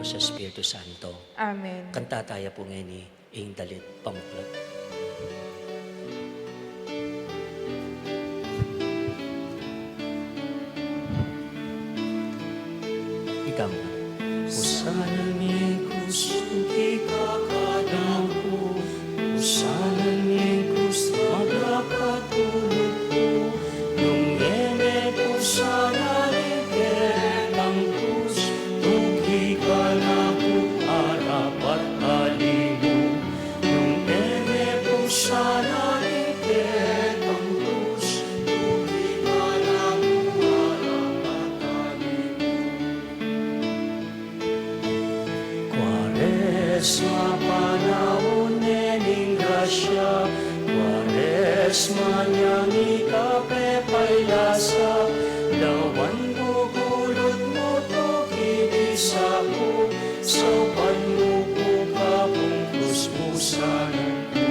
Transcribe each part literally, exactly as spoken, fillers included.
sa Espiritu Santo. Amen. Kanta taya pu ngeni ing dalit pamuklat. Ikam. Pusanan ning krus king kakanan ku, pusanan ning krus maglakat tulud ku, nung e me pusanan ing kekang krus, tuki ka na pu arapat talimu. Nung e me pusanan ing kekang krus, tuki ka na pu arapat talimu. Kuaresma, panaun ne ning grasya, Kuaresma ning ikapepailas, lawan bubulut mu tuki disa ku, saupan mu ku kapung krus pusanan ku.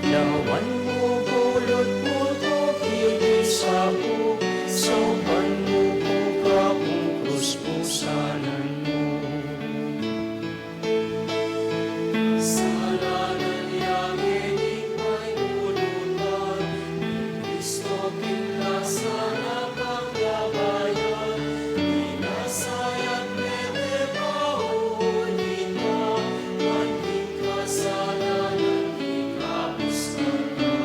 Lawan bubulut mu tuki disa ku, saupan mu ku kapung krus pusanan ku. Kasalanan yang ini paibulutan, Kristo king lasa na panggabayan, binasayat mete pauli na, ban king kasalanan ikabus ka na.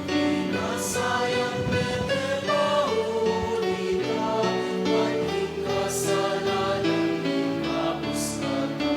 Binasayat mete pauli na, ban king kasalanan ikabus ka na.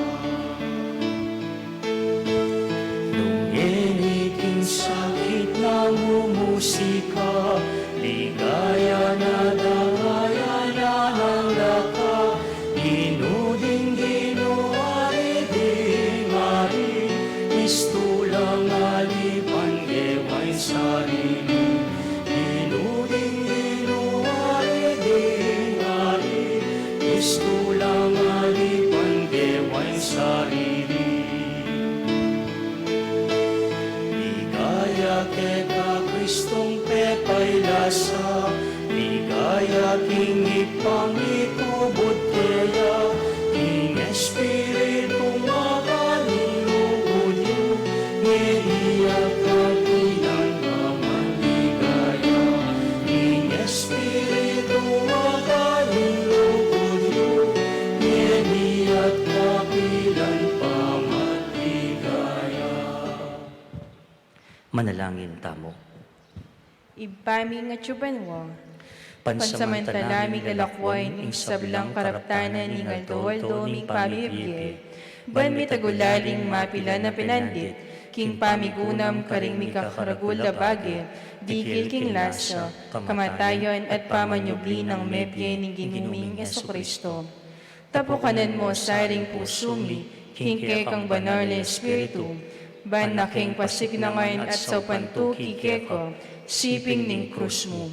Nung ngeni king sakit na mumusika, ligaya na daya na nang daka, Ginu ding Ginu, Ari ding ari, mistulang alipan gewa ing sarili. Ginu ding Ginu, Ari ding ari, mistulang alipan gewa ing sarili. Ligaya keka Kristong pepailasa, ligaya king Ibpang ikubud keya, king Espiritung makanyan king lugud yu, ngeni at kapilan man. Ligaya king Espiritung makanyan king lugud yu, ngeni at kapilan man. Ligaya. Manalangin tamu. Ibpa mi, king atsu banua, pansamantala ming lalakwan ing sablang karaptanan ning aldo-aldo ming pamibie, ban mitagulaling mapilan a pinandit king pamigunam karing mikakaragul a bage, dikil king lasa, kamatayan at pamanyubli nang mebie ning Ginu ming Jesucristo. Tapukanan mu sa ring pusu mi king kekang banal a Espiritu, ban na keng pasignangan at saupan tuki keka siping ning krus mu.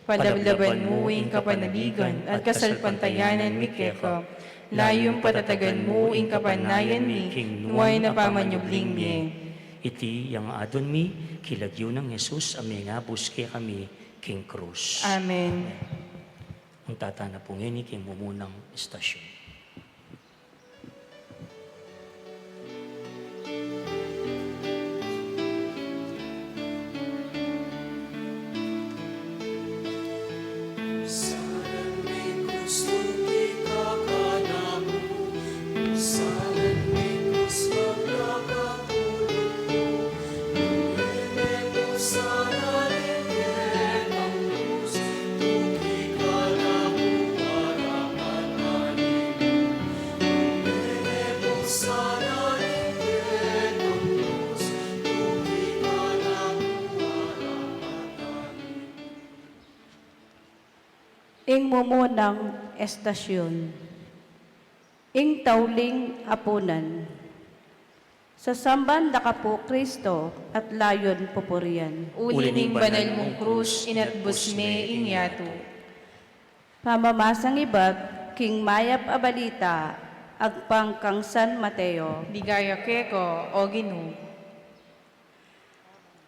Palablaban mu ing kapanaligan at kasalpantayanan mi keka, layun patatagan mu ing kapannayan mi king nuan a pamanyubling mie. Iti yang adwan mi king lagyu nang Jesus a mengabus kekami king krus. Amen. Magtatana pu ngeni king mumunang estasyon. Ing mumunang estasyon. Ing tauling apunan. Sasamban da ka pu, Kristo, at layun pupurian. Uli ning banal mung krus, inatbus me ing yatu. Pamamasang ibat king mayap a balita agpang kang San Mateo. Ligaya keka, o Ginu.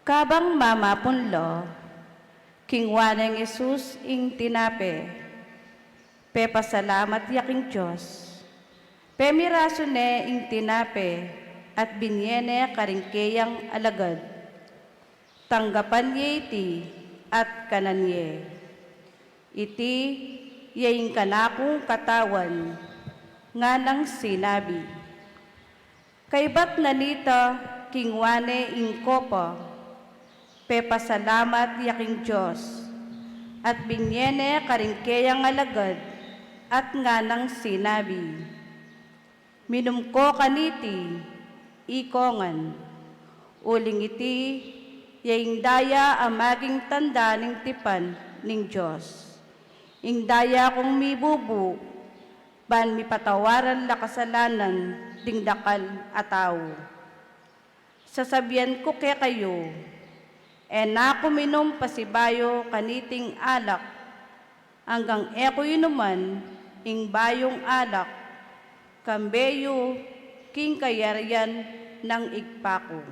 Kabang mamapun la, kinua neng Jesus ing tinape, pepasalamat ya king Dios, Pemirasu ne ing tinape at binie ne karing keyang alagad. Tanggapan ye iti at kanan ye. Iti ya ing kanakung katawan, nganang sinabi. Kaybat na nita, kingwa ne ing kopa, pepasalamat ya king Dios, at binie ne karing keyang alagad, at nganang sinabi. Minum ko kaniti, ikongan. Uling iti, ya ing daya a maging tanda ning tipan ning Dios. Ing daya kung mibubu, ban mipatawaran la kasalanan ding dakal a tau. Sasabian ku kekayu, e na ku minum pasibayu kaniting alak, anggang e ku inuman ing bayung alak, kambe yu king kayarian nang Ibpa ku.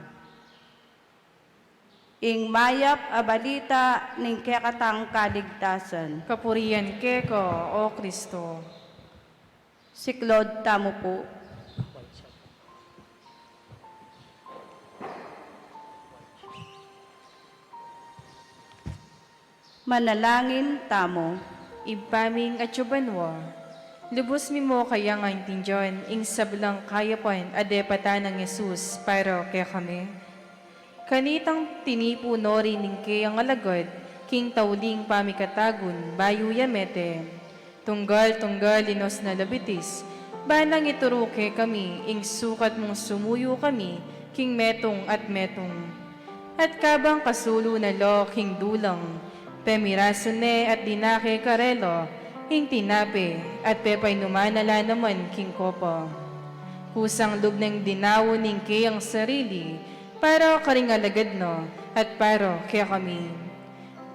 Ing mayap a balita ning kekatang kaligtasan. Kapurian keka, O Kristo. Siklaud tamu pu. Manalangin tamu. Ibpa ming atsu banua, lubus mi mu kayang aintindian ing sablang kayapan a depatan nang Jesus para kekami. Kanitang tinipu no rin ning keyang alagad king tauling pamikatagun bayu ya mete. Tunggal-tunggal inos na la bitis, ban nang ituru kekami ing sukat mung sumuyu kami king metung at metung. At kabang kasulu na lo king dulang, pemirasu ne at dinake karela ing tinape at pepainuman na la naman king kopa. Kusang lub neng dinaun ing keyang sarili para karing alagad na at para kekami.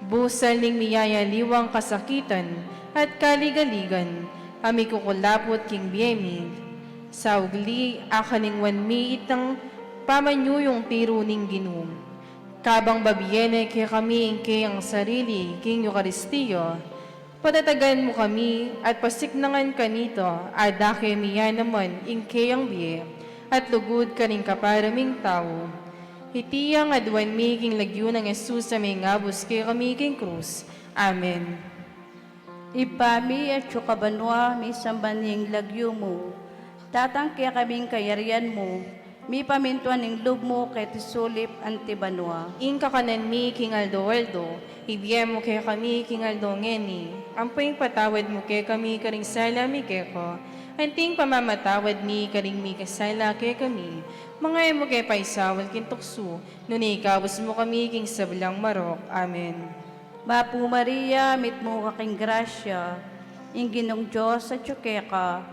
Busal ning miyayaliwang kasakitan at kaligaligan a mikukulaput king bie mi, saugli a kalingwan mi itang pamanyuyung tiru ning Ginu. Kabang babie ne kekami ing keyang sarili king Eukaristia, patatagan mu kami at pasiknangan kanita a dake mi ya naman ing keyang bie at lugud karing kapara ming tau. Iti ing aduan mi king lagyu nang Jesus a mengabus kekami king krus. Amen. Ibpa mi, atsu ka banua, misamban ya ing lagyu mu. Datang kekami ing kayarian mu. Mipamintuan ing lub mu keti sulip anti banua. Ing kakanan mi king aldo-aldo, ibie mu kekami king aldo ngeni. Ampo ipatawad mu kekami karing sala mi keka, anti ing pamamatawad mi karing mikasala kekami. Manga e mu ke paisaul king tuksu, nune ikabus mu kami king sablang marok. Amen. Bapu Maria, mitmu ka king grasya, ing Ginung Dios atsu keka,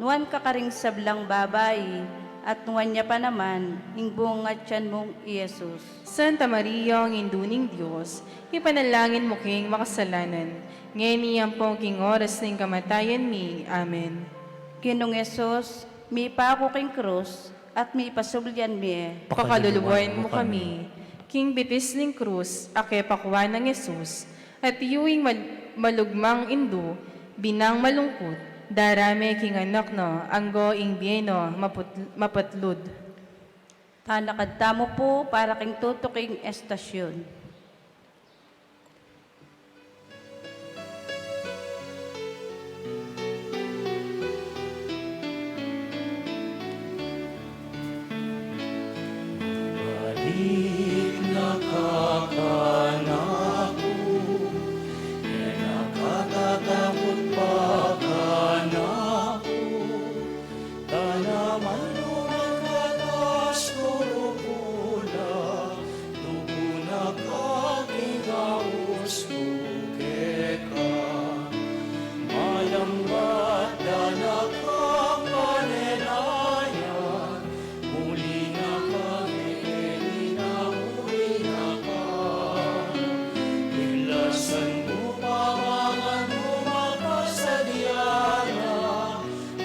nuan ka karing sablang babai, at nuan ya pa naman ing bunga ning tiyan mung i Jesus. Santa Maria, Indu ning Dios, ipanalangin mu keng makasalanan, ngeni ampo king oras ning kamatayan mi. Amen. Ginung Jesus, mipaku king krus, at mipasubli yan mie. Pakaluluan mu kami. King bitis ning krus a kepakua nang Jesus, at yu ing mal-, malugmang indu, binang malungkut, darame king anak na, anggo ing bie na maput-, mapatlud. Talakad tamu pu para king tutuking estasyun. Balik na ka kanaku, e na ka tatakut pa kanaku. Tanaman mu man katas kurukula, dugu na ka king aus ku keka. Malambat da na kang panenayan, muli na ka ngeni na muli na ka. Ilasan mu pa mangan mu makasadya na,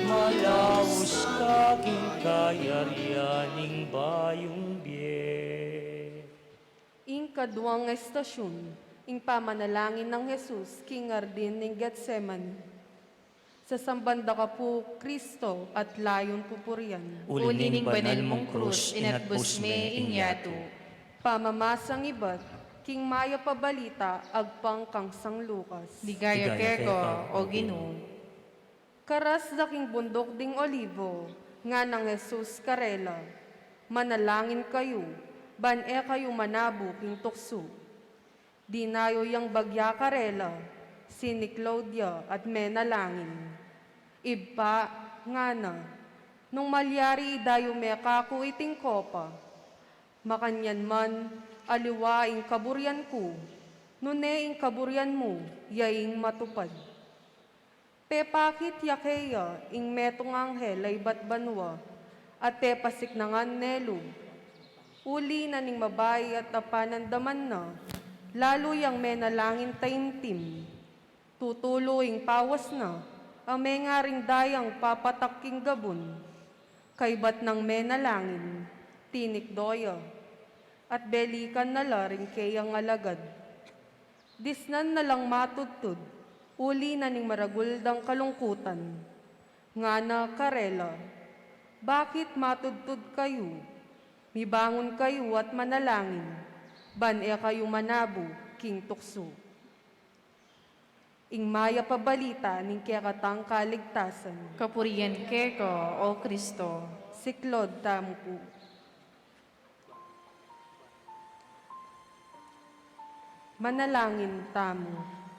malaus ka king kayarian ning bayung bie. Ing kaduang estasyun, ing pamanalangin nang Jesus king Hardin ning Getsemani. Sasamban da ka pu, Kristo, at layun pupurian. Uli ning banal mung krus, inatbus me ing yatu. Pamamasang ibat king Mayap a Balita agpang kang San Lucas. Ligaya keka, O Ginu. Karas da king bunduk ding Olivo, nganang Jesus karela, "Manalangin kayu, ban e kayu manabu king tuksu." Dinayu yang bagya karela, siniklaud ya at menalangin. "Ibpa," ngana, "nung malyari idayu me kaku iting kopa, makanyan man, aliwa ing kaburian ku, nune ing kaburian mu ya ing matupad." Pepakit ya keya ing metung anghel a ibat banua, at pepasiknangan ne lu. Uli na ning mabai at apanandaman na, lalu yang menalangin taimtim. Tutulu ing pawas na, a mengaring dayang papatak king gabun. Kaybat nang menalangin, tinikdo ya, at belikan na la ring keyang alagad. Disnan na lang matudtud, uli na ning maragul dang kalungkutan. Ngana karela, "Bakit matudtud kayu? Mibangun kayu at manalangin, ban e kayu manabu king tuksu." Ing Mayap a Balita ning kekatang kaligtasan. Kapurian keka, O Kristo. Siklaud tamu pu. Manalangin tamu.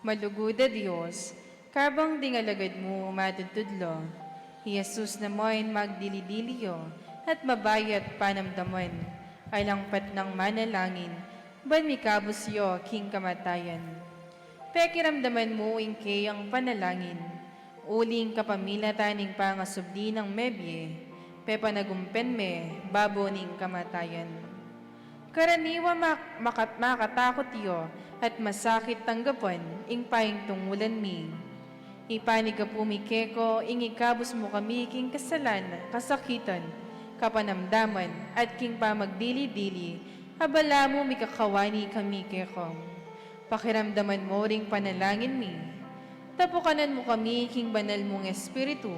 Malugud a Dios, kabang ding alagad mu matudtud la, i Jesus naman magdili-dili ya, at mabayat panamdaman, alang patnang manalangin, ban mikabus ya king kamatayan. Pekiramdaman mu ing keyang panalangin, uling kapamilatan ning pangasubli nang mebie, pepanagumpen me babo ning kamatayan. Karaniwa mak-, maka-, makatakut ya at masakit tanggapan ing paintungulan mi. Ipanyawad mi keka ing ikabus mu kami king kasalan, kasakitan, kapanamdaman, at king pamagdili-dili, abala mu mikakawani kami keka. Pakiramdaman mu ring panalangin mi. Tapukanan mu kami king banal mung Espiritu.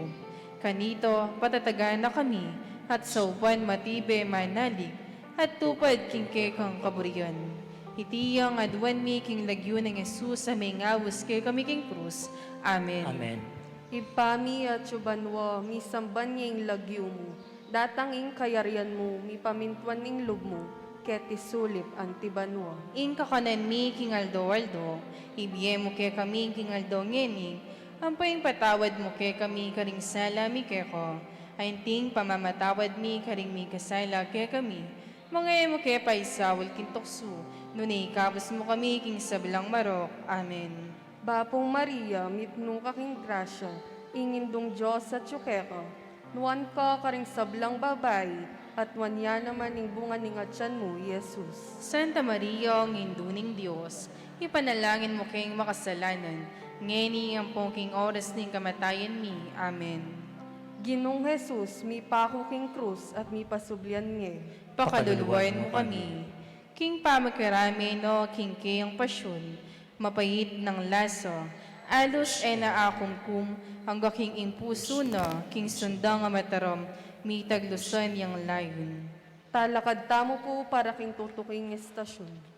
Kanita, patatagan na kami, at saupan matibe manalig, at tupad king kekang kaburian. Iti yang aduan mi king lagyu nang Jesus a mengaus kekami king krus. Amen. Amen. Ibpa mi, atsu ka banua, misamban ya ing lagyu mu. Datang ing kayarian mu, mipamintuan ing lub mu, keti sulip anti banua. Ing kakanan mi king aldo-aldo, ibie mu kekami king aldo ngeni, ampo ing patawad mu kekami karing sala mi keka, anti ing pamamatawad mi karing mikasala kekami, manga e mu ke paisaul king tuksu, nune ikabus mu kami king sablang marok. Amen. Bapu Maria, mipnu ka king grasya, ing Indung Dios atsu keka, nuan ka karing sablang babai, at nuan ya naman ing bunga ning atian mu, i Jesus. Santa Maria, Indu ning Dios, ipanalangin mu keng makasalanan, ngeni ampo king oras ning kamatayan mi. Amen. Ginung Jesus, mipaku king krus at mipasublian nge. Pakaluluan mu kami. King pamagkaramen no king keyang pasyun, mapait nang lasa, alus e na akumkum, angga king impusu na, king sundang a mataram, mitaglusan yang layun. Talakad tamu pu para king tutuking estasyun.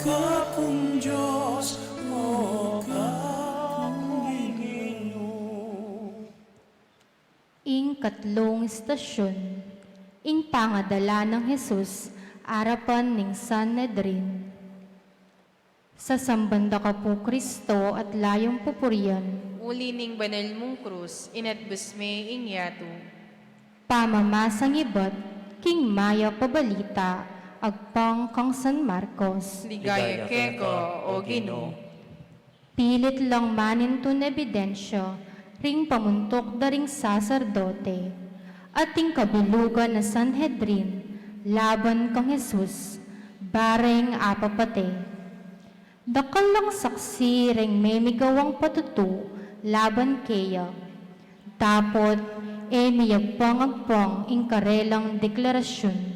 Gapung Dios, o Gapung Ginu. Ing katlung istasyun, ing pangadala nang Jesus arapan ning Sanhedrin. Sasamban da ka pu, Kristo, at layung pupurian. Uli ning banal mung krus, inatbes me ing yatu. Pamamasang ibat king mayap a balita agpang kang San Marcos. Ligaya keka, o Ginu. Pilit lang manintun ebidensya ring pamuntuk da ring saserdote at ing kabilugan a Sanhedrin laban kang Jesus, bareng apapate. Dakal lang saksi reng memigawang patutu laban keya. Dapot e miyagpang agpang ing karelang deklarasyun.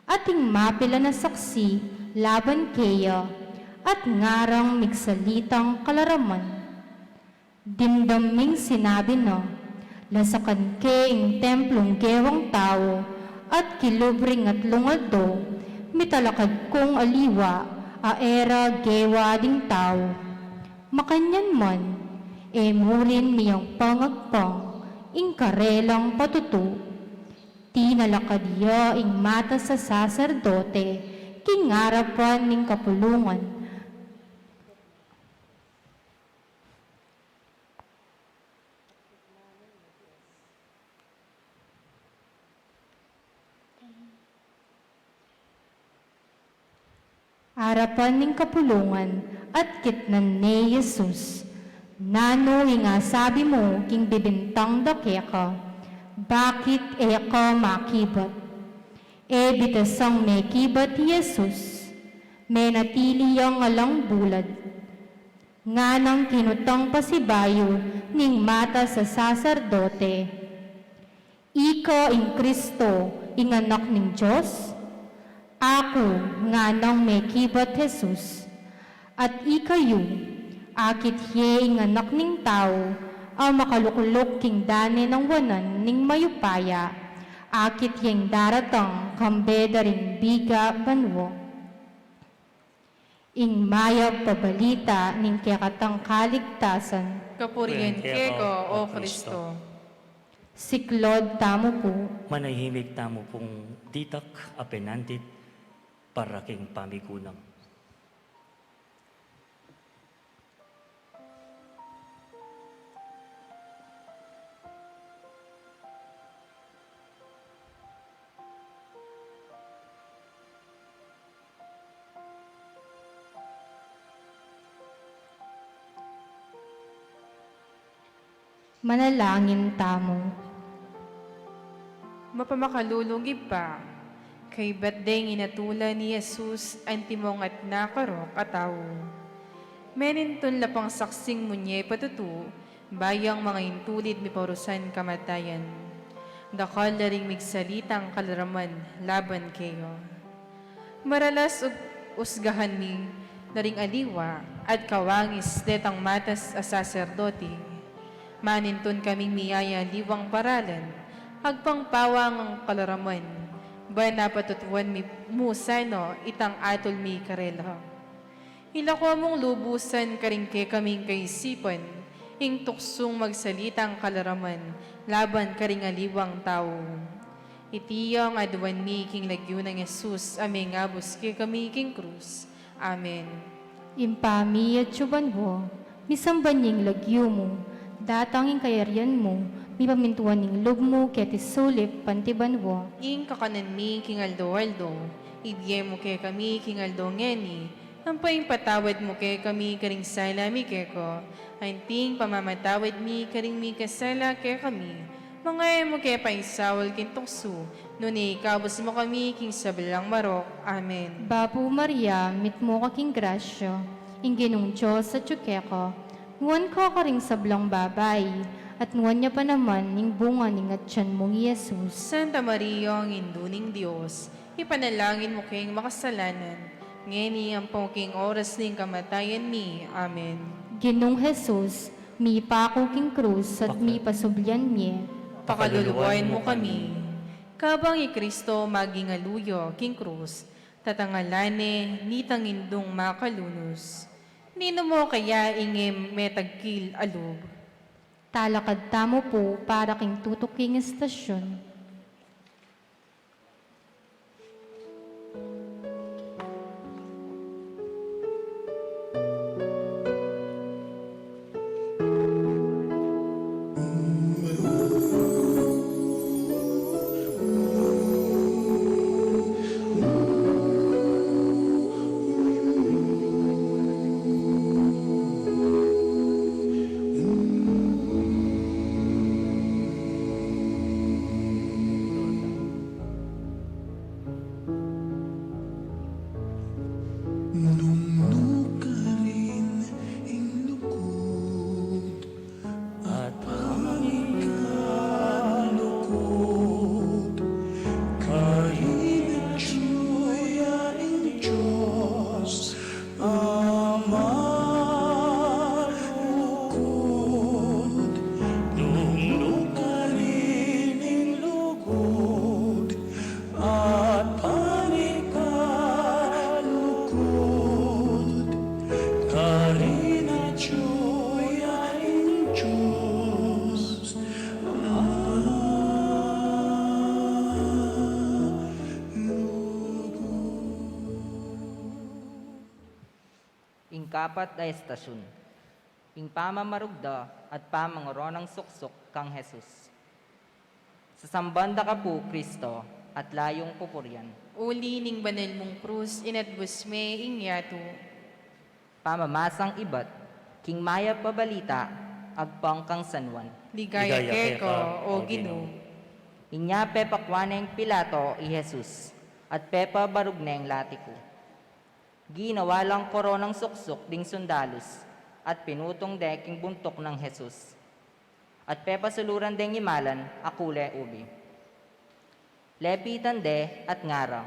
Ating mapilan a saksi laban keya, at ngarang migsalitang kalaraman. Dimdam ming sinabi na, lasakan ke ing templung gewang tau, at kilub ring atlung aldo, mitalakad kung aliwa a e ra gewa ding tau. Makanyan man, e mu rin miyagpang agpang ing karelang patutu. Tinalakad ya ing matas a saserdote king arapan ning kapulungan. Arapan ning kapulungan at kitnan ne i Jesus. Nanu ing asabi mu king bibintang da keka? Bakit e ka makibat? E bitasang mekibat i Jesus. Menatili yang alang bulad. Nganang kinutang pasibayu ning matas a saserdote, "Ika ing Kristo, ing Anak ning Dios?" Aku, nganang mekibat Jesus, "At ikayu, akit ye ing Anak ning Tau a makalukluk king dane nang wanan ning mayupaya, akit yeng daratang kambe da ring biga banua." Ing mayap a balita ning kekatang kaligtasan. Kapurian keka, o Kristo. Siklaud tamu pu. Manahimik tamu pung ditak a penandit para king pamigunam. Manalangin tamu. Mapamakalulung Ibpa, kaybat deng inatulan i Jesus antimong atna karok a tau. Menintun la pang saksing munye patutu, bayang mangaintulid miparusan kamatayan. Dakal la ring migsalitang kalaraman laban keya. Maralas ug usgahan mi na ring aliwa at kawangis detang matas a saserdote. Manintun kaming miyayaliwang paralan, agpang pawang a kalaraman, ban apatutuan mi mu sana itang atul mi karela. Ilako mung lubusan karing kekaming kaisipan ing tuksung magsalitang kalaraman laban karing aliwang tau. Iti yang aduan mi king lagyu nang Jesus a mengabus kekami king krus. Amen. Ibpa mi atsu banua, misamban ya ing lagyu mu, datang ing kayarian mu, mipamintuan ing lub mu keti sulip anti banua. Ing kakanan mi king aldo-aldo, ibie mu kekami king aldo ngeni, ampo ipatawad mu kekami karing sala mi keka, anti ing pamamatawad mi karing mikasala kekami. Manga e mu ke paisaul king tuksu, nune ikabus mu kami king sablang marok. Amen. Bapu Maria, mitmu ka king grasya, ing Ginung Dios atsu keka, nuan ka karing sablang babai, at nuan ya pa naman ing bunga ning atian mung i Jesus. Santa Maria, Indu ning Dios, ipanalangin mu keng makasalanan, ngeni ampo king oras ning kamatayan mi. Amen. Ginung Jesus, mipaku king krus at mipasublian mie. Pakaluluan mu kami. Kabang i Kristo maging aluyo king krus, Tatangalan ne nitang indung makalunus. Ninu mu kaya ing e me tagkil a lub? Talakad tamu pu para king tutuking estasyun. Nung nukarin ing lugud at pamikalugud, karin atyu ya ing Dios a malugud. Nung nukarin ing lugud at pamikalugud, karin atyu ya ing Dios a malugud. Ing kapat a estasyun, ing pamamarugda at pamangoronang suksuk kang Jesus. Sasamban da ka pu, Kristo, at layung pupurian. Uli ning banal mung krus, inatbus me ing yatu. Pamamasang ibat king mayap a balita agpang kang San Juan. Ligaya keka, O Ginu. Inya pepakua neng Pilato i Jesus, at pepabarug neng latiku. Ginawa lang koronang suksuk ding sundalus, at pinutung de king buntuk nang Jesus. At pepasuluran deng imalan a kule ubi. Lepitan de at ngara,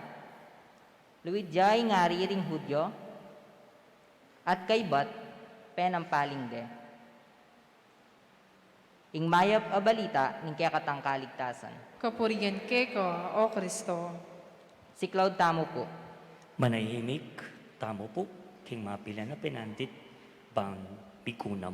"Luid ya ing Ari ring Judio?" At kaybat, penampaling de. Ing mayap a balita ning kekatang kaligtasan. Kapurian keka, O Kristo. Siklaud tamu pu. Manahimik tamu pu king mapilan a penandit ban mikunam.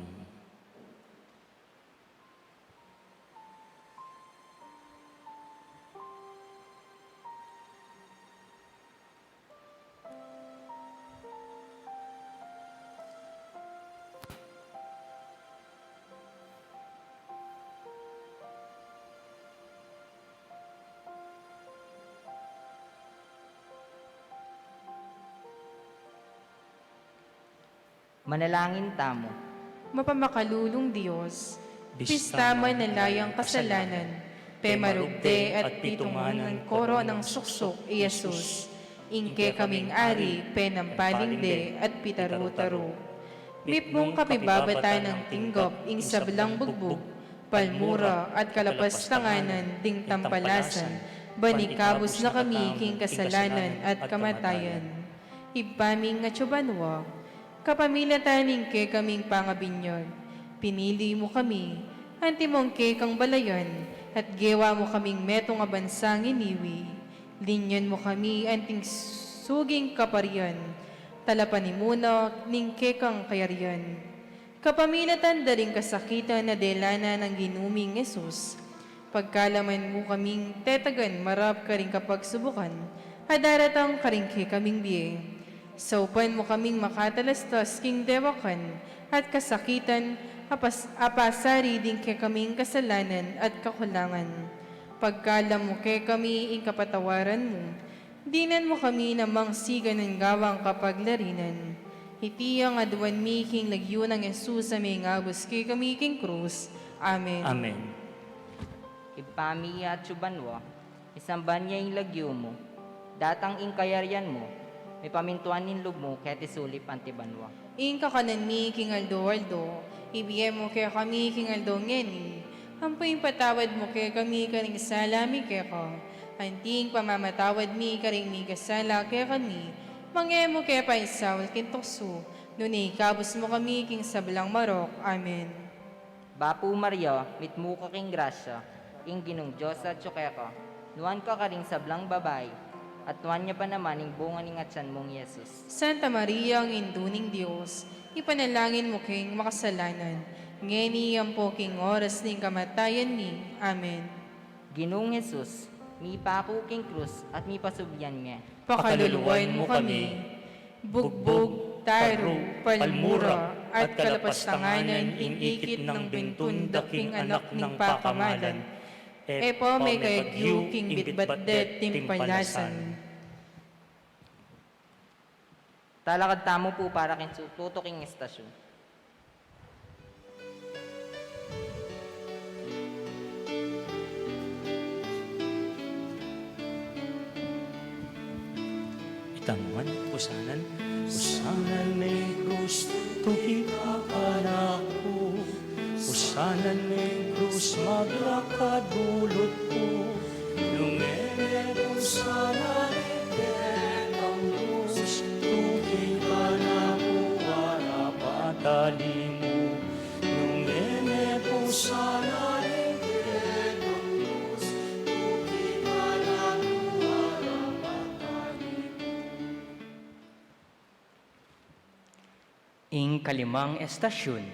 Manalangin tamu. Mapamakalulung Dios, bista man a layang kasalanan, pemarugde at pitungan nang koronang suksuk i Jesus, ing kekaming Ari, penampaling de at pitaru-taru. Mipnung kapibabatan nang tinggap ing sablang bugbug, palmura at kalapastanganan ding tampalasan, ban ikabus na kami king kasalanan at kamatayan. Ibpa mi atsu ka banua, kapamilatan ning kekaming pangabinyag, pinili mu kami, antimong kekang balayan, at gewa mu kaming metung a bansang iniwi. Linyan mu kami anting suging kaparian, talapanimuna ning kekang kayarian. Kapamilatan da ring kasakitan a dela na nang Ginu ming Jesus, pagkalaman mu kaming tetagan marap karing kapagsubukan a daratang karing kekaming bie. Saupan mu kaming makatalastas king dewakan at kasakitan a pas-, a pasari ding kekaming kasalanan at kakulangan. Pagkalam mu kekami ing kapatawaran mu, dinan mu kami na mangsigan ning gawang kapaglarinan. Iti ing aduan mi king lagyu nang Jesus a mengabus kekami king krus. Amen. Amen. Ibpa mi atsu ka banua, misamban ya ing lagyu mu, datang ing kayarian mu, mipamintuan ing lub mu keti sulip anti banua. Ing kakanan mi king aldo-aldo, ibie mu kekami king aldo ngeni, ampo ipatawad mu kekami karing sala mi keka, anti ing pamamatawad mi karing mikasala kekami, manga e mu ke paisaul king tuksu, nune ikabus mu kami king sablang marok. Amen. Bapu Maria, mitmu ka king grasya, ing Ginung Dios atsu keka, nuan ka karing sablang babai, At nuan ya pa naman ing bunga ning atyan mung Jesus. Santa Maria, ang Indu ning Dios, ipanalangin mu keng makasalanan, ngeni ampo king oras ning kamatayan mi. Amen. Ginung Jesus, mipaku king krus at mipasubli mie. Pakaluluan mu kami. Bugbug, taru, palmura, at kalapastanganan ing ikit nang bintun da king anak ning pakamalan. E pa mekayagyu king bitbat det timpalasan. Talakad tamu pu para king tutuking estasyun. Ita mu ngan, osanan. Osanan king krus, tuki ka kanaku. Osanan king krus, maglakad bulut ku. Nung e ne pu sana ing kekang krus, tuki kanaku arapat a limu. Nung e ne pu sana ing kekang krus, tuki kanaku arapat a limu. Ing kalimang estasyun,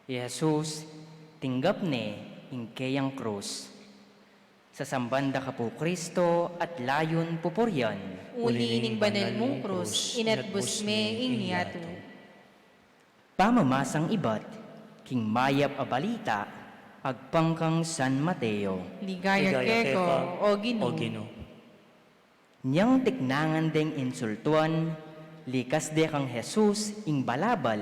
i Jesus tinggap ne ing keyang krus. Sasamban da ka pu Kristo at layun pupurian. Uli ning banal mung krus, inatbus me ing yatu. Pamamasang ibat king mayap a balita agpang kang San Mateo. Ligaya keka, O Ginu. Nyang tiknangan deng insultuan, likas de kang Jesus ing balabal,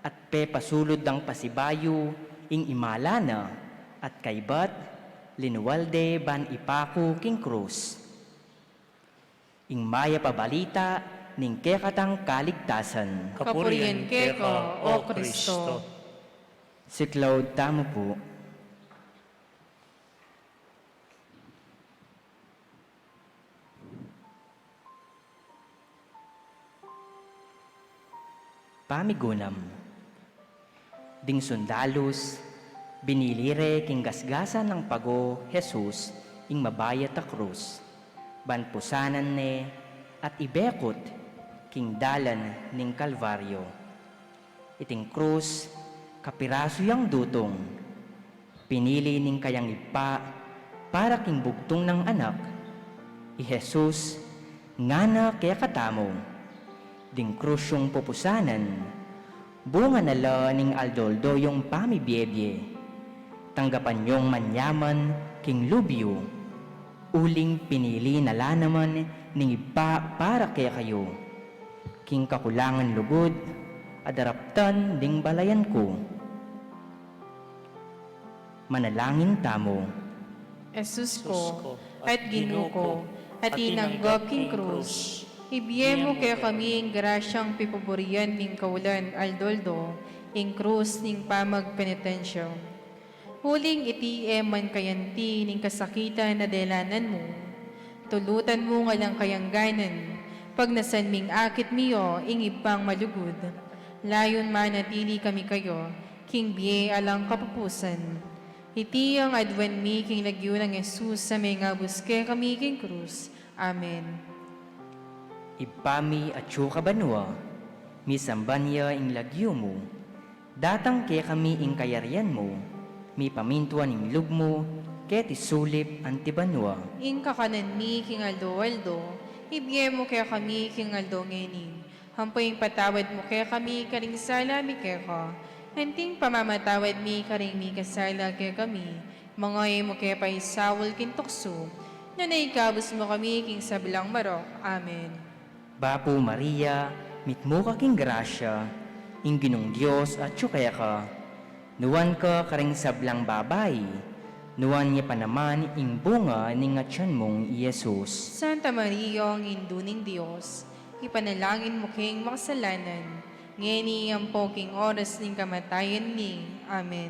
at pepasulud dang pasibayu ing imala na, at kaybat, linual de ban ipaku king krus. Ing mayap a balita ning kekatang kaligtasan. Kapurian keka, O Kristo. Siklaud tamu pu. Pamigunam. Ding sundalus, binili re king gasgasan nang pago Jesus ing mabayat a krus, ban pusanan ne at ibekut king dalan ning Kalbaryo. Iting krus, kapirasu yang dutung, pinili ning kayang Ibpa para king bugtung nang Anak, i Jesus, ngana kekatamu, ding krus yung pupusanan, bunga na la ning aldo-aldo yung pamibiebie. Tanggapan yung manyaman king lub yu, uling pinili na la naman ning Ibpa para kekayu. King kakulangan lugud, a daraptan ding balayan ku. Manalangin tamu. Jesus ku, at Ginu ku, at tinanggap king krus, ibie mu kekami ing grasyang pipuburian ning kaulan aldo-aldo, ing krus ning pamagpenitensya. Uling iti e man kayanti ning kasakitan a delanan mu. Tulutan mu ngan lang kayang ganan, pagnasan ming akit mi ing Ibpang malugud. Layun manatili kami kaya, king bie alang kapupusan. Iti ing aduan mi king lagyu nang Jesus a mengabus kekami king krus. Amen. Ibpa mi atsu ka banua, misamban ya ing lagyu mu. Datang kekami ing kayarian mu, mipamintuan ing lub mu, keti sulip anti banua. Ing kakanan mi king aldo-aldo, ibie mu kekami king aldo ngeni. Ampo ipatawad mu kekami karing sala mi keka, anti ing pamamatawad mi karing mikasala kekami. Manga e mu ke paisaul king tuksu, nune ikabus mu kami king sablang marok. Amen. Bapu Maria, mitmu ka king grasya, ing Ginung Dios atsu keka. Nuan ka karing sablang babai, nuan ya pa naman ing bunga ning atian mung i Jesus. Santa Maria, ang Indu ning Dios, ipanalangin mu keng makasalanan, ngeni ampo king oras ning kamatayan mi. Amen.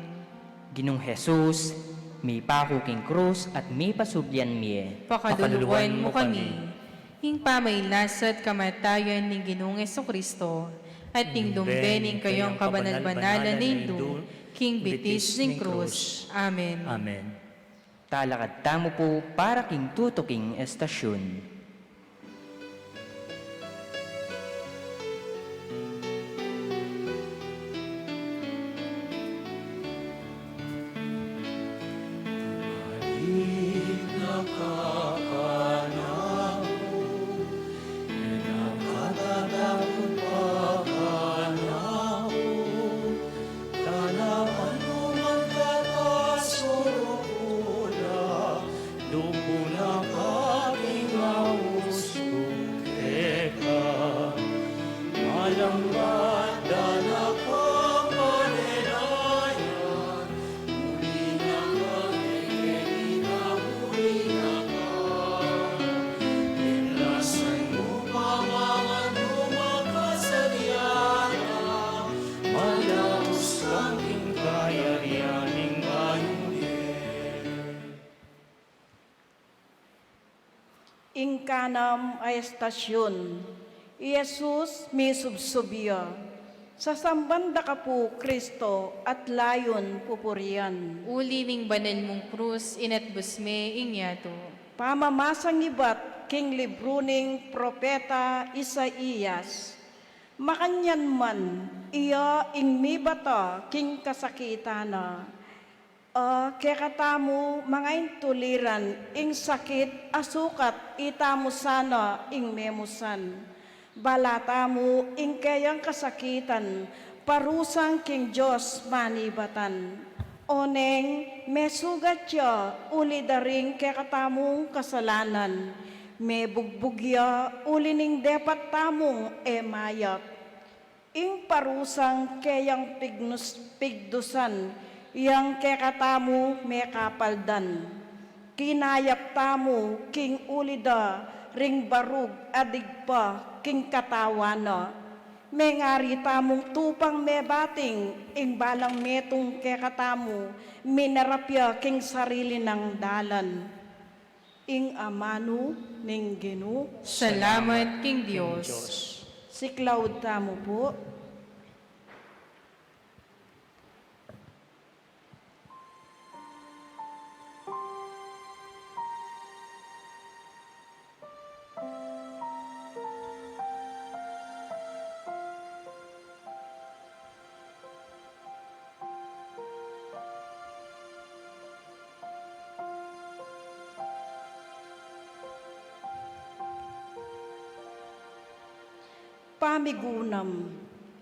Ginung Jesus, mipaku king krus at mipasubli mie. Pakaluluan mu kami. Ing pamailas at kamatayan ning Ginung Jesucristo, at ing dumbe ning kayang kabanal-banalan a Indu, king bitis ning krus. Amen. Amen. Talakad tamu pu para king tutuking estasyun. Nam a estasyun, i Jesus misubsub ya. Sasamban da ka pu, Kristo, at layun pupurian. Uli ning banal mung krus, inatbus me ing yatu. Pamamasang ibat king libru ning propeta Isaias. Makanyan man, iya ing mibata king kasakitan na. A kekatamu, mangaintuliran, ing sakit a sukat itamu sana ing memusan. Bala tamu ing keyang kasakitan, parusang king Dios manibatan. Oneng, mesugat ya uli da ring kekatamung kasalanan. Mebugbug ya uli ning depat tamung e mayap. Ing parusang keyang pignus-, pigdusan, yang kekatamu mekapaldan. Kinayap tamu king uli da ring barug a digpa king katawan na. Mengari tamung tupang mebating ing balang metung kekatamu, minarap ya king sarili nang dalan. Ing amanu ning Ginu. Salamat king Dios. Siklaud tamu pu. Pamigunam.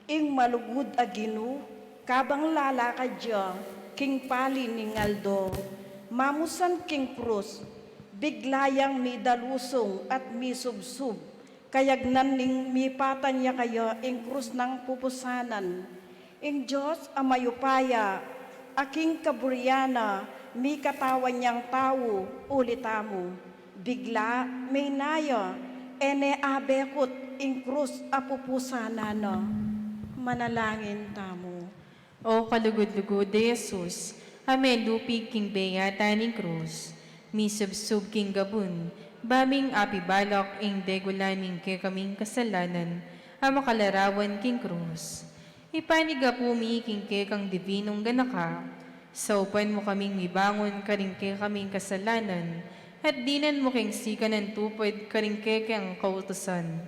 Ing malugud a Ginu, kabang lalakad ya king pali ning aldo, mamusan king krus, bigla yang midalusung at misubsub, kayagnan ning mipatan ya kaya ing krus nang pupusanan. Ing Dios a mayupaya, a king kaburian na, mikatawan yang tau uli tamu. Bigla, meyna ya, e ne abekut ing krus a pupusanan na. Manalangin tamu. O kalugud-lugud a Jesus, a melupig king beyatan ning krus, misubsub king gabun, ba ming apibalak ing degulan ning kekaming kasalanan, a makalarawan king krus. Ipanyawad mi king kekang divinung ganaka, saupan mu kaming mibangun karing kekaming kasalanan, at dinan mu keng sikanan tupad karing kekang kautusan.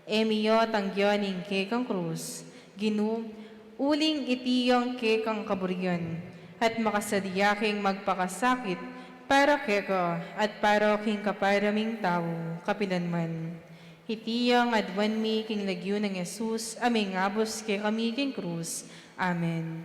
E mi ya tanggian ing kekang krus, Ginu, uling iti yang kekang kaburian, at makasadya keng magpakasakit para keka at para king kapara ming tau, kapilan man. Iti yang aduan mi king lagyu nang Jesus, a mengabus kekami king krus. Amen.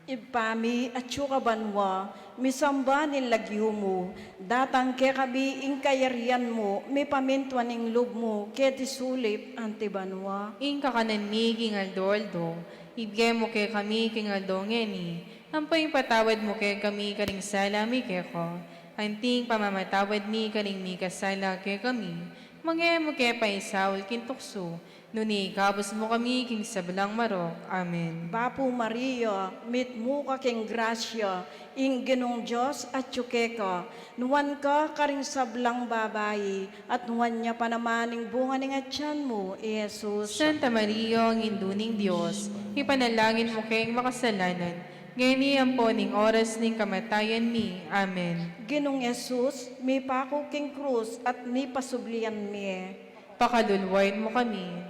Ibpa mi, atsu ka banua, misamban ing lagyu mu, datang kekami ing kayarian mu, mipamintuan ing lub mu, keti sulip anti banua. Ing kakanan mi king aldo-aldo, ibie mu kekami king aldo ngeni, ampo ipatawad mu kekami karing sala mi keka, anti ing pamamatawad mi karing mikasala kekami, manga e mu ke paisaul king tuksu, nune ikabus mu kami king sablang marok. Amen. Bapu Maria, mitmu ka king grasya, ing Ginung Dios atyu keka, nuan ka karing sablang babai, at nuan ya pa naman ing bunga ning atian mu, i Jesus. Santa Maria, Indu ning Dios, ipanalangin mu keng makasalanan, ngeni ampo ning oras ning kamatayan mi. Amen. Ginung Jesus, mipaku king krus at mipasublian mi. Pakaluluayan mu kami.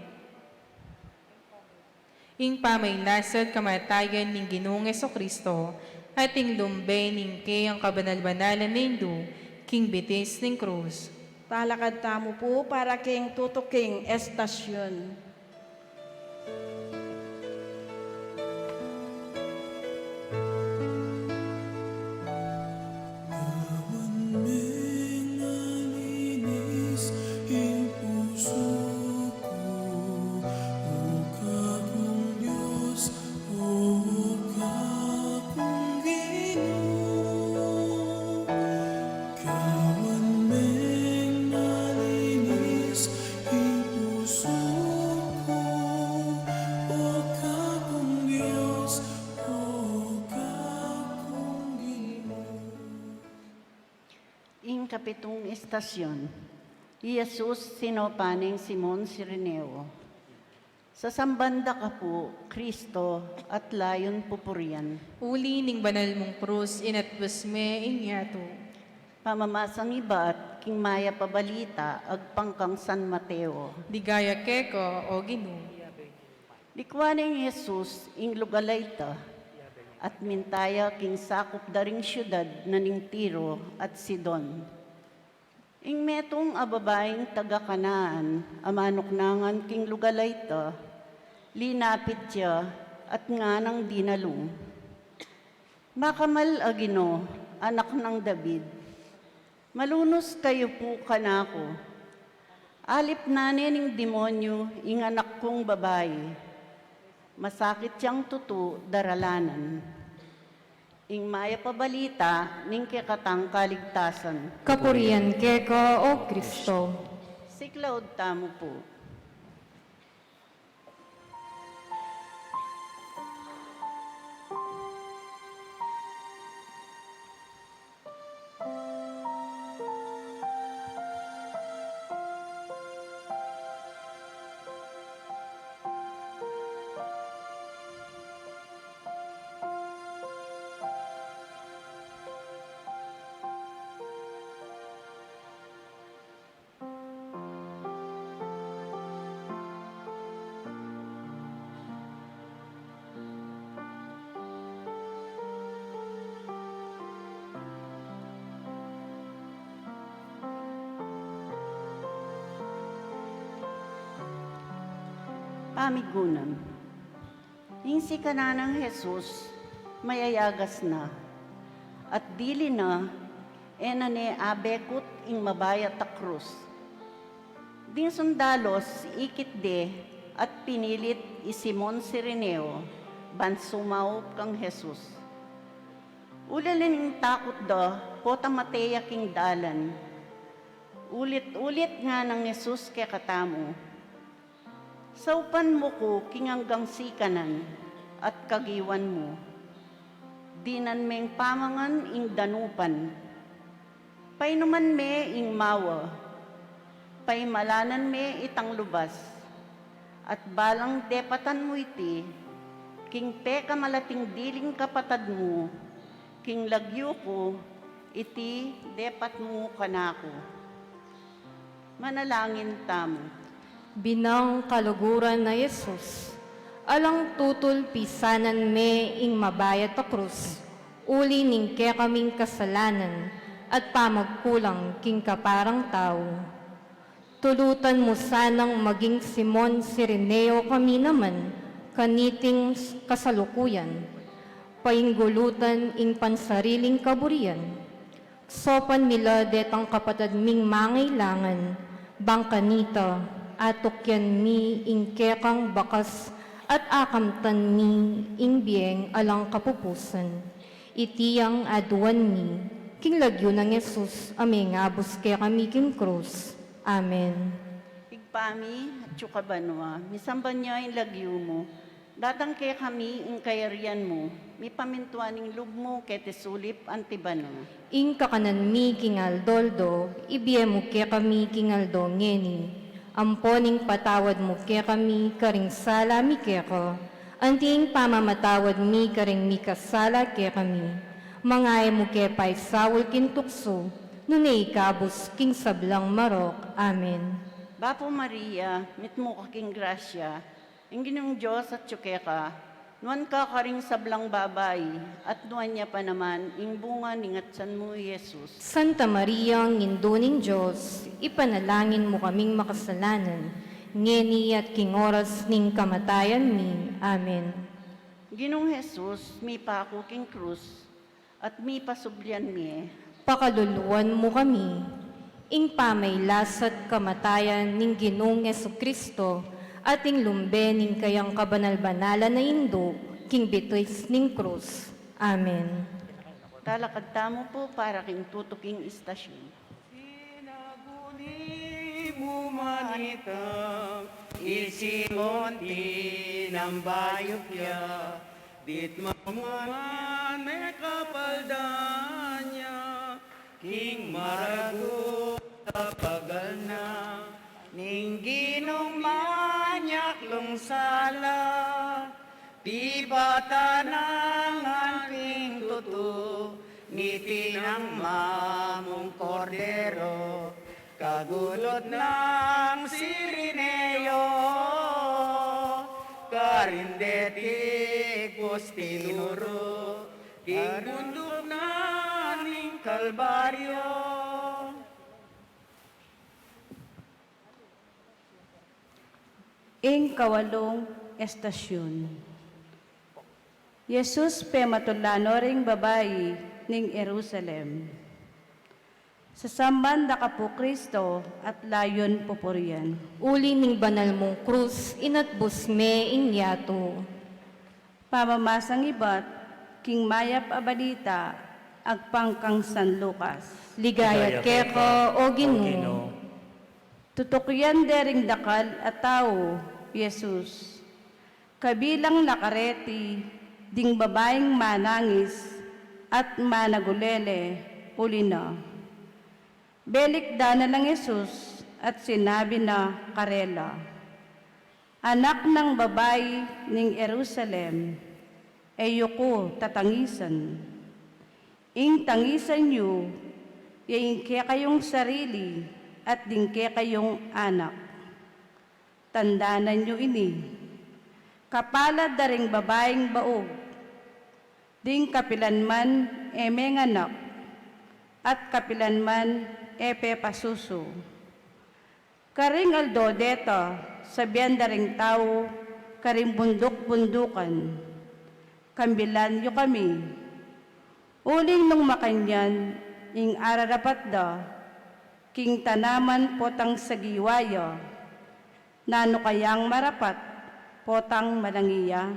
Ing pamagkasakit at kamatayan ning Ginung Jesucristo, at ing lumbe ning keyang kabanal-banalan a Indu, king bitis ning krus. Talakad tamu pu para king tutuking estasyun. Gawan meng malinis ing pusu ku, O Kakung Dios, O Kakung Ginu. Gawan meng malinis ing pusu ku, O Kakung Dios, O Kakung Ginu. Ing kapitung estasyun. I Jesus sinopa neng Simon Cireneo. Sasamban da ka pu, Kristo, at layun pupurian. Uli ning banal mung krus, inatbes me ing yatu. Pamamasang ibat king mayap a balita agpang kang San Mateo. Ligaya keka, o Ginu. Likwan neng Jesus ing lugal a ita, at minta ya king sakup da ring siudad na ning Tiro at Sidon. Ing metung a babaing taga Canaan a manuknangan king lugal a ita, linapit ya at nganang dinalung, "Makamal a Ginu, anak nang David, malunus kayu pu kanaku. Alipnan ne ning demonyu ing anak kung babai. Masakit yang tutu daralanan." Ing mayap a balita ning kekatang kaligtasan. Kapurian keka, o Kristo. Siklaud tamu pu. Pamigunan. Ing sikanan nang Jesus, mayayagas na, at dili na, e na ne abekut ing mabayat a krus. Ding sundalos ikit de at pinilit i Simon Cireneo ban sumaup kang Jesus. Uli la ning takut da, pota mate ya king dalan. Ulit-ulit nganang Jesus kekatamu, "Saupan mu ku king anggang sikanan at kagiwan mu. Dinan meng pamangan ing danupan. Painuman me ing mawa. Paimalanan me itang lubas. At balang depatan mu iti king pekamalating diling kapatad mu, king lagyu ku, iti depat mu kanaku." Manalangin tamu. Binang kaluguran a Jesus, alang tutul pisanan me ing mabayat a krus, uli ning kekaming kasalanan at pamagkulang king kaparang tau. Tulutan mu sanang maging Simon Cireneo kami naman kaniting kasalukuyan. Painggulutan ing pansariling kaburian. Saupan mi la detang kapatad ming mangailangan, bang kanita atukyan mi ing kekang bakas at akamtan mi ing bieng alang kapupusan. Iti yang aduan mi king lagyu nang Jesus a mengabus kekami king krus. Amen. Ibpa mi, atsu ka banua, misamban ya ing lagyu mu. Datang kekami ing kayarian mu, mipamintuan ing lub mu keti sulip anti banua. Ing kakanan mi king aldo-aldo, ibie mu kekami king aldo ngeni. Ampon ing patawad mu kekami karing sala mi keka, anti ing pamamatawad mi karing mikasala kekami. Manga e mu ke paisaul king tuksu, nune ikabus king sablang marok. Amen. Bapu Maria, mitmu ka king grasya, ing Ginung Dios atsu keka, nuan ka karing sablang babai, at nuan ya pa naman ing bunga ning atsan mu, Jesus. Santa Maria, Indu ning Dios, ipanalangin mu kaming makasalanan, ngeni at king oras ning kamatayan mi. Amen. Ginung Jesus, mipaku king krus, at mipasublian mie. Pakaluluan mu kami, ing pamailas at kamatayan ning Ginung Jesucristo, at ing lumbe ning kayang kabanal-banalan a Indu, king bitis ning krus. Amen. Talakad tamu pu para king tutuking istasyon. Sinaguni mu man ita, i Simon tinambayuk ya, ditman mu man mekapaldan ya, king maragu Pagal na ning Ginung manyaklung sala, tibatan nang anting tutu, niti nang mamung Kordero, kagulut nang Sirineo, karin deti kustinuru, king bunduk na ning Kalbaryo. Ing kawalung estasyun. Jesus pematulano ring babai ning Jerusalem. Sasamban da ka pu Kristo at layun pupurian. Uli ning banal mung krus, inatbus me ing yatu. Pamamasang ibat king mayap a balita agpang kang San Lucas. Ligaya keka, O Ginu. Tutukyan de ring dakal a tau, Jesus. Kabilang la kareti ding babaing manangis at managulele uli na. Belikdan na lang Jesus at sinabi na karela, "Anak nang babai ning Jerusalem, e yu ku tatangisan. Ing tangisan yu, ya ing kekayung sarili at ding kekayung anak. Tandanan yu ini, kapalad da ring babaing baug, ding kapilan man e menganak, at kapilan man e pepasusu. Karing aldo deta, sabian da ring tau karing bunduk-bundukan, 'Kambilan yu kami.' Uling nung makanyan, ing ararapat da king tanaman potang sagiwa ya, nanu kayang marapat potang manangi ya?"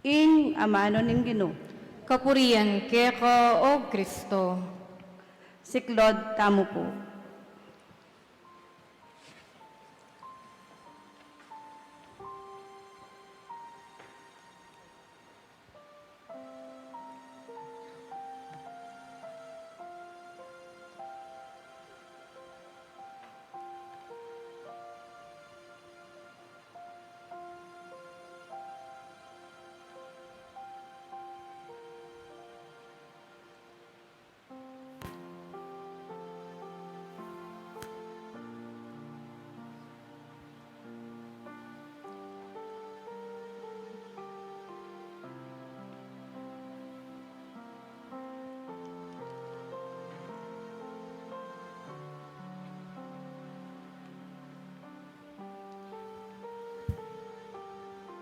Ing amanu ning Ginu. Kapurian keka, O Kristo. Siklaud tamu pu.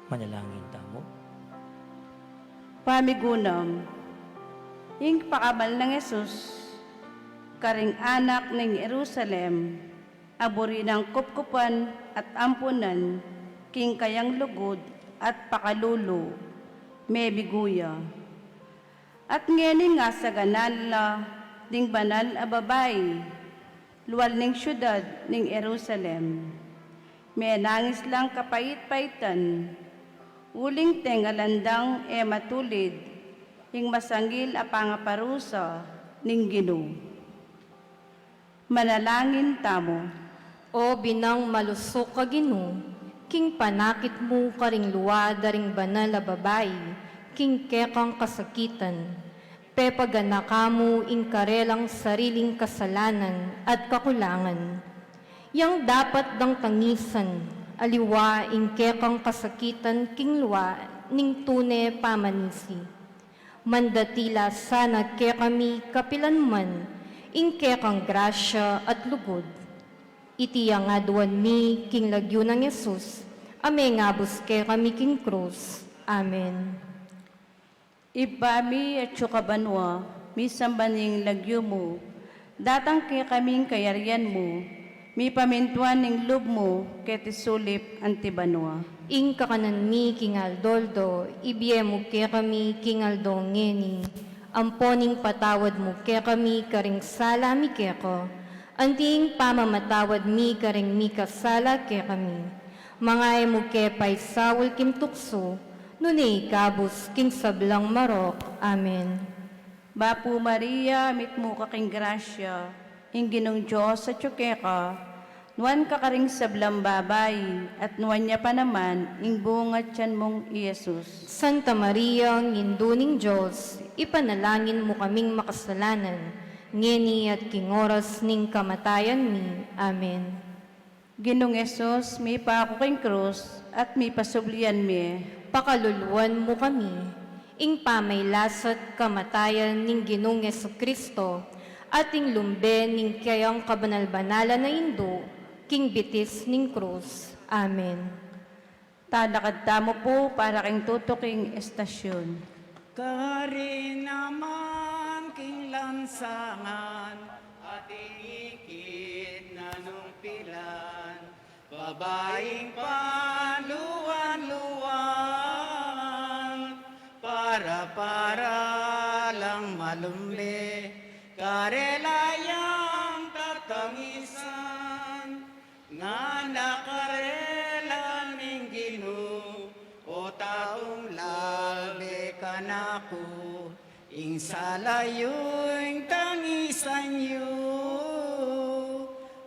Manalangin tamu. Pamigunam, ing pakamal nang Jesus karing anak ning Jerusalem, a buri nang kupkupan at ampunan king kayang lugud at pakalulu, mebigu ya. At ngeni ngasaganan la ding banal a babai lual ning siudad ning Jerusalem. Menangis lang kapait-paitan, uling tengalan dang e matulid ing masangil a pangaparusa ning Ginu. Manalangin tamu. O binang malusuk a Ginu, king panakit mu karing lua da ring banal a babai king kekang kasakitan, pepaganaka mu ing karelang sariling kasalanan at kakulangan, yang dapat dang tangisan, aliwa ing kekang kasakitan king lua ning tune pamanisi. Mandati la sana kekami kapilan man ing kekang grasya at lugud. Iti yang aduan mi king lagyu nang Jesus, a mengabus kekami king krus. Amen. Ibpa mi, atsu ka banua, misamban ing lagyu mu, datang kekami ing kayarian mu, mipamintuan ing lub mu keti sulip anti banua. Ing kakanan mi king aldo-aldo, ibie mu kekami king aldo ngeni. Ampo ing patawad mu kekami karing sala mi keka, anti ing pamamatawad mi karing mikasala kekami. Manga e mu ke paisaul king tuksu, nune ikabus king sablang marok. Amen. Bapu Maria, mitmu ka king grasya, ing Ginung Dios atyu keka, nuan ka karing sablang babai, at nuan ya pa naman ing bunga tiyan mung i Jesus. Santa Maria, Indu ning Dios, ipanalangin mu kaming makasalanan, ngeni at king oras ning kamatayan mi. Amen. Ginung Jesus, mipaku king krus at mipasubli yan mi. Pakaluluan mu kami, ing pamailasa't kamatayan ning Ginung Jesucristo, at ing lumbe ning kayang kabanal-banalan a Indu, king bitis ning krus. Amen. Talakad tamu pu para king tutuking estasyun. Karin naman king lansangan, ating ikit na nung pilan, babaing panluan-luan, para-para lang malumbe, karela yang tatangisan, ngana karela ning Ginu, o taung labe kanaku, ing sala yu ing tangisan yu,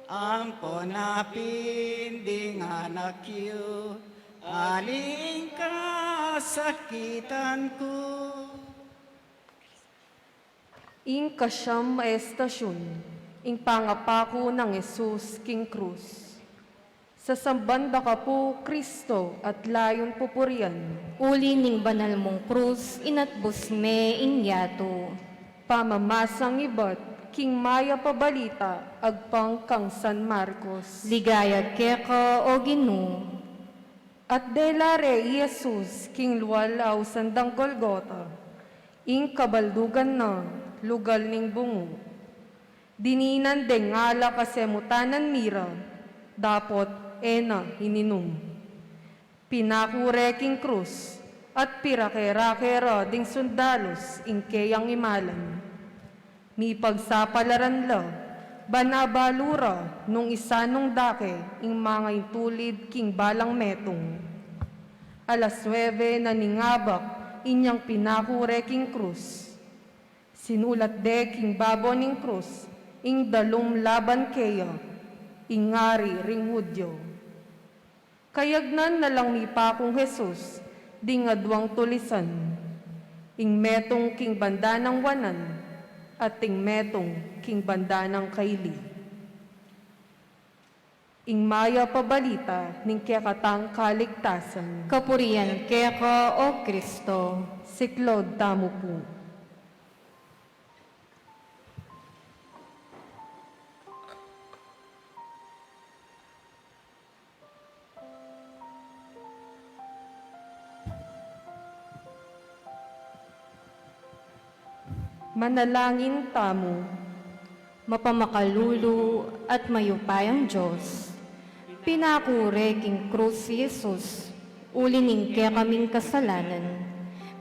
amponan pin ding anak yu, ali ing kasakitan ku. Ing kasyam a estasyun, ing pangapaku nang Jesus king krus. Sasamban da ka pu, Kristo, at layun pupurian. Uli ning banal mung krus, inatbus me ing yatu. Pamamasang ibat king mayap a balita agpang kang San Marcos. Ligaya keka, o Ginu. At dela re i Jesus king lual a ausan dang Golgota, ing kabaldugan na lugal ning bungu. Dininan deng alak a semutanan mira, dapot e na ininum. Pinaku re king krus, at pirake-rake ra ding sundalus ing keyang imalan. Mipagsapalaran la, ban abalu ra nung isanung dake ing mangaintulid king balang metung. Alas nuebe na ning abak inyang pinaku re king krus. Sinulat de king babo ning krus ing dalum laban keya, ing Ari ring Hudyo. Kayagnan na lang mipakung Jesus ding aduang tulisan, ing metung king banda nang wanan, at ing metung king banda nang kaili. Ing mayap a balita ning kekatang kaligtasan. Kapurian keka, o Kristo. Siklaud tamu pu. Manalangin tamu. Mapamakalulu at mayupayang Dios, pinaku re king krus i Jesus, uli ning kekaming kasalanan.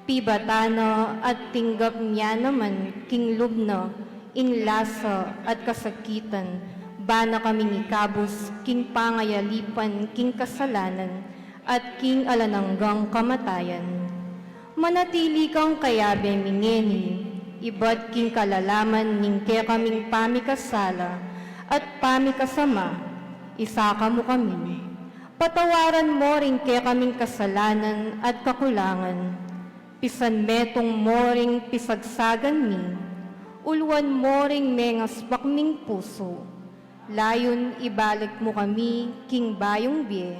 Pibatan na at tinggap niya naman king lub na ing lasa at kasakitan, ba na kaming ikabus king pangayalipan king kasalanan at king alang anggang kamatayan. Manatili kang kayabe mi ngeni, ibat king kalalaman ning kekaming pamikasala at pamikasama, isaka mu kami. Patawaran mo ring kekaming kasalanan at kakulangan, pisan metung mo ring pisagsagan mi, uluan mo ring mengaspak ming pusu, layun ibalik mu kami king bayung bie.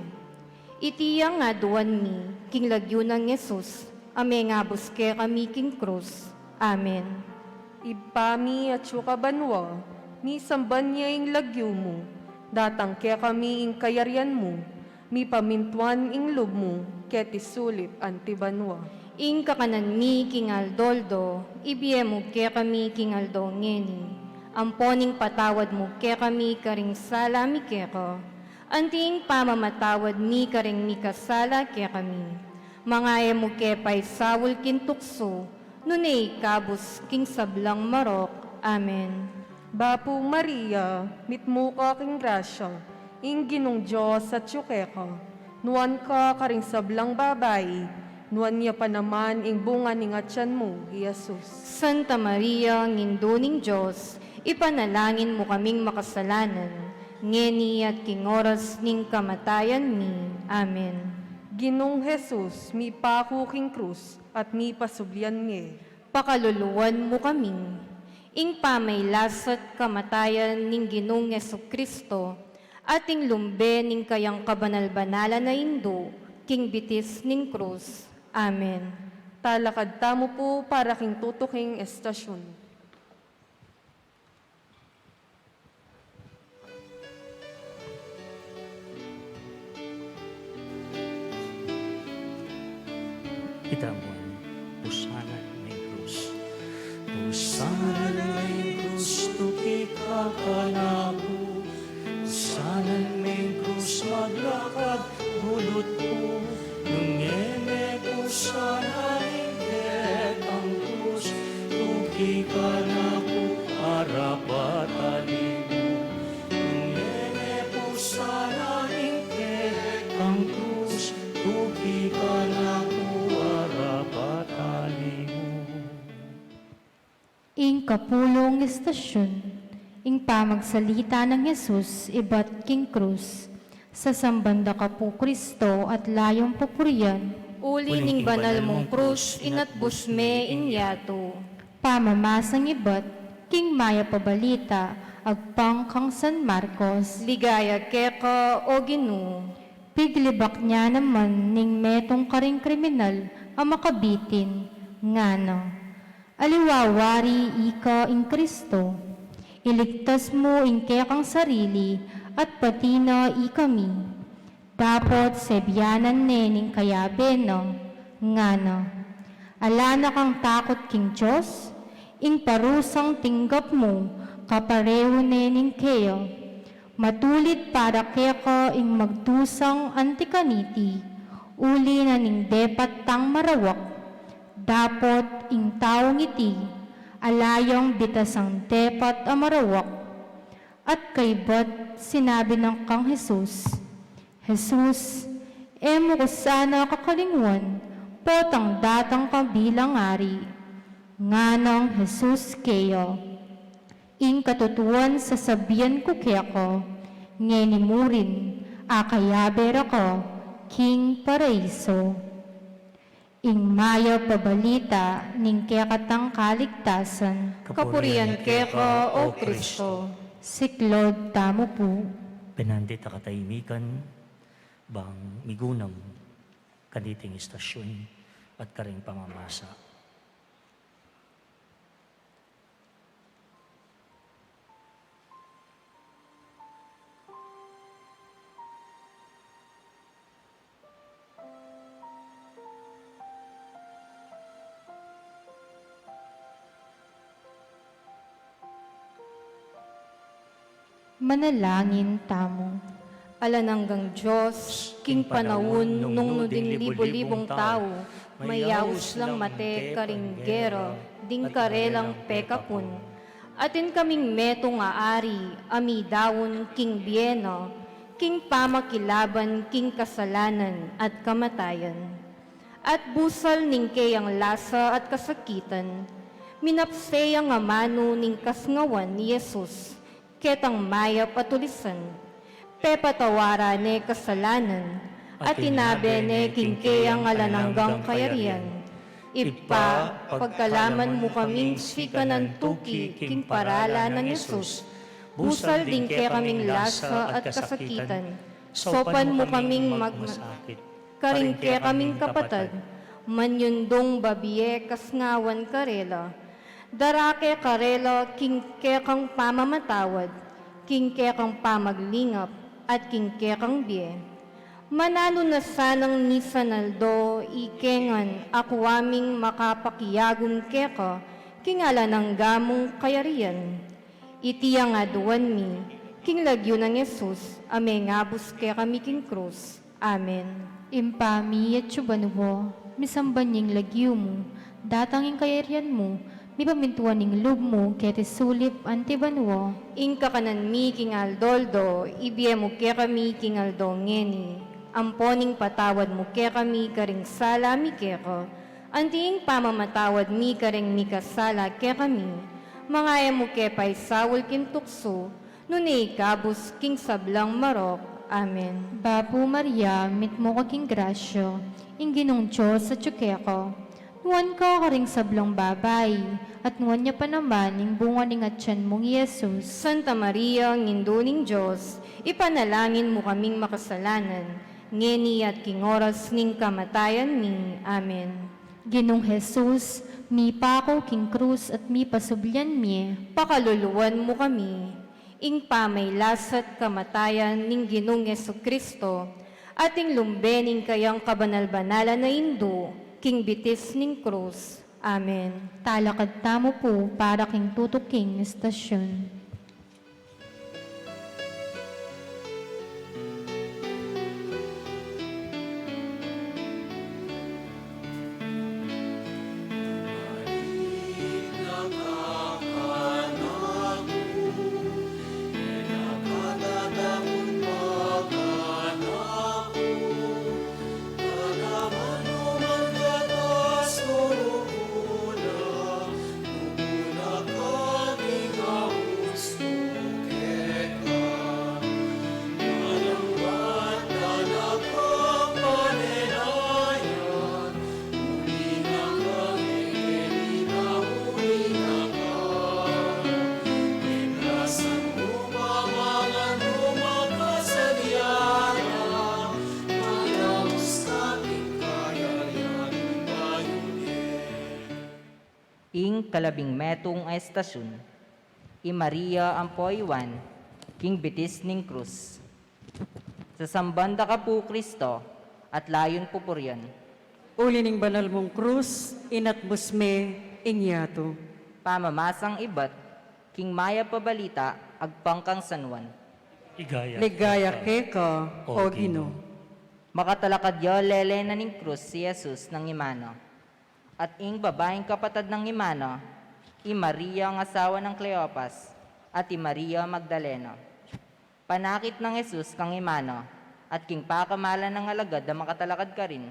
Iti ing aduan mi king lagyu nang Jesus, a mengabus kekami king krus. Amen. Ibpa mi, atsu ka banua, misamban ya ing lagyu mu, datang kekami ing kayarian mu, mipamintuan ing lub mu keti sulip anti banua. Ing kakanan mi king aldo-aldo, ibie mu kekami king aldo ngeni. Ampo ing patawad mu kekami karing sala mi keka, anti ing pamamatawad mi karing mikasala kekami. Manga e mu ke paisaul king tuksu, nune ikabus king sablang marok. Amen. Bapu Maria, mitmu ka king grasya, ing Ginung Dios atyu keka, nuan ka karing sablang babai, Nuan ya pa naman ing bunga ning atian mu, i Jesus. Santa Maria, Indu ning Dios, ipanalangin mu kaming makasalanan, ngeni at king oras ning kamatayan mi. Amen. Ginung Jesus, mipaku king krus at mipasublian mie. Pakaluluan mu kami. Ing pamaylasa't kamatayan ning Ginung Jesucristo, at ing lumbe ning kayang kabanal-banalan a Indu, king bitis ning krus. Amen. Talakad tamu pu para king tutuking estasyun. Itamu, Hosanna ning krus. Hosanna ning krus, tuki ka kanaku. Hosanna ning krus, maglakad bulut ku. Nung e me pu sana ing kekang krus, tuki ka kanaku, arapat alimu. Nung e me pu sana ing kekang krus, tuki ka kanaku, arapat alimu. Ing kapulung estasyun, ing pamagsalita nang Jesus ibat king krus. Sasamban da ka pu Kristo at layung pupurian. Uli ning banal mung krus, inatbus me ing yatu. Pamamasang ibat king mayap a balita agpang kang San Marcos. Ligaya keka, o Ginu. Piglibak ne naman ning metung karing kriminal a makabitin, ngana: Aliwa wari ika ing Kristo, iligtas mu ing kekang sarili at pati na ikami. Dapot sebianan ne ning kayabe na, ngana: Ala na kang takut king Dios, ing parusang tinggap mu kaparehu ne ning kaya. Matulid para keka ing magdusang anti kaniti, uli na ning depat tang marawak. Dapot ing taung iti, ala yang bitasang depat a marawak. At kaybat sinabi na kang Jesus: Jesus, e mu ku sana kakalingwan, potang datang ka bilang ari. Nganang Jesus keya: Ing katutuan sasabian ku keka, ngeni murin akayabe ra ka king paraiso. Ing mayap a balita ning kekatang kaligtasan. Kapurian keka, O Kristo. Siklaud tamu pu. Penandit a katahimikan, bang migunam kaniting estasyun at karing pamamasa. Manalangin tamu. Alang anggang Dios, king panaun nung nu ding libu-libung tau mayaus lang mate karing gera ding karelang pekapun, atin kaming metung a ari a midaun king bie na, king pamakilaban king kasalanan at kamatayan. At busal ning keyang lasa at kasakitan, minapse yang amanu ning kasngawan i Jesus, ketang mayap a tulisan. Pepatawaran ne kasalanan, at tinabe ne king keyang alang anggang kayarian. Ibpa, pagkalaman mu kaming sikanan tuki king paralan nang Jesus, busal ding kekaming lasa at kasakitan, saupan mu kaming magmasakit karing kekaming kapatad, manyundung babie kasngawan karela. Darake karela king kekang pamamatawad, king kekang pamaglingap, at king kekang bie. Mananu na sanang misan aldo ike ngan aku aming makapakiagum keka king alang angga mung kayarian. Iti ing aduan mi king lagyu nang Jesus a mengabus kekami king krus. Amen. Ibpa mi, atsu ka banua, misamban ya ing lagyu mu, datang ing kayarian mu, mipamintuan ing lub mu keti sulip anti banua. Ing kakanan mi king aldo-aldo, ibie mu kekami king aldo ngeni. Ampo ning patawad mu kekami karing sala mi keka, anti ing pamamatawad mi karing mikasala kekami. Manga e mu ke paisaul king tuksu, nune ikabus king sablang marok. Amen. Bapu Maria, mitmu ka king grasya, ing Ginung Dios atyu keka. Nuan ka karing sablang babai, at nuan ya pa naman ing bunga ning atyan mung Jesus. Santa Maria, Indu ning Dios, ipanalangin mu kaming makasalanan, ngeni at king oras ning kamatayan mi. Amen. Ginung Jesus, mipaku king krus at mipasublian mie. Pakaluluan mu kami. Ing pamailas at kamatayan ning Ginung Jesucristo, at ing lumbe ning kayang kabanal-banalan a Indu, king bitis ning krus. Amen. Talakad tamu pu para king tutuking estasyun. Ing kalabing metung a estasyun, i Maria ampo i Juan, king bitis ning krus. Sasamban da ka pu, Kristo, at layun pupurian. Uli ning banal mung krus, inatbus me ing yatu. Pamamasang ibat king mayap a balita agpang kang San Juan. Ligaya keka, O Ginu. Makatalakad ya lele na ning krus i Jesus nang ima na. At ing babaing kapatad nang ima na, i Maria a asawa nang Cleopas, at i Maria Magdalena. Panakit nang Jesus kang ima na, at king pakamalan nang alagad a makatalakad karin,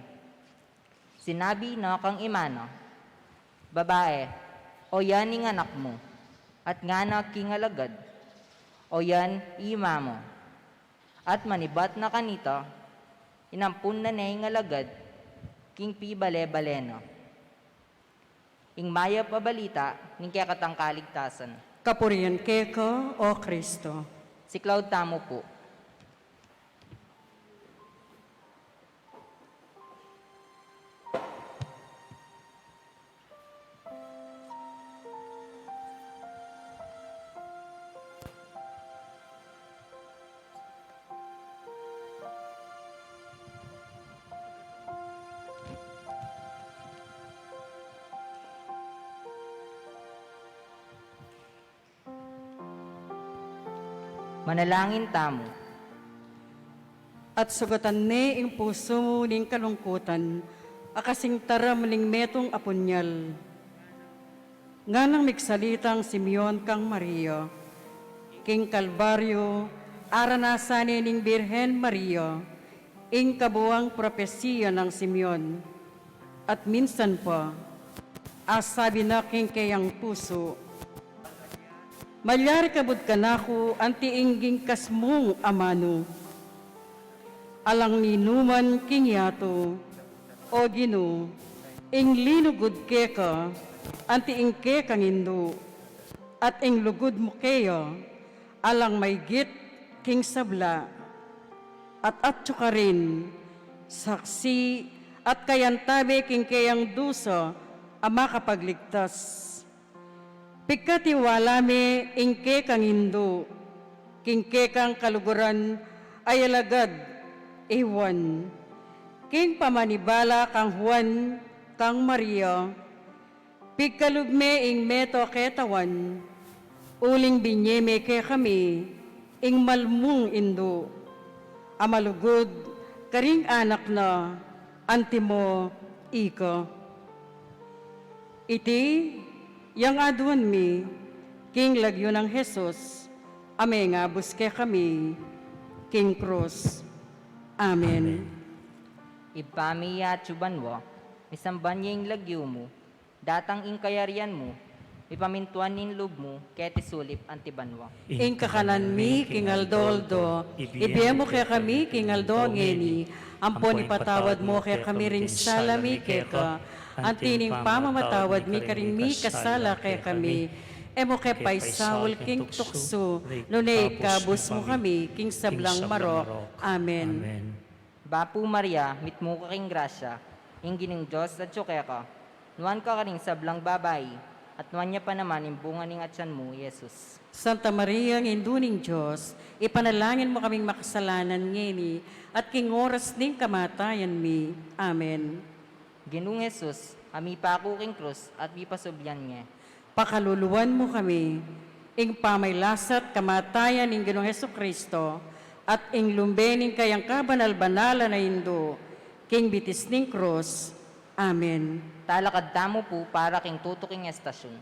sinabi na kang ima na, Babae, oyan ing anak mu. At ngana king alagad, Oyan i ima mu. At manibat na kanita, inampun na ne ing alagad king pibale-bale na. Ing mayap a balita ning kekatang kaligtasan. Kapurian keka, O Kristo. Siklaud tamu pu. Manalangin tamu. At sugatan ne ing pusu mu ning kalungkutan a kasing taram ning metung a punyal. Nganang migsalitang Simeon kang Maria, king Kalbaryo, aranasan ne ning Birhen Maria ing kabuang propesia nang Simeon. At minsan pa, asabi na king keyang pusu, Malyari kabud kanaku anti ing gingkas mung amanu. Alang ninuman king yatu, O Ginu, ing linugud keka anti ing kekang indu, at ing lugud mu keya alang maygit king sabla. At atyu karin, saksi at kayantabe king keyang dusa a makapagligtas. Pigkatiwala me ing kekang indu king kekang kaluguran a alagad, i Juan. King pamanibala kang Juan kang Maria, pigkalub me ing meto a ketawan, uling binye me kekami ing malmung indu a malugud karing anak na, antimo ika. Iti yang aduan mi king lagyu nang Jesus a mengabus kekami king krus. Amen. Ibpa mi, atsu ka banua, misamban ya ing lagyu mu, datang ing kayarian mu, mipamintuan ing lub mu keti sulip anti banua. Ing kakanan mi king aldo-aldo, ibie mu kekami king aldo ngeni, ampon ipatawad mu kekami ring sala mi keka, anti ning pamamatawad mi karing mikasala kekami. E mu ke paisaul king tuksu, nune ikabus mu kami king sablang marok. Amen. Bapu Maria, mitmu ka king grasya, ing Ginung Dios atyu keka, nuan ka karing sablang babai, at nuan ya pa naman ing bunga ning atian mu, Jesus. Santa Maria, Indu ning Dios, ipanalangin mu kaming makasalanan ngeni at king oras ning kamatayan mi. Amen. Ginung Jesus, a mipaku king krus at mipasubli nge, pakaluluan mu kami, ing pamagkasakit at kamatayan ning Ginung Jesucristo, at ing lumbe ning kayang kabanal-banalan a Indu, king bitis ning krus. Amen. Talakad tamu pu para king tutuking estasyun.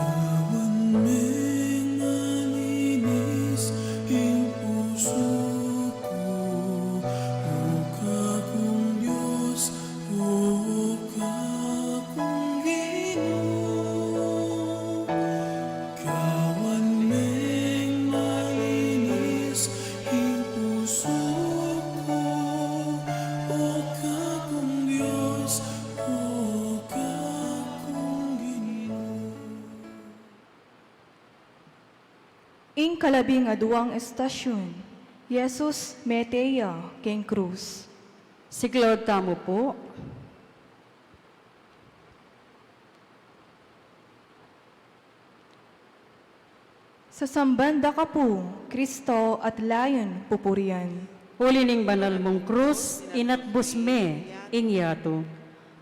Gawan meng malinis ing pusu ku, O kakung Dios, O kakung Ginu. Gawan meng malinis ing pusu ku, O kakung Dios, O kakung Ginu. Ing kalabing aduang estasyun, Jesus mete ya king krus. Siklaud tamu pu. Sasamban da ka pu, Kristo, at layun pupurian. Uli ning banal mung krus, inatbus me ing yatu.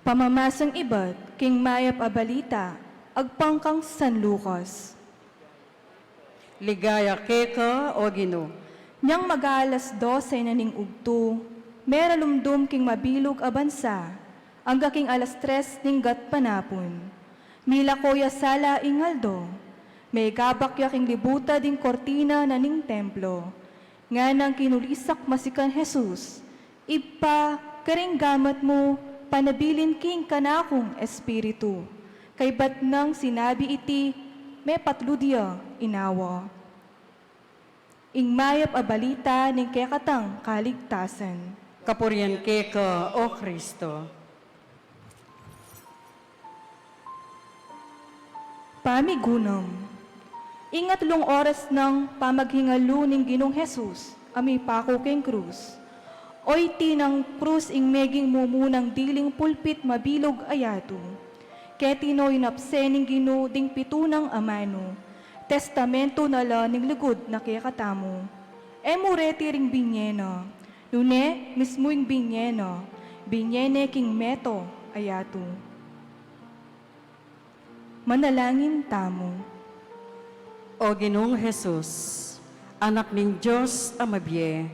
Pamamasang ibat king Mayap a Balita agpang kang San Lucas. Ligaya keka, O Ginu. Nyang mag-aalas dose na ning ugtu, meralumdum king mabilug a bansa, angga king alas tres ning gatpanapun. Milako ya sala ing aldo, megabak ya king libutan ding kurtina na ning templo. Nganang kinulisak masikan Jesus, Ibpa, karing gamat mu, panabilin king kanakung espiritu. Kaybat nang sinabi iti, mepatlud ya inawa. Ing Mayap a Balita ning kekatang kaligtasan. Kapurian keka, O Kristo. Pamigunam. Ing atlung oras nang pamaghingalu ning Ginung Jesus a mipaku king krus. Oytin nang krus ing meging mumunang diling pulpit mabilug a yatu. Keti no inapse ning Ginu ding pitu nang amanu, testamentu na la ning lugud na kekatamu. E mu reti ring binye na, nune mismu ing binye na, binye ne king meto a yatu. Manalangin tamu. O Ginung Jesus, Anak ning Dios a mabie,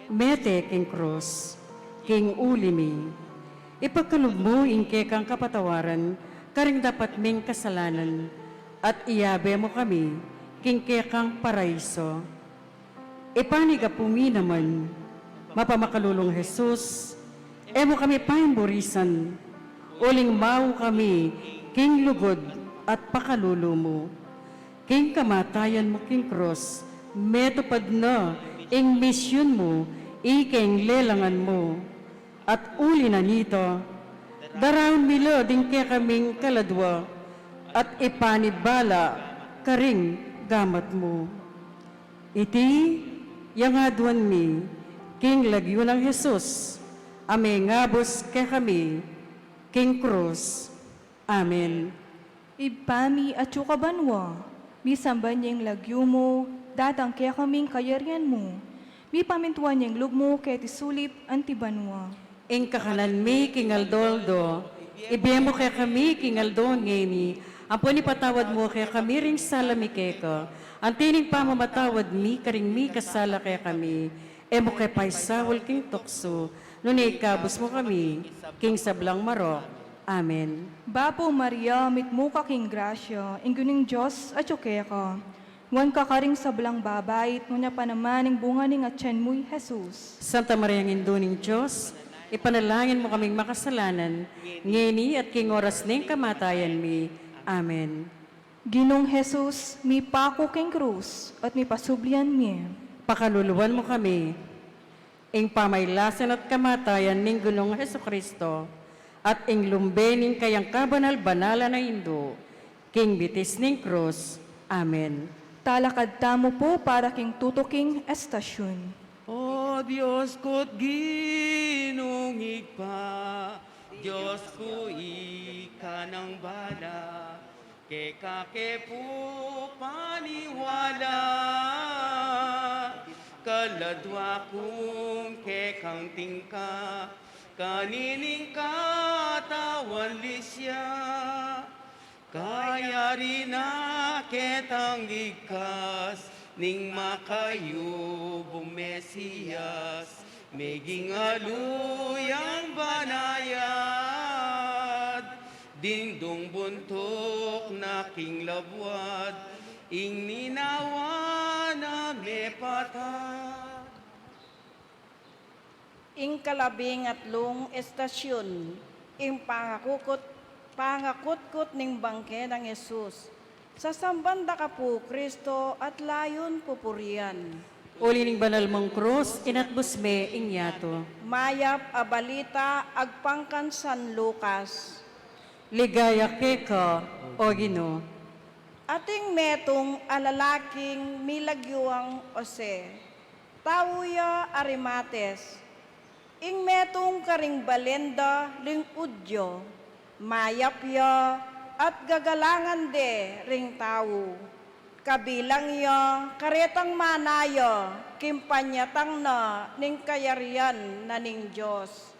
mete king krus, king uli mi, ipagkalub mu ing kekang kapatawaran karing dapat ming kasalanan, at iyabe mu kami king kekang paraiso. Ipanyawad mi naman, mapamakalulung Jesus, e mu kami paimburisan, uling mau kami king lugud at pakalulu mu. King kamatayan mu king krus, metupad na ing misyun mu, ika ing lelangan mu. At uli na nita, daraun mi la ding kekaming kaladua, at ipanibala karing gamat mu. Iti yang aduan mi, king lagyu nang Jesus, a mengabus kekami, king krus. Amen. Ibpa mi, atsu ka banua, misamban ya ing lagyu mu, datang kekami ing kayarian mu, mipamintuan ya ing lub mu keti sulip anti banua. Ing kakanan mi king aldo-aldo, ibie mu kekami king aldo ngeni, Ampon ipatawad mu kekami ring sala mi keka, anti ning pamamatawad mi karing mikasala kekami. E mu ke paisaul king tuksu, nune ikabus mu kami king sablang marok. Amen. Bapu Maria, mitmu ka king grasya, ing Ginung Dios atyu keka. Nuan ka karing sablang babai, at nuan ya pa naman ing bunga ning atian mu, i Jesus. Santa Maria, Indu ning Dios, ipanalangin mu kaming makasalanan, ngeni at king oras ning kamatayan mi. Amen. Ginung Jesus, mipaku king krus, at mipasublian mi. Pakaluluan mu kami. Ing pamailasan at kamatayan ning Ginung Jesucristo, at ing lumbe ning kayang kabanal-banalan a Indu, king bitis ning krus. Amen. Talakad tamu pu para king tutuking estasyun. O Dios ku't Ginung Ibpa, Dios ku ika nang bana, keka ke pu paniwala, kaladwa kung kekang tingka, kanining katawan lisya. Kayari na ketang ligkas ning makayubung Mesias, meging aluyang banayad, ding dung buntuk na king labuad, ing ninawa na mepatad. Ing kalabing-atlung estasyun, ing pangakukut-, pangakutkut ning bangke nang Jesus. Sasamban da ka pu, Kristo, at layun pupurian. Uli ning banal mung krus, inatbus me ing yatu. Mayap a balita agpang kang San Lucas. Ligaya keka, O Ginu. Ating metung a lalaking milagyuang Jose, tau ya Arimates, ing metung karing balen da ring Judio, mayap ya at gagalangan de ring tau. Kabilang ya karetang manaya king panyatang na ning kayarian na ning Dios.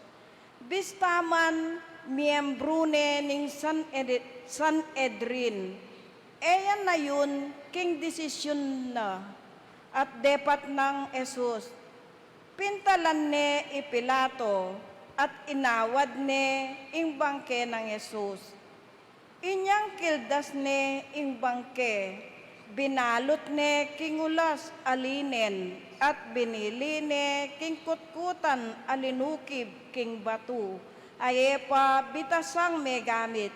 Bista man miyembru ne ning Saned-, Sanedrin, e ya nayun king desisyun na, at depat nang Jesus, pintalan ne i Pilato, at inawad ne ing bangke nang Jesus. Inyang kildas ne ing bangke, binalut ne king ulas a linen, at binili ne king kutkutan a linukib king batu, a e pa bitasang megamit.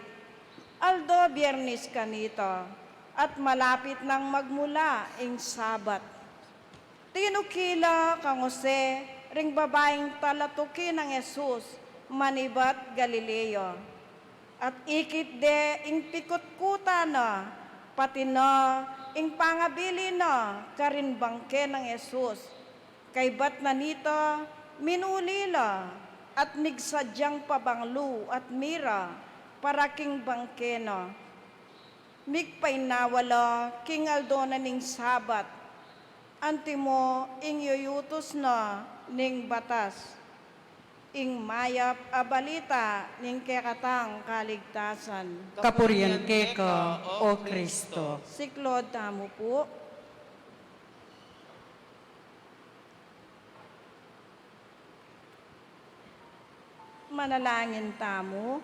Aldo Biernis kanita, at malapit nang magmula ing Sabat. Tinuki la kang Jose ring babaing talatuki nang Jesus manibat Galilea. At ikit de ing pikutkutan na, pati na ing pangabili na karin bangke nang Jesus. Kaybat na nita, minuli la at migsadyang pabanglu at mira para king bangke na. Migpainawa la king aldo na ning Sabat, antimo ing yuyutus na ning batas. Ing mayap a balita ning kekatang kaligtasan. Kapurian keka, O Kristo. Siklaud tamu pu. Manalangin tamu.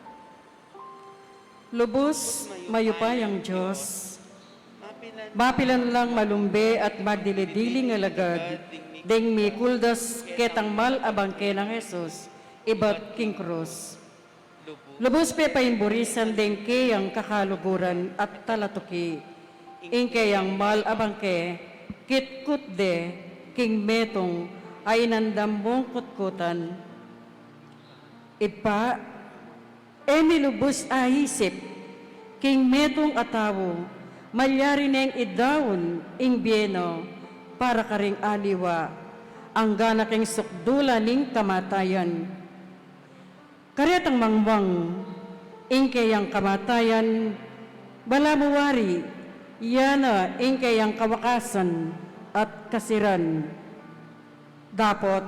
Lubus mayupayang Dios, mapilan lang malumbe at magdili-diling alagad ding mikuldas ketang mal a bangke nang Jesus ibat king krus. Lubus pepaimburisan deng keyang kakaluguran at talatuki. Ing keyang mal a bangke, kitkut de king metung a inandam mung kutkutan. Ibpa, e mi lubus aisip king metung a tau malyari neng idaun ing bie na para karing aliwa, angga na king sukdulan ning kamatayan. Karetang mangwang, ing keyang kamatayan, balamu wari, ya na ing keyang kawakasan at kasiran. Dapot,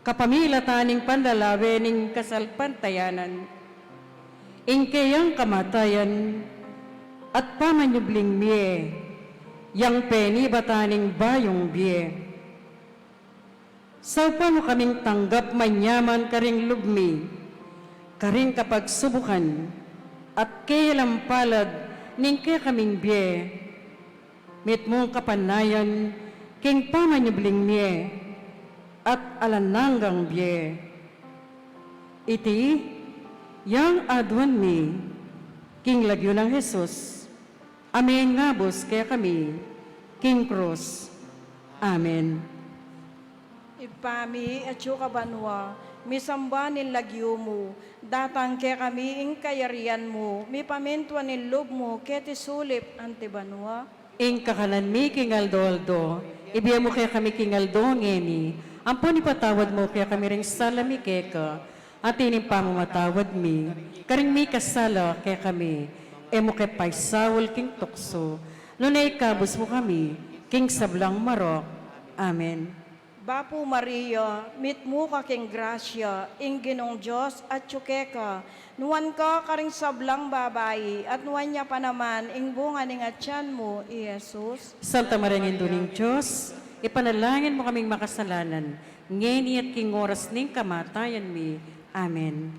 kapamilatan ning panlalawe ning kasalpantayanan, ing keyang kamatayan, At pamanyubling mie, yang penibatan ning bayung bie. Saupan mu kaming tanggap manyaman karing lub mi, karing kapagsubukan, at kekalang palad ning kekaming bie. Mitmung kapanayan king pamanyubling mie, at alang anggang bie. Iti yang aduan mi, king lagyu nang Jesus, a mengabus kekami king krus. Amen. Ibpa mi, atsu ka banua, misamban ing lagyu mu, datang kekami ing kayarian mu, mipamintuan ing lub mu keti sulip anti banua. Ing kakanan mi king aldo-aldo, ibie mu kekami king aldo ngeni, ampon ipatawad mu kekami ring sala mi keka, anti ning pamamatawad mi karing mikasala kekami, e mu ke paisaul king tuksu, nune ikabus mu kami king sablang marok. Amen. Bapu Maria, mitmu ka king grasya, ing Ginung Dios atyu keka, nuan ka karing sablang babai, at nuan ya pa naman ing bunga ning atian mu, i Jesus. Santa Maria, Indu ning Dios, ipanalangin mu kaming makasalanan, ngeni at king oras ning kamatayan mi. Amen.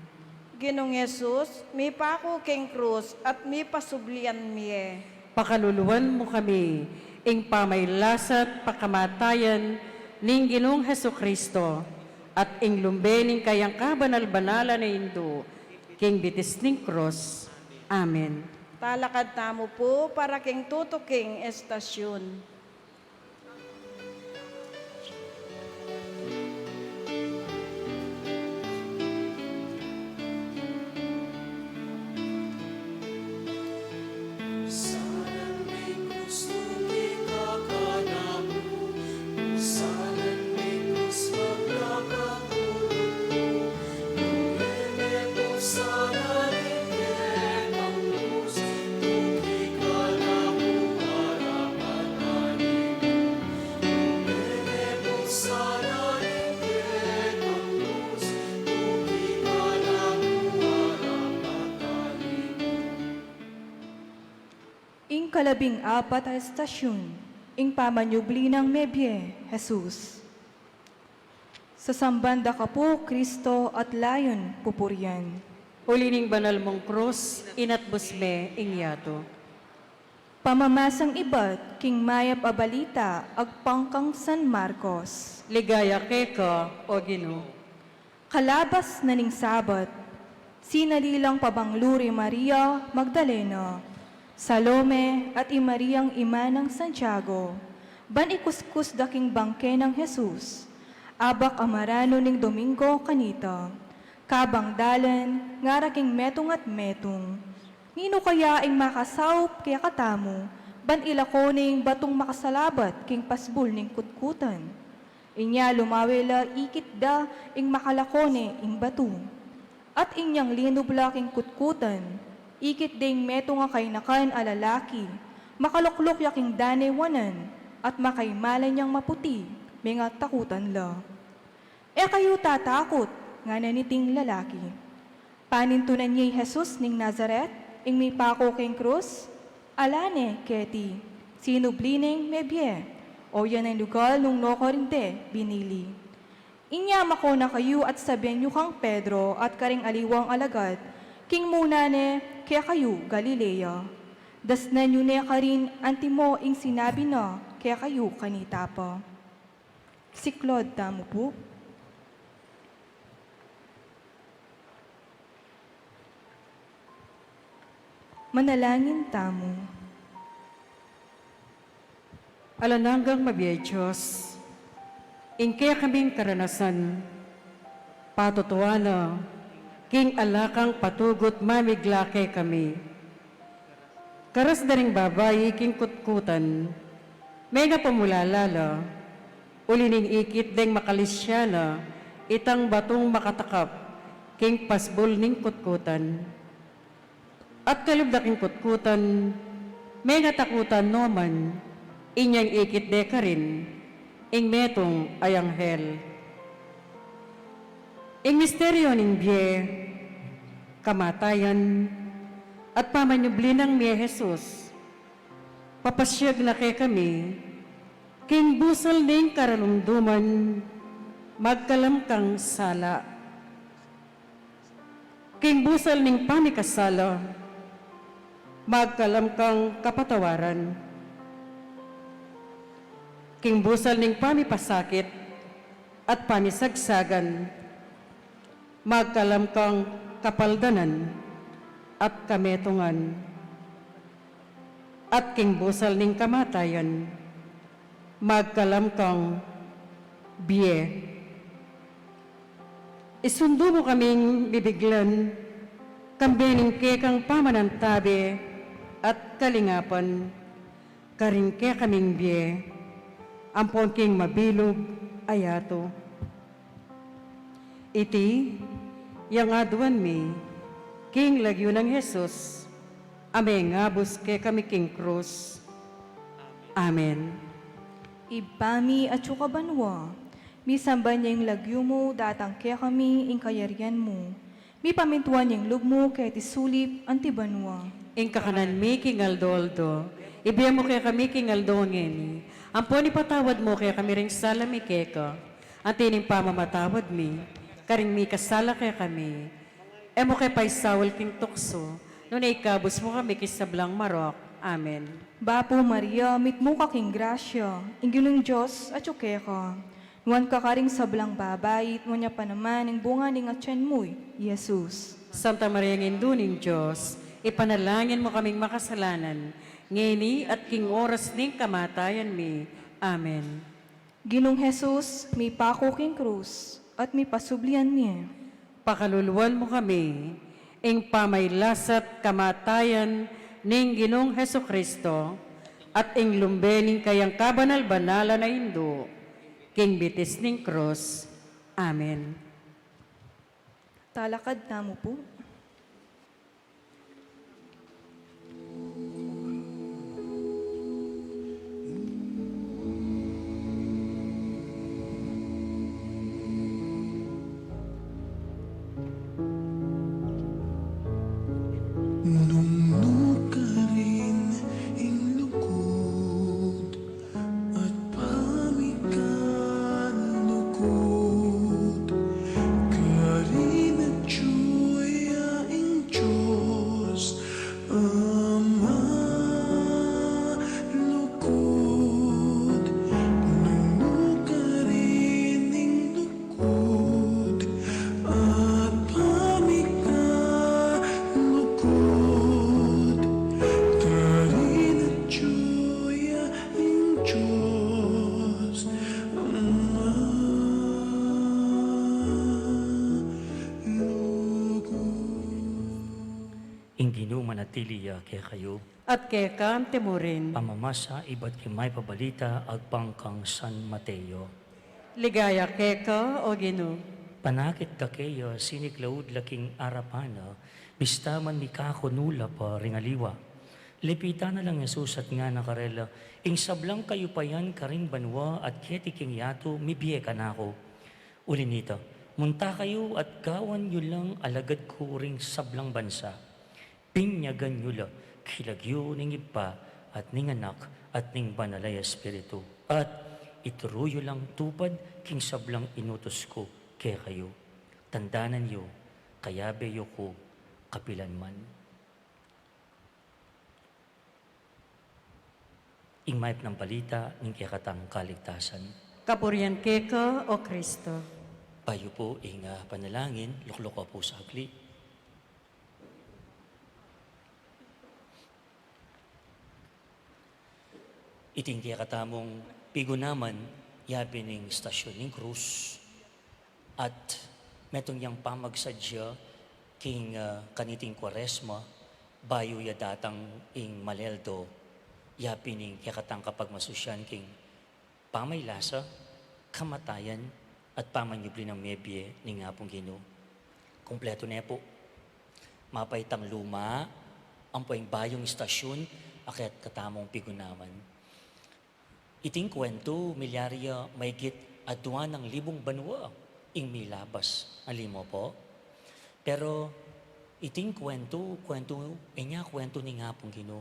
Ginung Jesus, mipaku king krus at mipasublian mie. Pakaluluan mu kami ing pamailasa't pakamatayan ning Ginung Jesucristo, at ing lumbe ning kayang kabanal-banalan a Indu, king bitis ning krus. Amen. Talakad tamu pu para king tutuking estasyun. Ing kalabing apat a estasyun, ing pamanyubli nang mebie Jesus. Sasamban da ka pu, Kristo, at layun pupurian. Uli ning banal mung krus, inatbus me ing yatu. Pamamasang ibat king mayap a balita agpang kang San Marcos. Ligaya keka, O Ginu. Kalabas na ning Sabat, sinali lang pabanglu ri Maria Magdalena, Salome, at i Mariang ima nang Santiago, ban ikuskus da king bangke nang Jesus, abak a maranu ning Domingo kanita. Kabang dalan, ngara king metung at metung, "Ninu kaya ing makasaup kekatamu, ban ilako ne ing batung makasalabat king pasbul ning kutkutan?" Inya lumawe la ikit da ing makalako ne ing batu. At inyang linub la king kutkutan, ikit de ing metung a kainakan a lalaki, makalukluk ya king dane wanan, at makaimalan yang maputi, mengatakutan la. "E kayu tatakut," ngana niting lalaki. Panintunan ye i Jesus ning Nazaret, ing mipaku king krus. Ala ne keti, sinubli neng mebie, o ya ning lugal nung nukarin de binili. Inya mako na kayu at sabian yu kang Pedro at karing aliwang alagad, king muna ne kekayu Galilea. Dasnan yu ne karin antimo ing sinabi na kekayu kanita pa. Siklaud tamu pu. Manalangin tamu. Alang anggang mabie Dios, ing kekaming karanasan, patutuan na, king ala kang patugut mamigla kekami. Karas da ring babai king kutkutan, mengapamulala la, uli ning ikit deng makalisya na itang batung makatakap king pasbul ning kutkutan. At kalub da king kutkutan, mengatakutan no man, inyang ikit de karin ing metung a anghel. Ing misteryu ning bie, kamatayan, at pamanyubli nang mie Jesus, Papasyag na kekami, king busal ning karalumduman, magkalam kang sala. King busal ning pamikasala, magkalam kang kapatawaran. King busal ning pamipasakit at pamisagsagan, magkalam kang kapaldanan at kametungan. At king busal ning kamatayan, magkalam kang bie. Isundu mu kaming bibiglan, kambe ning kekang pamanantabe at kalingapan, karing kekaming bie, ampon king mabilug a yatu. Iti yang aduan mi king lagyu nang Jesus, a mengabus kekami king krus. Amen. Ibpa mi, atsu ka banua, misamban ya ing lagyu mu, datang kekami ing kayarian mu, mipamintuan ya ing lub mu keti sulip anti banua. Ing kakanan mi king aldo-aldo, ibie mu kekami king aldo ngeni, ampon ipatawad mu kekami ring sala mi keka, anti ning pamamatawad mi karing mikasala kekami. E mu ke paisaul king tuksu, nune ikabus mu kami king sablang marok. Amen. Bapu Maria, mitmu ka king grasya, ing Ginung Dios atyu keka. Nuan ka karing sablang babai, at nuan ya pa naman ing bunga ning atian mu, i Jesus. Santa Maria, Indu ning Dios, ipanalangin mu kaming makasalanan, ngeni at king oras ning kamatayan mi. Amen. Ginung Jesus, mipaku king krus, at mipasublian mie. Pakaluluan mu kami, ing pamailasa't kamatayan ning Ginung Jesucristo, at ing lumbe ning kayang kabanal-banalan a Indu, king bitis ning krus. Amen. Talakad tamu pu. Nung nukarin ing lugud at pamikalugud, karin atyu ya ing Dios Ama lugud, nung nukarin ing lugud at pamikalugud, karin atyu ya ing Dios Ama lugud. Ing Ginu manatili ya kekayu. At keka mu rin. Pamamasa ibat king Mayap a Balita agpang kang San Mateo. Ligaya keka, O Ginu. Panakit da keya, siniklaud la king arapan na, bista man mikakunu la pa ring aliwa. Lepitan na lang Jesus at ngana karela, ing sablang kayupayan karing banua at keti king yatu mibie kanaku. Uli na nita, munta kayu at gawan yu lang alagad ku ring sablang bansa. Binyagan yu la king lagyu ning Ibpa at ning Anak at ning Banal a Espiritu. At ituru yu lang tupad king sablang inutus ku kekayu. Tandanan yu, kayabe yu ku kapilan man. Ing Mayap a Balita ning kekatang kaligtasan. Kapurian keka, O Kristo. Bayu pu ing, ah, panalangin, lukluk ko pu sagli. Iting kekatamung pigunaman, yabe ning Estasyun ning Krus, at metung yang pamagsadya king, ah, kaniting Kuaresma, bayu ya datang ing maleldo, yabe ning kekatang kapagmasusyan king pamailasa, kamatayan, at pamanyubli nang mebie ning Apung Ginu. Kumpletu ne pu. Mapait tang luma ampo ing bayung estasyun a kekatamung pigunaman. Iting kuwentu, milyari ya maigit adua nang libung banua ing milabas, ali mu pu. Pero iting kuwentu, kuwentu, inya kuwentu ning Apung Ginu.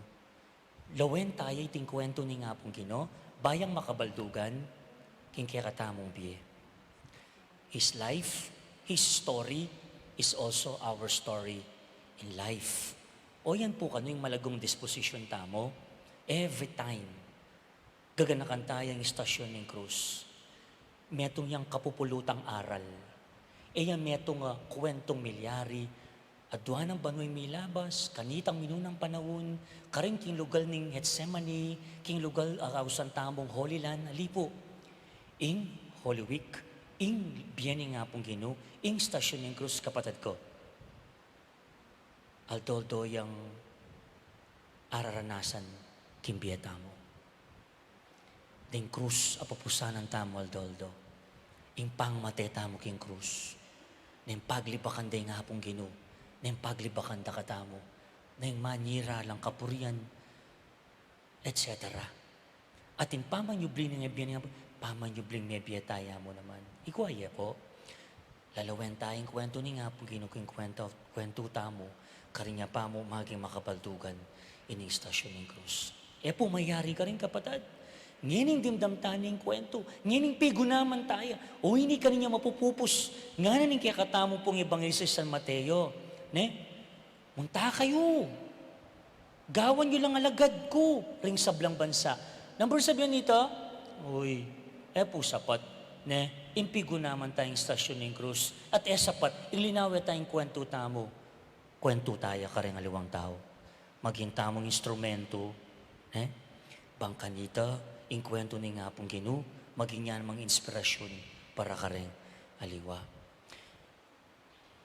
Lawen taya iting kuwentu ning Apung Ginu, ba yang makabaldugan king kekatamung bie. His life, his story is also our story in life. O yan pu kanu ing malagung disposisyun tamu, every time gaganakan taya ing istasyon ning krus, metung yang kapupulutang aral. E ya metung a kuwentung milyari, adua nang banua ing milabas, kanitang minunang panaun, karin king lugal ning Getsemani, king lugal a ausan tamung Holy Land, ali pu. Ing Holy Week, ing bie ning Apung Ginu, ing istasyon ning krus, kapatad ku. Aldo-aldo yang araranasan king bie tamu. Deng krus a pupusanan tamu aldo-aldo. Ing pangmate tamu king krus. Neng paglibakan deng Apung Ginu. Neng paglibakan da katamu. Neng manyira lang kapurian, et cetera. At ing pamanyubling mebie, pamanyubling mebie taya mu naman. Ikwa ye pu. Lalawen taya ing kuwentu ning Apung Ginu king kuwentu, kuwentu tamu, karin ya pa mu maging makabaldugan ining istasyon ning krus. E pu mayari karin, kapatad. Ngening dimdam ta ne ing kuwentu, ngening pigunaman taya. O ini karin ya mapupupus, ngana ning kekatamu pung ebanghelista i San Mateo, ne? Munta kayu. Gawan yu lang alagad ku ring sablang bansa. Nanu pu ring sabian nita? Uy, e pu sapat, ne? Ing pigunaman taya ing istasyon ning krus. At e sapat, ing linawe taya ing kuwentu tamu. Kuwentu taya kareng aliwang tau. Maging tamung instrumentu, ne? Bang kanita, ing kuwentu ning Apung Ginu, maging ya namang inspirasyun para kareng aliwa.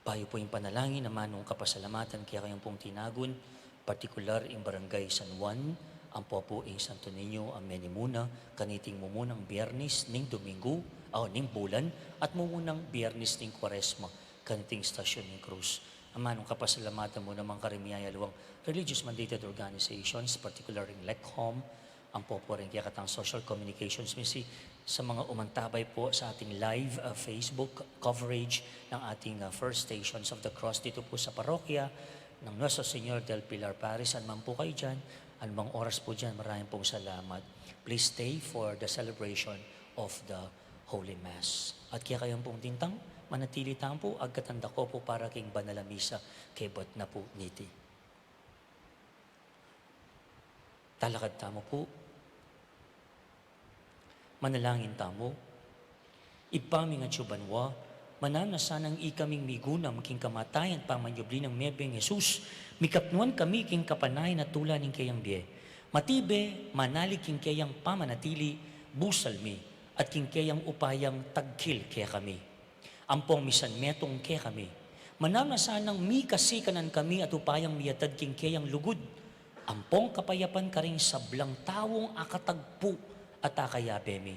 Bayu pu ing panalangin, amanung kapasalamatan kekayung pung tinagun, partikular ing Barangay San Juan, ampo pu ing Santo Niño a menimuna kaniting mumunang Biyernes ning Domingo, aw, ning bulan, at mumunang Biyernes ning Kuaresma kaniting istasyon ning krus. Amanung kapasalamatan mu naman karing miyayaliwang religious mandated organizations, partikular ing LECHOM, ampo pu ring kekatang social communications misi, sa mga umantabay pu sa ating live, ah, Facebook coverage ng ating, ah, First Stations of the Cross dito pu sa parokya ng Nuestra Señora del Pilar Parish. Anuman pu kayu diyan, anumang oras pu diyan, maraming pong salamat. Please stay for the celebration of the Holy Mass. At kekayung pung tintang, manatili tamu pu, agkatanda ko pu para king banal a misa, kaybat na pu niti. Talakad tamu pu. Manalangin tamu. Ibpa mi a atsu banua, mananu na sanang ikaming migunam king kamatayan at pamanyubli nang mebie nang Jesus, mikapnuan kami king kapanayan at tula ning keyang bie. Matibe, manalig king keyang pamanatili, busal mi, at king keyang upayang tagkil kekami. Ampong misan metung kekami, mananu na sanang mikasikanan kami at upayang miyatad king keyang lugud ampong kapayapan karing sablang taung akatagpu at akayabe mi.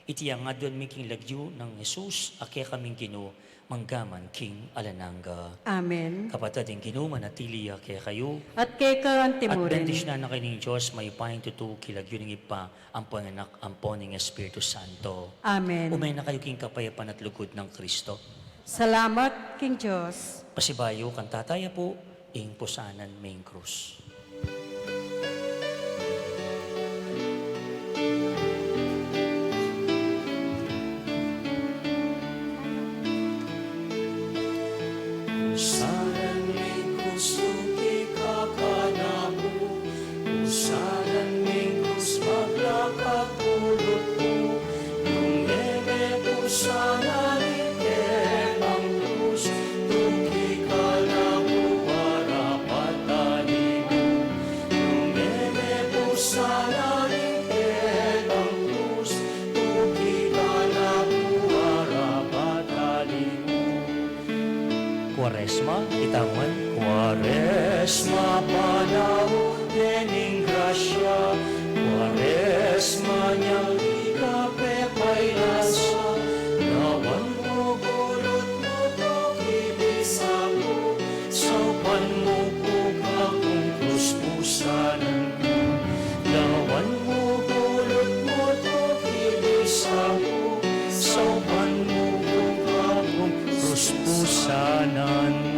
Iti ing aduan mi king lagyu nang Jesus a kekaming Ginu, mangga man king alang angga. Amen. Kapatad, ing Ginu manatili ya kekayu. At keka antimurin. At bendisyunan na kayu ning Dios, mayupayang tutu, king lagyu ning Ibpa, ampo ning Anak, ampo ning Espiritu Santo. Amen. Ume na kayu king kapayapan at lugud nang Kristo. Salamat king Dios. Pasibayu kang tataya pu, ing pusanan ming krus. Pusanan ming krus, tuki ka kanaku, pusanan ming krus, maglakad tulut ku, nung e me pusanan ing kekang krus, tuki ka naku, arapat alimu, nung e me pusanan ing kekang krus, tuki ka naku, arapat alimu. Kuaresma, itamu man. Kuaresma, panaun de ning grasya. Kuaresma, nyari ka pe pailasa. Lawan mu gulut mu, tuki bisa ku, saupan mu ku kang krus, pusanan ku. Lawan mu gulut mu, tuki bisa ku, saupan mu ku kang krus, pusanan ku.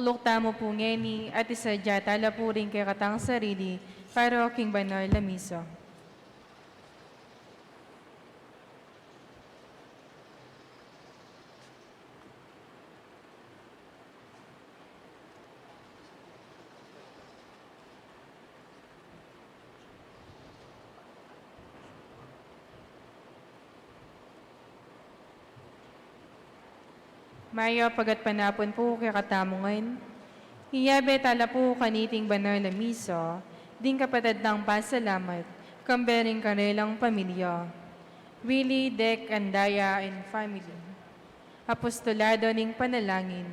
Tuktuk tamu pu ngeni at isadya tala pu ring kekatang sarili para king banal a misa. Mayap a gatpanapun pu kekatamu ngan. Iyabe tala pu kaniting banal a misa ding kapatad tang pasalamat, kambe ring karelang pamilya. Willie, Dec, Andaya, and family. Apostolado ning Panalangin.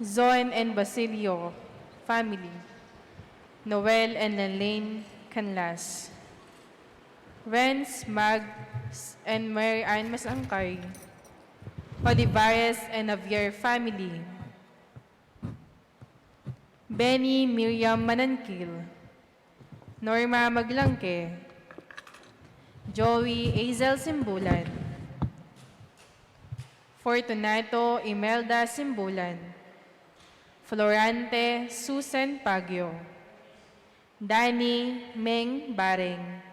Zon and Basilio family. Noel and Lalaine Canlas. Renz, Mags, and Mary Ann Masangkay. Olivares and Javier family. Benny, Miriam Manangkil. Norma Maglangke. Joey, Azel Simbulan. Fortunato, Imelda Simbulan. Florante, Susan Pagio. Danny, Meng Bareng.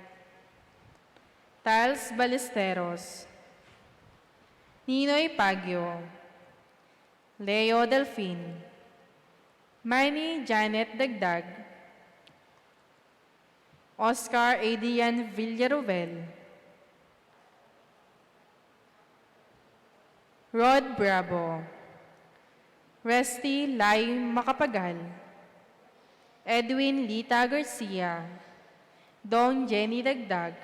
Tals Ballesteros. Ninoy Pagio. Leo Delfin. Manny, Janet Dagdag. Oscar, Adrian Villaruel. Rod Bravo. Resty, Lai Macapagal. Edwin, Lita Garcia. Dong Jenny Dagdag.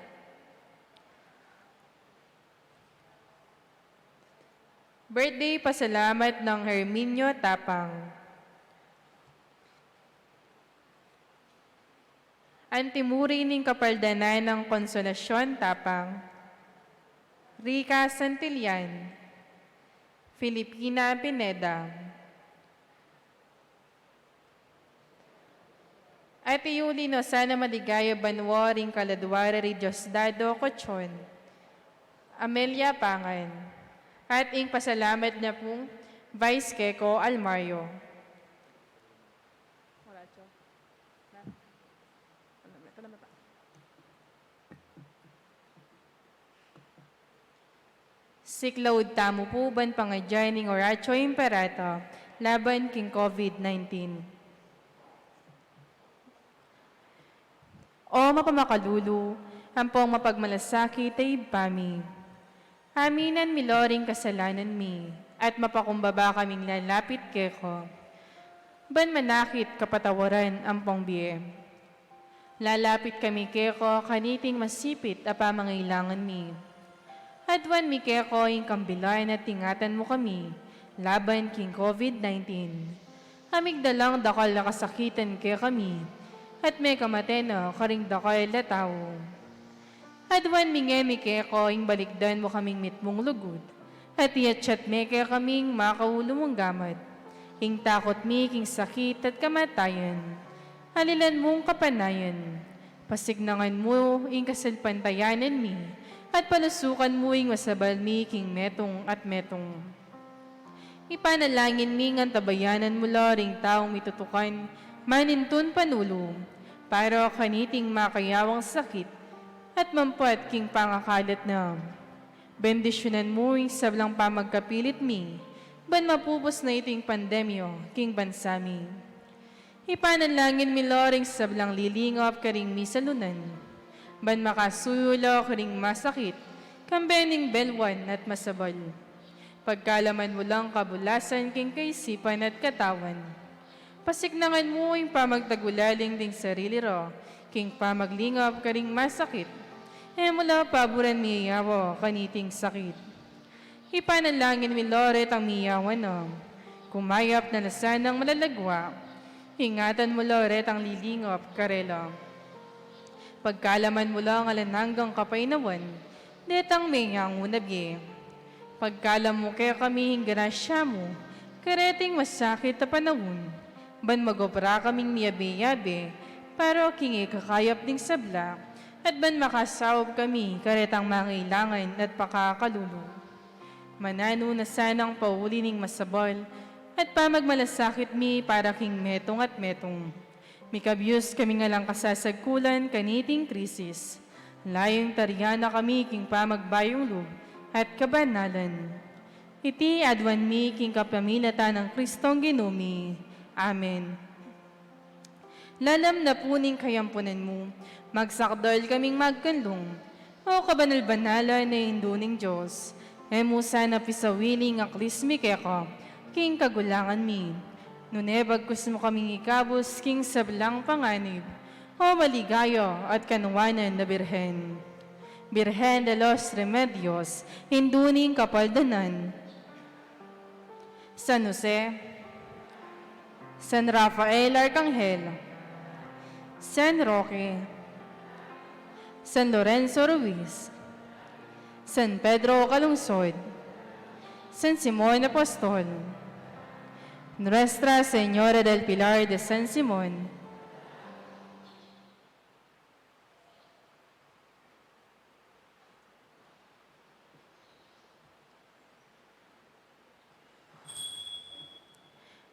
Birthday pasalamat nang Herminio Tapang. Antimuri ning kapaldanan nang Consolacion Tapang, Rica Santillan, Filipina Pineda. At iyuli no sana maligaya banua ring kaladua ra ri Diosdado Cochon, Amelia Pangan, at ing pasalamat na pung Vice Keko Almario. Horacio. Na. Ano, may, ano, may pa? Siklaud tamu pu ban pangadyan ing Oratio Imperata laban king COVID nineteen. O mapamakalulu, ampong mapagmalasakit a Ibpa mi, aminan mi lo ring kasalanan mi, at mapakumbaba kaming lalapit keka, ban manakit kapatawaran ampong bie. Lalapit kami keka kaniting masipit a pamangailangan mi. Aduan mi keka ing kambilan at ingatan mu kami laban king COVID nineteen. A migdalang dakal a kasakitan kekami, at mekamate na karing dakal a tau. Aduan mi ngeni keka ing balikdan mu kaming mitmung lugud, at iyatyat me kekaming makaulu mung gamat ing takut mi king sakit at kamatayan. Alilan mung kapanayan, pasiknangan mu ing kasalpantayanan mi, at palusukan mu ing masabal mi king metung at metung. Ipanalangin mi ngan tabayanan mu la ring taung mitutukan manintun panulu para kaniting makayawang sakit at mampat king pangakalat na. Bendisyunan mu ing sablang pamagkapilit mi ban mapupus na iting pandemya king bansa mi. Ipanalangin mi la ring sablang lilingap karing misalunan, ban makasuyu la karing masakit, kambe ning belwan at masabal. Pagkalaman mu lang kabulasan king kaisipan at katawan. Pasiknangan mu ing pamagtagulaling ding sarili ra king pamaglingap karing masakit. E mu la paburan miyawa kaniting sakit. Ipanalangin mi la retang miyawa na, kumayap na la sanang malalagwa. Ingatan mu la retang lilingap karela. Pagkalaman mu lang alang anggang kapainawan detang meyangu na bie. Pagkalam mu kekami ing grasya mu kareting masakit a panaun, ban magobra kaming miyabe-yabe para king ikakayap ding sabla, at ban makasaup kami karetang mangailangan at pakakalulu. Mananu na sanang pauli ning masabal at pamagmalasakit mi para king metung at metung. Mikabyus kami ngan lang kasasagkulan kaniting krisis. Layun tarian na kami king pamagbayung lub at kabanalan. Iti aduan mi king kapamilatan nang Kristong Ginu mi. Amen. Lalam na pu ning kayampunan mu, magsakdal kaming magkanlung. O kabanal-banalan a Indu ning Dios, e mu sana pisawili ing aklis mi keka king kagulangan mi, nune bagkus mu kaming ikabus king sablang panganib, o maligaya at kanuanan a Birhen. Birhen de los Remedios, Indu ning Kapaldanan. San Jose, San Rafael Arkanghel, San Roque, San Lorenzo Ruiz, San Pedro Calungsod, San Simon Apostol, Nuestra Señora del Pilar de San Simon,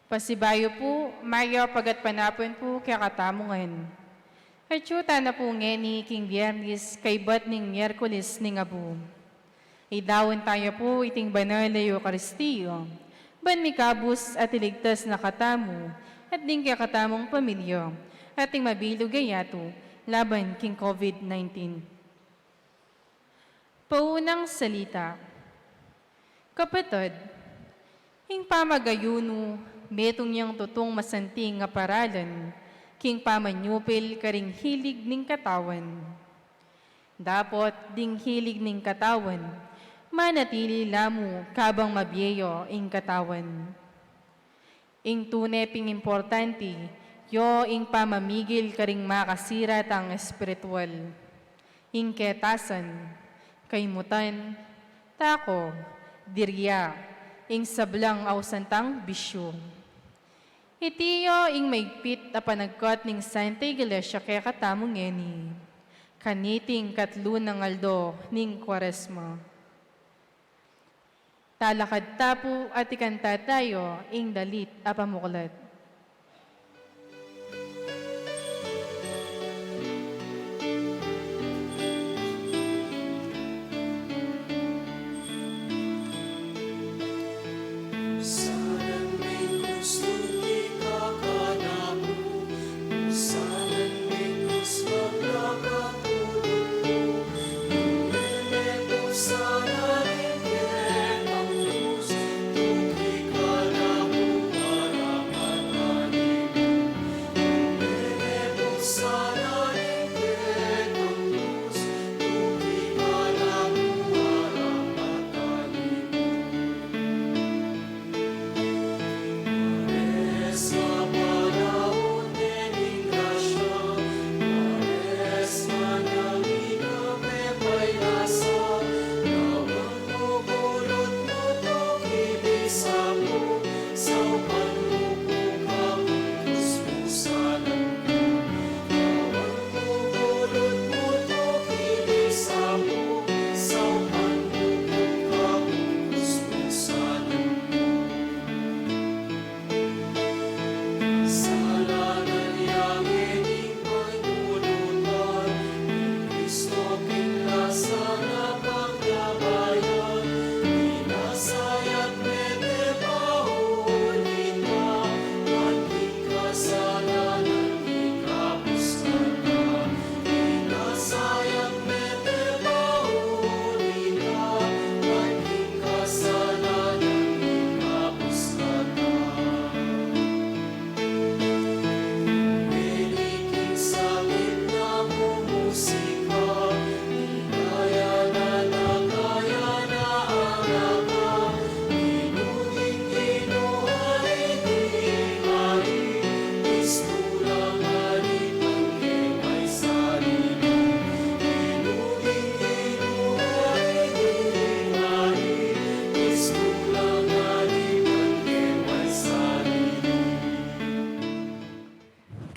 Pasibayu pu, mayap a gatpanapun pu kekatamu ngan. Atyu tana pu ngeni king Biernis kaybat ning Mierkulis ning abu. Idaun taya pu iting banal a Eukaristia, ban mikabus at iligtas na katamu, at ding kekatamung pamilya, at ding mabilug a yatu, laban king COVID nineteen. Paunang salita. Kapatad, ing pamagayunu, metung yang tutung masanting a paralan, king pamanyupil karing hilig ning katawan. Dapot ding hilig ning katawan, manatili la mu kabang mabie ya ing katawan. Ing tune pin importanti, ya ing pamamigil karing makasira tang espiritual. Ing ketasan, kaymutan, tako, dirya, ing sablang ausan tang bisyu. Iti ya ing maigpit a panagkat ning Santa Iglesia kekatamu ngeni, kaniting katlu nang aldo ning Kuaresma. Talakad ta pu at ikanta tayu ing dalit a pamuklat.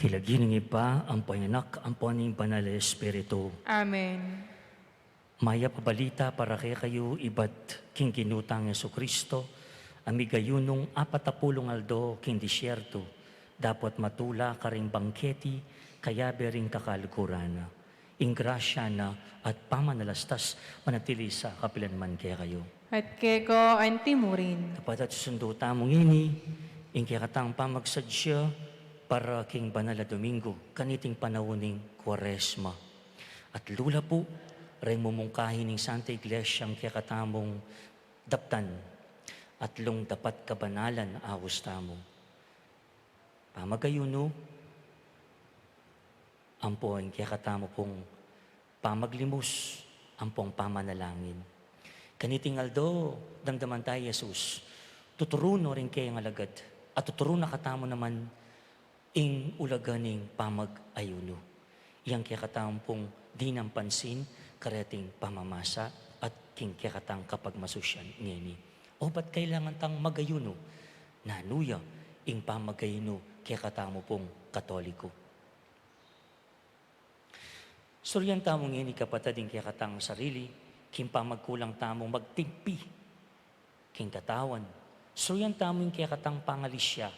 King lagyu ning Ibpa, ampo ning Anak, ampo ning Banal a Espiritu. Amen. Mayap a balita para kekayu ibat king Ginu tang Jesucristo, a migayunung apat a pulung aldo king disyertu, dapot matula karing bangketi kayabe ring kakaluguran na. Ing grasya na at pamanalastas manatili sa kapilan man kekayu. At keka anti murin. Kapatad, susundu tamu ngeni ing kekatang pamagsadya para king banal a Domingo kaniting panaun ning Kuaresma. At lula pu reng mumungkahi ning Santa Iglesia ing kekatamung daptan, atlung dapat kabanalan a aus tamu: pamagayunu, ampo ing kekatamu pung pamaglimus, ampong pamanalangin. Kaniting aldo, damdaman ta i Jesus, tuturu no ring kayang alagad, at tuturu na katamu naman ing ulaga ning pamag-ayunu. Yang kekatamu pung dinan pansin kareting pamamasa at king kekatang kapagmasusyan ngeni. Obat kailangan tang magayunu? Nanu ya ing pamagayunu kekatamu pung Katoliko? Suryan tamu ngeni, kapatad, ing kekatang sarili king pamagkulang tamung magtimpi king katawan. Suryan tamu ing kekatang pangalisia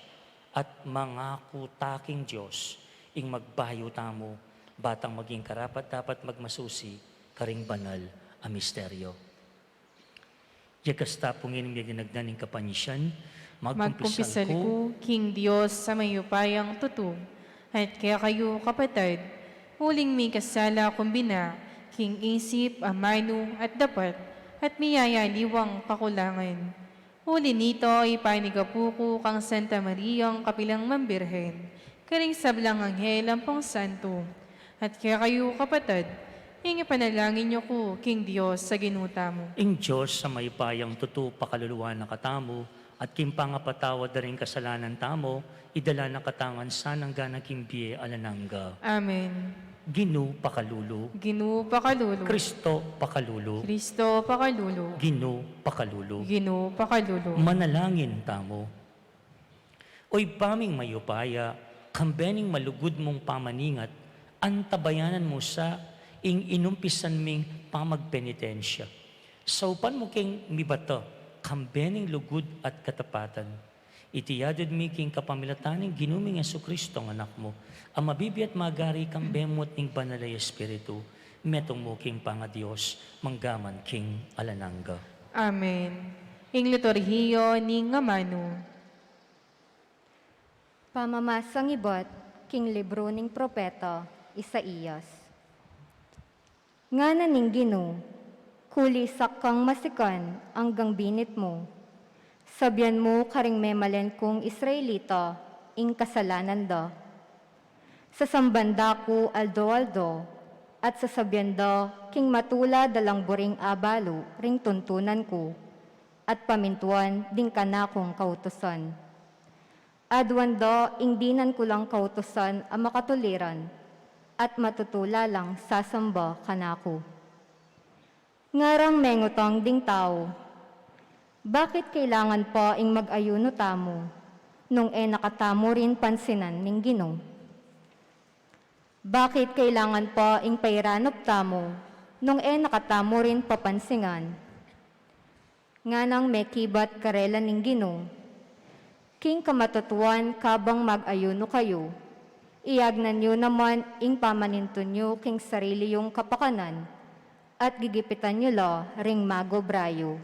at mangaku ta king Dios ing magbayu tamu, ba tang maging karapat-dapat magmasusi karing banal a misteryo. Yakas ta pu ngeni ing dinagnan ning kapanisian. Magkumpisal ku king Dios a mayupayang tutu, at kekayu, kapatad, uling mikasala kung bina king isip, amanu, at dapat, at miyayaliwang kakulangan. Uli nito, ipanigapu ku kang Santa Mariang kapilan man Birhen, karing sablang anghel ampong santo, at kekayu, kapatad, ing ipanalangin yu ku king Dios a Ginu tamu. Ing Dios a mayupayang tutu pakaluluan na katamu, at king pangapatawad da ring kasalanan tamu, idala na katamu ngan sana angga na king bie alang angga. Amen. Ginu pakalulu. Ginu pakalulu. Kristo pakalulu. Kristo pakalulu. Ginu pakalulu. Ginu pakalulu. Manalangin tamu. O Ibpa ming mayupaya, kambe ning malugud mung pamaningat, antabayanan mu sa ing inumpisan ming pamagpenitensya. Saupan mu keng mibata kambe ning lugud at katapatan. Iti yadud mi king kapamilatan ning Ginu ming Jesucristo, ing Anak mu, a mabibie at magari kambe mu at ning Banal a Espiritu, metung mu king pangaDios, mangga man king alang angga. Amen. Ing liturhiya ning amanu. Pamamasang ibat king libru ning propeta Isaias. Ngana ning Ginu, kulisak kang masikan anggang binit mu. Sabian mu karing memalen kung Israelita ing kasalanan da. Sasamban da ku aldo-aldo, at sasabian da king matula da lang buring abalu ring tuntunan ku, at pamintuan ding kanakung kautusan. Aduan da ing dinan ku lang kautusan a makatuliran, at matutula lang sasamba kanaku. Ngarang mengutang ding tau, bakit kailangan pa ing mag-ayuno tamu nung e na katamu rin pansinan ning Ginu? Bakit kailangan pa ing pairanop tamu nung e na katamu rin papansinan? Nganang mekibat karela ning Ginu, king kamatutuan kabang mag-ayuno kayu, iagnan yu naman ing pamanintun yu king sarili yung kapakanan, at gigipitan yu la ring magobra yu.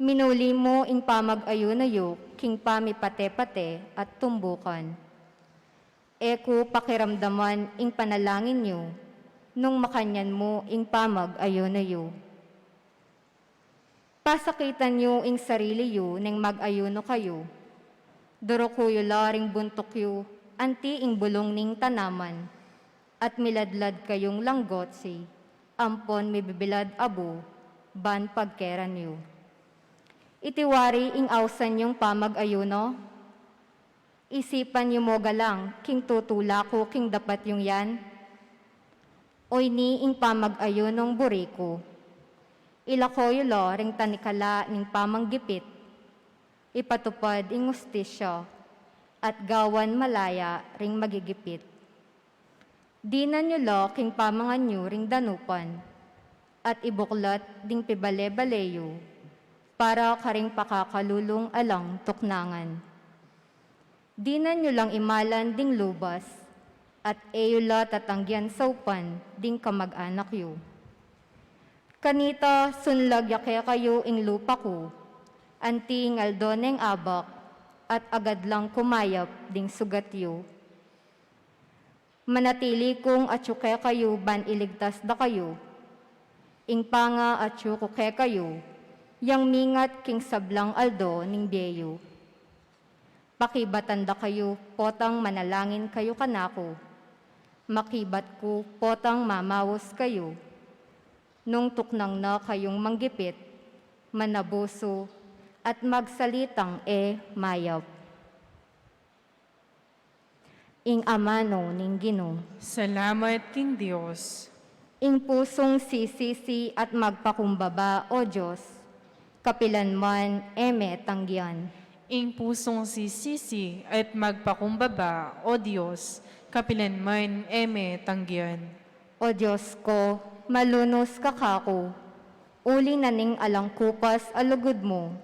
Minuli mu ing pamag-ayuno yu king pamipate-pate at tumbukan. E ku pakiramdaman ing panalangin yu nung makanyan mu ing pamag-ayuno yu. Pasakitan yu ing sarili yu neng mag-ayuno kayu. Duruku yu la ring buntuk yu anti ing bulung ning tanaman, at miladlad kayung langgotsi ampon mibibilad abu ban pagkeran yu. Iti wari ing ausan yung pamag-ayuno? Isipan yu mu galang king tutula ku king dapat yung yan? Oyni ing pamag-ayunong buri ku. Ilako yu la ring tanikala ning pamanggipit, ipatupad ing ustisya, at gawan malaya ring magigipit. Dinan yu la king pamangan yu ring danupan, at ibuklat ding pibale-bale yu, para karing pakakalulung alang tuknangan. Dinan yu lang imalan ding lubas, at e yu la tatanggian saupan ding kamag-anak yu. Kanita sunlag ya kekayu ing lupa ku, anti ing aldo neng abak, at agad lang kumayap ding sugat yu. Manatili kung atyu kekayu ban iligtas da kayu. Ing panga atyu ku kekayu, yang mingat king sablang aldo ning bie yu. Pakibatan da kayu, potang manalangin kayu kanaku. Makibat ku, potang mamaus kayu. Nung tuknang na kayung manggipit, manabusu, at magsalitang e mayap. Ing amanu ning Ginu. Salamat king Dios. Ing pusung sisisi at magpakumbaba, O Dios, kapilan man e me tanggian. Ing pusung sisisi at magpakumbaba, O Dios, kapilan man e me tanggian. O Dios ko, malunus ka kaku, uli na ning alang kupas a lugud mu,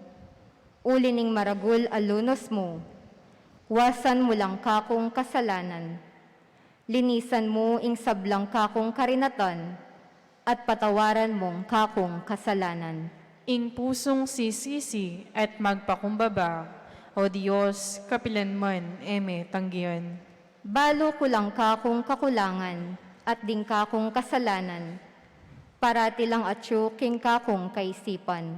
uli ning maragul a lunus mu, wasan mu lang kakung kasalanan. Linisan mu ing sablang kakung karinatan, at patawaran mung kakung kasalanan. Ing pusung sisisi at magpakumbaba, O Dios, kapilan man e me tanggian. Balu ku lang kakung kakulangan, at ding kakung kasalanan, parati lang atyu king kakung kaisipan.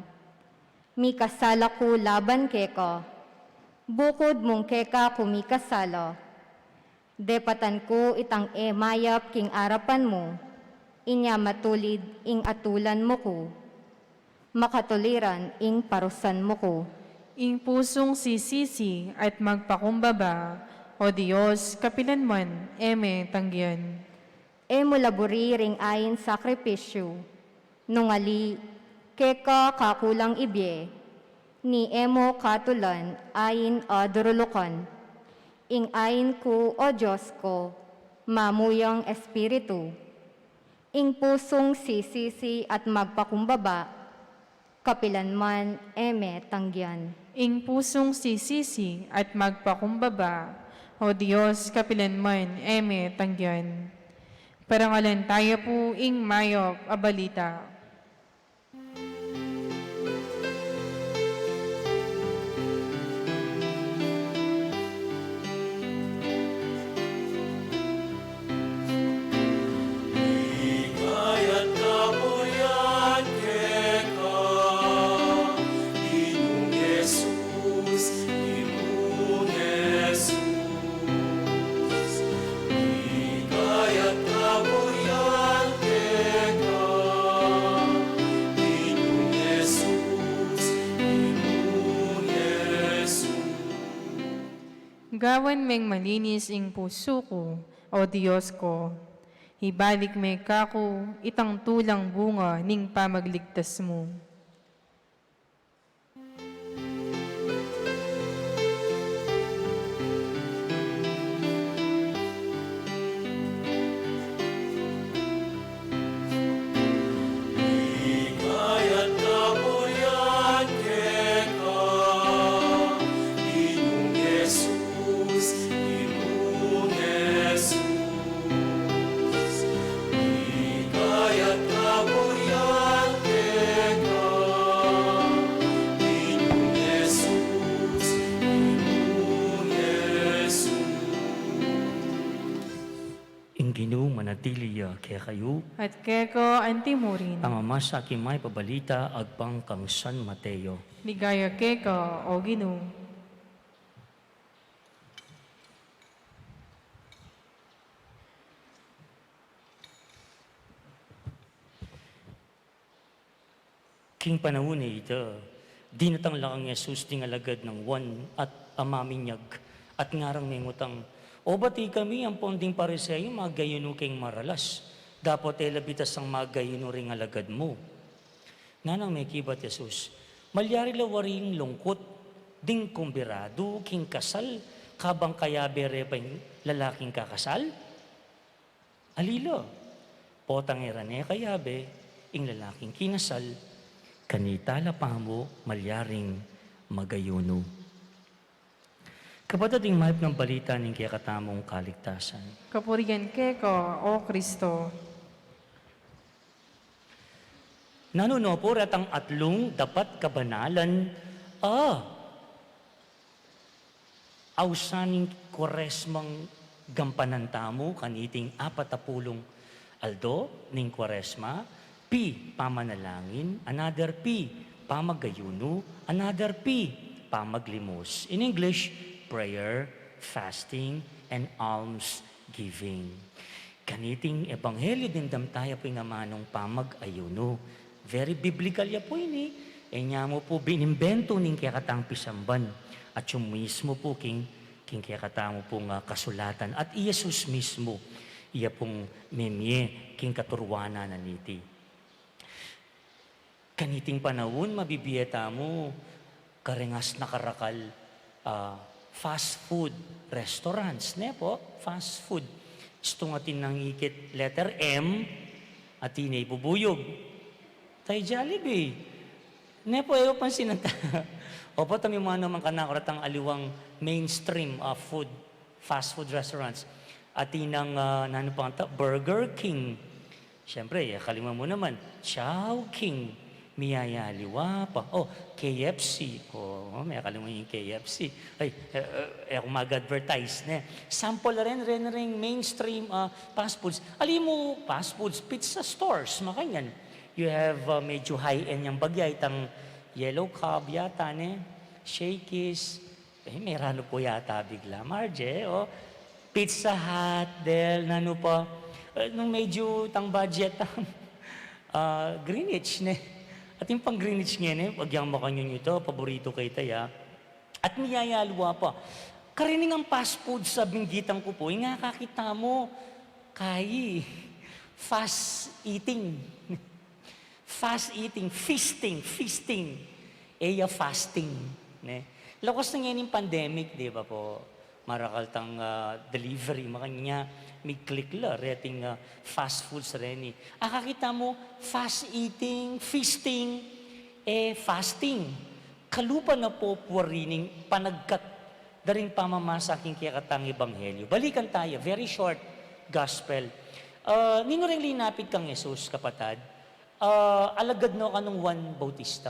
Mikasala ku laban keka, bukud mung keka ku mikasala. Depatan ku itang e mayap king arapan mu, inya matulid ing atulan mu ku, makatuliran ing parusan mu ku. Ing pusung sisisi at magpakumbaba, O Dios, kapilan man e me tanggian. E mu la buri ring ain sakripisyu, nung ali keka kaku lang ibie, ni e mu katulan ain a durulukan. Ing ain ku, O Dios ko, mamuyang espiritu. Ing pusung sisisi at magpakumbaba, kapilan man e me tanggian. Ing pusung sisisi at magpakumbaba, O Dios, kapilan man e me tanggian. Parangalan tayu pu ing mayap a balita. Ligaya at kapurian keka, Ginung Jesus, Ginung Jesus. Ligaya at kapurian keka, Ginung Jesus, Ginung Jesus. Gawan meng malinis ing pusu ku, O Dios ko. Ibalik me kaku itang tulang bunga ning pamagligtas mu. Ligaya at kapurian keka, Ginung Jesus, Ginung Jesus. Ligaya at kapurian keka, Ginung Jesus, Ginung Jesus. Ing Ginu manatili ya kekayu. At keka antimurin. Pamamasa king mayap a balita agpang kang San Mateo. Ligaya keka, O Ginu. King panaun a ita, dinatang la kang Jesus ding alagad nang Juan at amaminyag, at ngarang mengutang, "Obat ikami ampon ding Pariseo magayunu king maralas, dapot e la bitasang magayunu ring alagad mu." Nganang mekibat Jesus, "Malyari la waring lungkut ding kumbidadu king kasal, kabang kayabe re pa ing lalaking kakasal? Ali la, potang e ra ne kayabe, ing lalaking kinasal, kanita la pamu malyaring magayunu. Kapatad, ing mayap nang balita ning kekatamung kaligtasan. Kapurian keka, O Kristo. Nanu no pu retang atlung dapat kabanalan a ausan ning Kuaresmang gampanan tamu kaniting apat a pulung aldo ning Kuaresma? P, pamanalangin. Another P, pamagayunu. Another P, pamaglimus. In English, prayer, fasting, and almsgiving. Kaniting ebanghelyo dimdam taya pu ing amanung pamagayunu. Very biblical ya pu ini. E nya mu pu binimbentu ning kekatang pisamban. Atyu mismu pu king, king kekatamu pung kasulatan. At i Jesus mismu, iya pung memie king katuruanan a niti. Kaniting panaun, mabibie tamu kareng asin a karakal, ah, fast food restaurants, ne pu? Fast food. Istung atin nang ikit letter M, atin ne ibubuyug. Tay Jollibee. Ne pu, e yu pansinan ta. Opo, tamiman naman kanaku retang aliwang mainstream, ah, food, fast food restaurants. Atin nang, ah, nanu pa ta, Burger King. Siyempre, e, kalima mu naman, Chowking, miyayaliwa pa. O, K F C. O, me kalima ing K F C. Ay, e, e, e ku mag-advertise, ne. Sample ren, ren, ren mainstream, ah, fast foods. Ali mu fast foods, pizza stores, makanyan. You have, ah, medyu high-end yang bagya, itang Yellow Cab yata, ne. Shakey's. E, meranu pu yata bigla, Marge, o. Pizza Hut, Del, nanu pa. E, nung medyu tang budget, ah, Greenwich, ne. Atin pang Greenwich ngeni, agyang makanyan yu ta, paborito keta ya. At miyayaliwa pa. Kareng fast food sa binggitan ku pu, ing akakit tamu, kayi, fast eating. Fast eating, feasting, feasting. E ya fasting, ne? Lakas na ngening pandemic, di ba pu? Marakal tang, ah, delivery, makanyan, mig-click la reting, ah, fast foods reni. Akakit tamu, fast eating, feasting, e fasting. Kalupa na pu pu rin ing panagkat da ring pamamasa king kekatang ebanghelyo. Balikan taya, very short gospel. Ah, ninu reng linapit kang Jesus, kapatad? Ah, alagad no kanung Juan Bautista.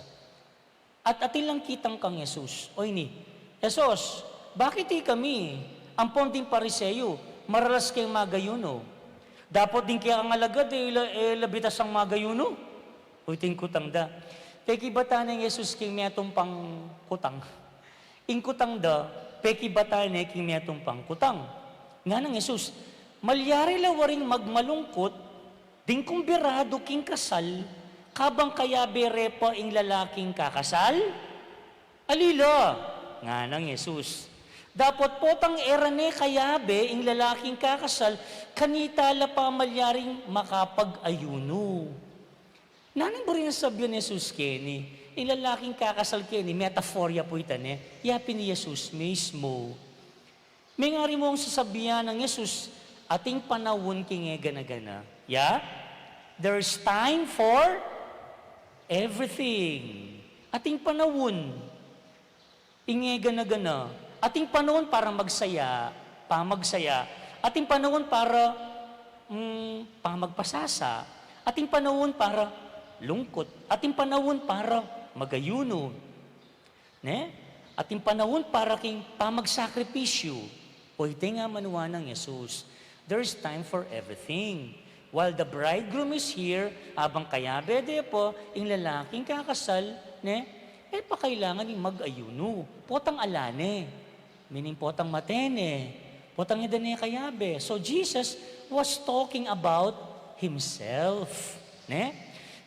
At atin lang kitang kang Jesus. O ini, "Jesus, bakit ikami, ampon ding Pariseo, maralas keng magayunu? Dapot ding kekang alagad, e la, e la bitasang magayunu?" O iti ing kutang da. Pekibatan neng Jesus king metung pang kutang. Ing kutang da, pekibatan ne king metung pang kutang. Nganang Jesus, "Malyari la waring magmalungkut ding kumbiradu king kasal, kabang kayabe re pa ing lalaking kakasal? Ali la," nganang Jesus. "Dapot potang e ra ne kayabe ing lalaking kakasal, kanita la pa malyaring makapag-ayunu." Nanung buri nang sasabian nang Jesus keni? Ing lalaking kakasal keni, metaphor ya pu ita, ne? Ya pin i Jesus mismu. Mengari mung sasabian nang Jesus, ating panaun king e gana-gana. Ya? There's time for everything. Ating panaun ing e gana-gana. Ating panaun para magsaya, pamagsaya. Ating panaun para, mm, pamagpasasa. Ating panaun para lungkut. Ating panaun para magayunu. Ne? Ating panaun para king pamagsakripisyu. O iti nga manuan nang Jesus, "There's time for everything. While the bridegroom is here," abang kayabe de pa ing lalaking kakasal, ne? E pa kailangan ing mag-ayunu. Potang ala ne. Meaning potang mate ne. Potang e da ne kayabe. So Jesus was talking about himself. Ne?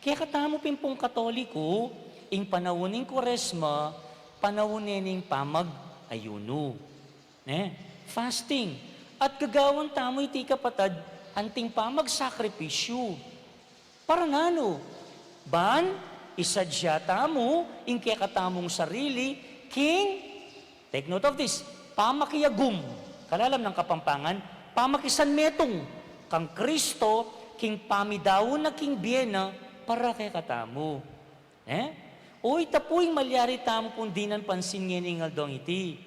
Kaya katamu pin pung Katoliko, ing panaun ning Kuaresma, panaun ne ning pamag-ayunu. Ne? Fasting. At gagawan tamu iti, kapatad, anting pamagsakripisyu. Para nanu? Ban isadya tamu ing kekatamung sarili king, take note of this, pamakiagum. Kalalam nang Kapampangan, pamakisanmetung kang Kristo king pamidaun na king bie na para kekatamu. Eh? O ita pu ing malyari tamu pung dinan pansin ngening aldong iti.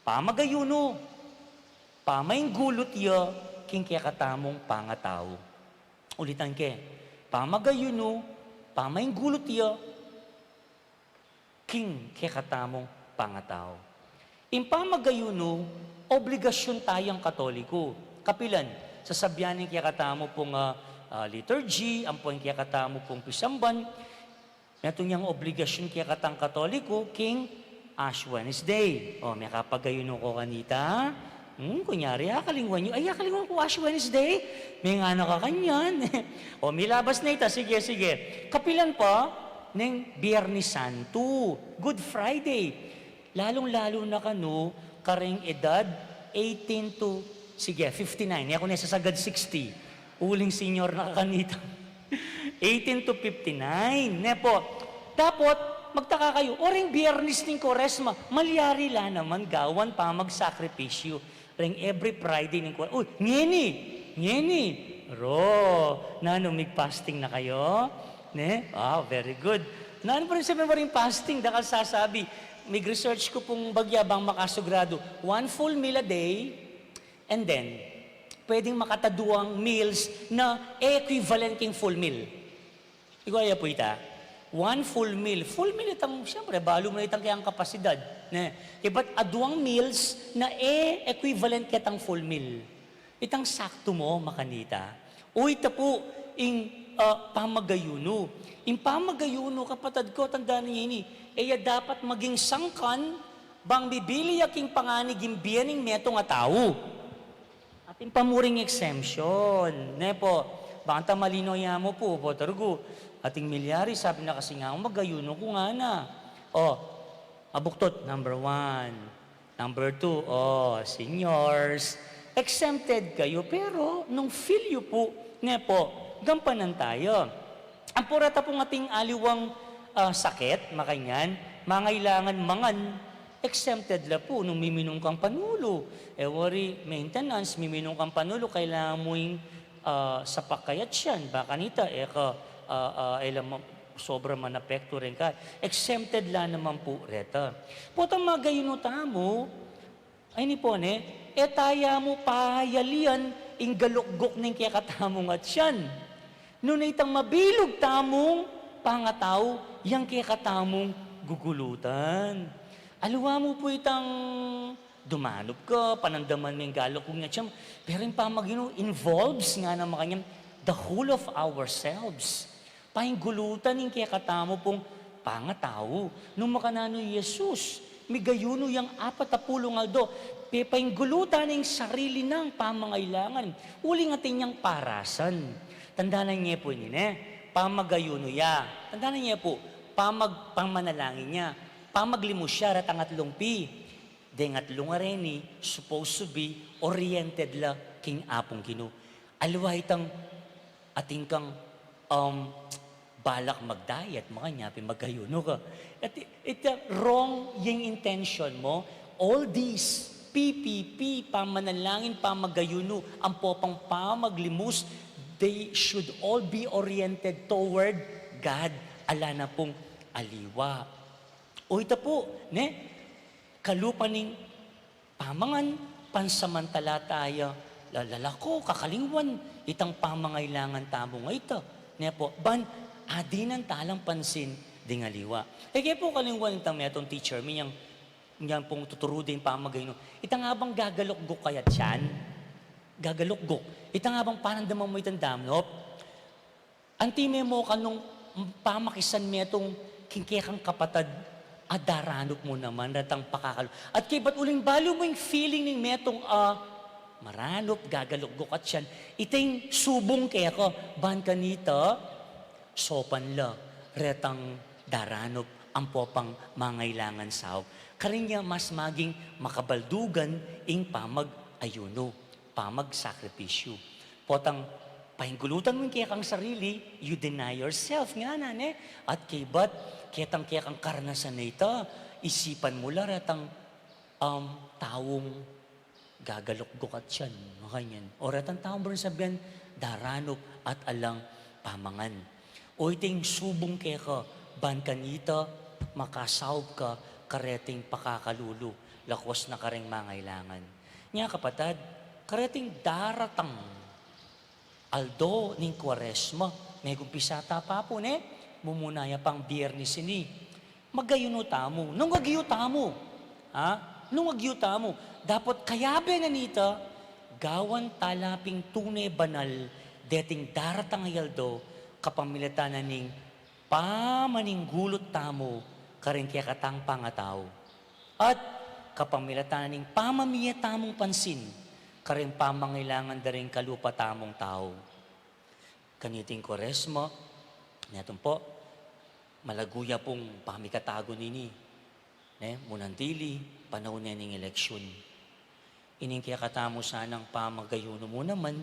Pamagayunu, pamainggulut ya king kekatamung pangatau. Ulitan ke, pamagayunu, pamainggulut ya king kekatamung pangatau. Ing pamagayunu, obligasyun tayang Katoliko. Kapilan, sasabyan ning kekatamu pung, ah, ah, liturgy, ampo ing kekatamu pung pisamban, metung yang obligasyun kekatang Katoliko, king Ash Wednesday. O, mekapagayunu ko kanita. Hmm, kunyari, akalingwan yu, ay, akalingwan ku Ash Wednesday. Mengana ka kanyan. O, milabas na ita. Sige, sige. Kapilan pa, neng Biernes Santo, Good Friday. Lalung-lalu na kanu, karing edad eighteen to, sige, fifty-nine. E ku ne sasagad sixty. Uling senior na ka kanita. Eighteen to fifty-nine. Ne po, dapot, magtaka kayu, o reng Biernes ning Kuaresma, malyari la naman gawan pamagsakripisyu. Reng every Friday ning Kuaresma. Uy, ngeni! Ngeni! Ro, nanu, mig-fasting na kayu? Ne? Wow, very good. Nanu pa rin sabi mo ring fasting? Dakal sasabi, mig-research ku pung bagya bang makasiguradu. One full meal a day, and then, pwedeng makataduang meals na equivalent king full meal. Igwa ya pu ita, one full meal. Full meal itang, siyempre, balu mu na itang kekang kapasidad. Ne? Ibat aduang meals na e equivalent ketang full meal. Itang saktu mu makanita. O ita pu ing, ah, pamagayunu. Ing pamagayunu, kapatad ku, tandaan ye ini, e ya dapat maging sangkan bang bibili ya king panganib ing bie ning metung a tau. Atin pa mu ring exemption, ne po? Bang ta malino ya mu pu, Father Gu. Atin milyari, sabi na kasi nga, magayunu ku ngana. O, abuktut, number one. Number two, o, seniors. Exempted kayu, pero nung feel yu pu, ne po, gampanan taya. Ampo reta pung atin aliwang, ah, sakit, makanyan, mangailangan mangan, exempted la pu nung miminum kang panulu. E wari, maintenance, miminum kang panulu, kailangan mu ing, ah, sapak kayat siyan. Baka nita, e ka, ah, ah, e la ma-, sobra manapektu reng ka. Exempted la naman pu reta. Potang magayunu tamu, ay, ini po, ne, e taya mu payalian ing galukguk ning kekatamung atyan. Nune itang mabilug tamung pangatau, yang kekatamung gugulutan. Aliwa mu pu itang dumanup ka, panandaman me ing galukguk ning atyan mu. Pero ing pamagayunu involves ngana makanyan the whole of ourselves. Painggulutan ing kekatamu pung pangatau. Nung makananu i Jesus, migayunu yang apat a pulung aldo, pepainggulutan ing sarili nang pamangailangan. Uling atin yang parasan. Tandanan ye pu ini, ne? Pamagayunu ya. Tandanan ye pu, pamag-, pamanalangin ya. Pamaglimus ya, retang atlung P. Deng atlung a reni, supposed to be oriented la king Apung Ginu. Aliwa itang atin kang, um, balak mag-diet, makanyan pin magayunu ka. At i-, ita wrong yang intention mu. All these, P P P, pamanalangin, pamagayunu, ampo pang pamaglimus, they should all be oriented toward God. Ala na pung aliwa. O ita pu, ne? Kalupa ning pamangan, pansamantala taya, la-, lalako, kakalingwan itang pamangailangan tamu nga ita. Ne pu, ban, adinan talang pansin ding aliwa. E ke pu kalingwan itang metung teacher mi, yang, yang pung tuturu ding pamagayunu. Itang abang gagalukguk kaya tiyan, gagalukguk. Itang abang panandaman mu itang danup, anti me mu kanung pamakisan metung king kekang kapatad a daranup mu naman retang pakakalu. At kaybat uling balu mu ing feeling ning metung a maranup, gagalukguk a tiyan, ita ing subung keka, ban kanita, saupan la retang daranup ampo pang mangailangan saup. Karin ya mas maging makabaldugan ing pamag-ayunu, pamagsakripisyu. Potang painggulutan mu ing kekang sarili, you deny yourself, ngana, ne? At kaybat, ketang kekang karnasan a ita, isipan mu la retang, um, taung gagalukguk a tiyan, makanyan. O retang taung barang sabian, daranup at alang pamangan. O iting subung keka, ban kanita makasaub ka kareting pakakalulu, lakwas na kareng mangailangan. Nya, kapatad, kareting daratang aldo ning Kuaresma, megumpisa ta pa pu, ne? Mumuna ya pang Biernes ini. Mag-ayuno tamu. Nung agyu tamu, ha? Nung agyu tamu, dapot kayabe na nita, gawan tala pin tune banal deting daratang a aldo, kapamilatan na ning pamaninggulut tamu karing kekatang pangatau, at kapamilatan na ning pamamie tamung pansin karing pamangailangan da ring kalupa tamung tau. Kaniting Kuaresma, netung pu, malagu ya pung pamikatagun ini, ne, munang dili, panaun ne ning eleksyun. Ining kekatamu sanang pamag-ayuno mu naman,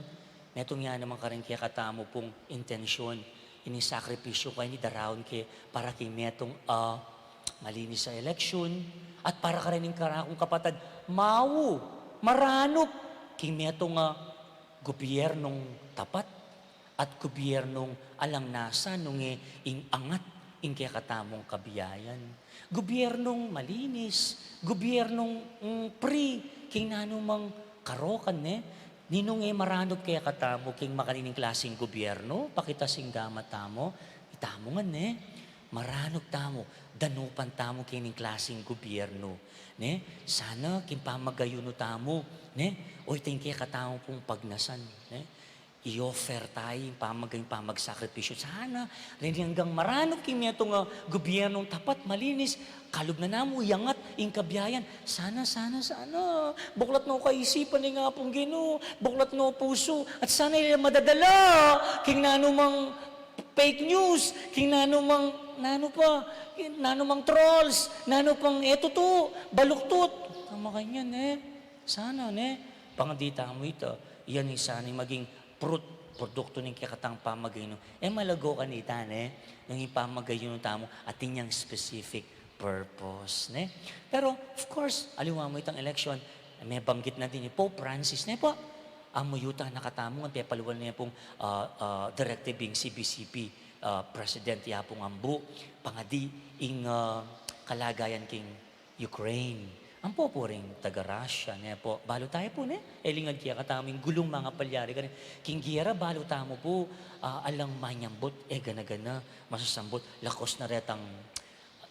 metung ya naman karing kekatamu pung intensyun, ining sakripisyu keni daraun ke para king metung a malinis a eleksyun, at para karing karakung kapatad, mau, maranup king metung a gubyernung tapat at gubyernung alang nasa nung e ing angat ing kekatamung kabiayan. Gubyernung malinis, gubyernung, mm, free king nanumang karokan, ne? Ninung e maranup kekatamu king makanining klasing gubyernu, pakita sing gamat tamu, itamu ngan, ne? Maranup tamu, danupan tamu king klasing gubyernu, ne? Sana king pamag-ayuno tamu, ne? O iting kekatamu pung pagnasan, ne? I-offer tamu ing pamag-, ing pamagsakripisyu. Sana, reni anggang maranup king metung a gubyernung tapat, malinis, kalub na namu iyangat ing kabiayan. Sana, sana, sana. Buklat no kaisipan ning Apung Ginu, buklat no pusu, at sana e la madadala king nanumang fake news, king nanumang, nanu pa, king nanumang trolls, nanu pang e tutu, baluktut. Tama kanyan, e. Sana, ne? Pangadi tamu ita, yan ing sana ing maging prut-, produktu ning kekatang pamag-ayuno. E, malago kanita, ne? Nung ing pamag-ayuno tamu, atin yang specific purpose, ne? Pero, of course, aliwa mu itang eleksyon, mebanggit na din i Pope Francis, ne pu? Amu yuta na katamu ngan, pepalual ne pung, ah, ah, directive ing C B C P, ah, president ya pung ambu, pangadi ing, ah, kalagayan king Ukraine. Ampo pu ring taga Russia, ne pu? Balu taya pu, ne? E lingad kekatamu ing gulung mangapalyari karin. King gera, balu tamu pu, ah, alang manyambut, e gana-gana, masasambut, lakwas na retang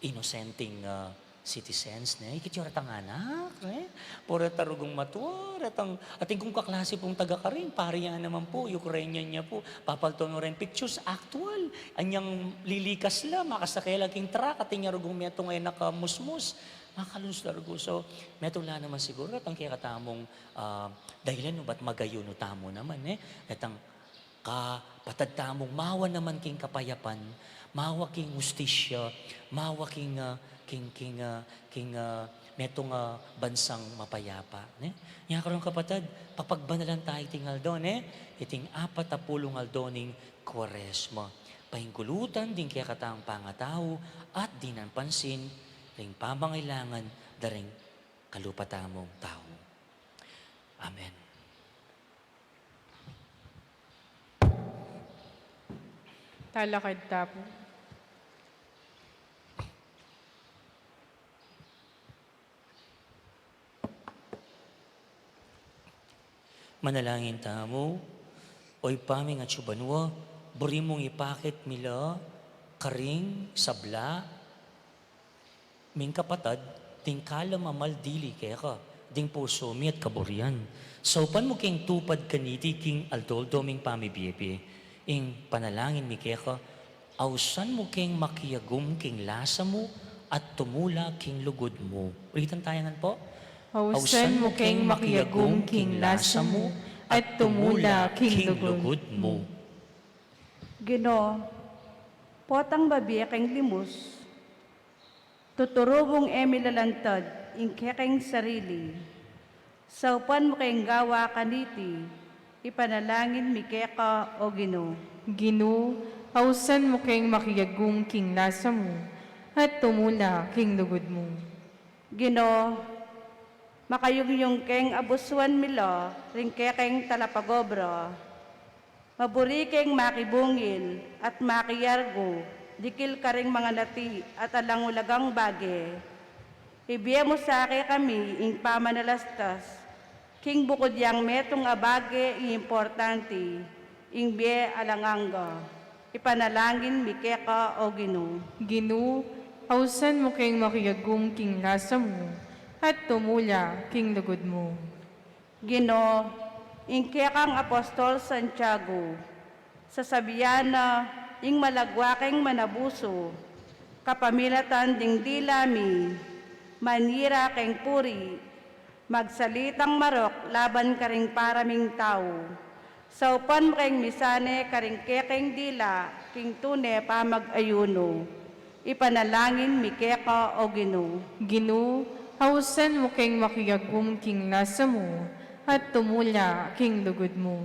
inosenteng, ah, citizens, ne? Ikit yu retang anak, ne? Pura reta rugung matua, retang, atin kung kaklase pung taga karin, pari ya naman pu, Ukrainian ya pu, papalto no reng pictures, actual, anyang lilikas la, makasake la king truck, atin ya rugung metung a e nakamusmus, makalunus la rugu. So, metung la naman siguru retang kekatamung, ah, dahilan no ba't mag-ayuno tamu naman, e? Retang kapatad tamung mawa naman king kapayapan, mawa king hustisya, mawa king, ah, king, king, ah, king, ah, metung a bansang mapayapa, ne? Nya karin, kapatad, papagbanalan ta iting aldo, ne? Iting apat a pulung aldo ning Kuaresma. Paingulutan ding kekatang pangatau at dinan pansin ring pamangailangan da ring kalupa tamung tau. Amen. Talakad ta pu. Manalangin tamu. O Ibpa ming atsu banua, buri mung ipakit mi la karing sabla ming kapatad ding kalam a maldili keka ding pusu mi at kaburian. Saupan mu keng tupad kaniti king aldo-aldo ming pamibie-bie. Ing panalangin mi keka, ausan mu keng makiagum king lasa mu at tumula king lugud mu. Ulitan taya ngan pu. Ausan mu keng makiagum king lasa mu at tumula king lugud mu. Ginu, potang babie keng limus, tuturubung e mi lalantad ing kekeng sarili. Saupan mu keng gawa kaniti, ipanalangin mi keka, o Ginu. Ginu, ausan mu keng makiagum king lasa mu at tumula king lugud mu. Ginu, makayungyung keng abusuan mi la ring kekeng talapagobra. Maburi keng makibungil at makiyargu, dikil karing manganati at alang ulagang bage. Ibie mu sa kekami ing pamanalastas, king bukud yang metung a bage ing importante, ing bie alang angga. Ipanalangin mi keka, O Ginu. Ginu, ausan mu keng makiyagum king lasa mu, at tumula king lugud mu. Ginu, ing kekang apostol Santiago, sasabian na ing malagwa keng manabusu, kapamilatan ding dila mi, manira keng puri, magsalitang marok laban karing para ming tau. Saupan mu keng misane karing kekeng dila king tune pamag-ayunu. Ipanalangin mi keka, O Ginu. Ginu, ausan mu keng makiyagum king lasa mu, at tumula king lugud mu.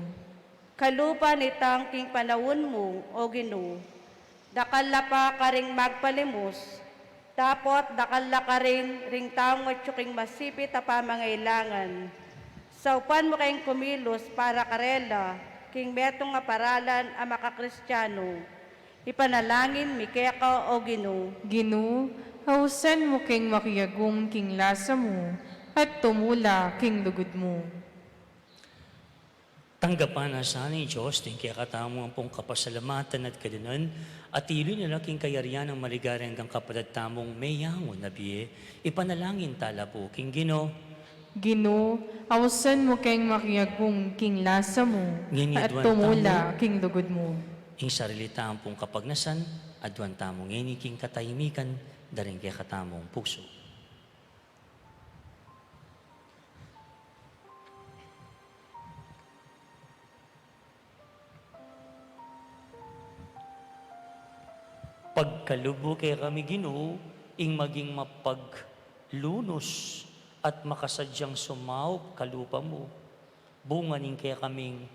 Kalupa nitang king panaun mu, O Ginu, dakal la pa karing magpalimus, dapot dakal la karin ring taung atyu king masipit a pamangailangan. Saupan mu keng kumilus para karela king metung a paralan a makakristianu. Ipanalangin mi keka, O Ginu. Ginu, ausan mu keng makiyagum king lasa mu, at tumula king lugud mu. Tanggapan na sa ning Dios ding kekatamung ampong kapasalamatan at kadunan, at ilu na la king kayarian nang maligaring anggang kapatad tamung meyangu na bie. Ipanalangin tala pu king Ginu. Ginu, ausan mu keng makiyagum king lasa mu, ngeni at aduan tumula tamu king lugud mu. Ing sarili tampung kapagnasan, aduan tamu ngeni king katahimikan da ring kekatamung pusu. Pagkalub mu kekami, Ginu, ing maging mapaglunus at makasadyang sumaup kalupa mu, bunga ning kekaming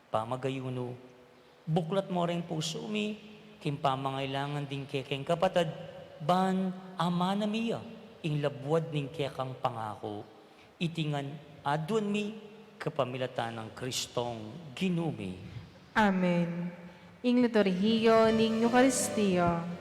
pamagayunu. Buklat mu reng pusu mi king pamangailangan ding kekeng kapatad, ban amana mi ya ing labuad ning kekang pangaku. Iti ngan aduan mi kapamilatan nang Kristong Ginu mi. Amen. Ing liturhiya ning Eukaristia.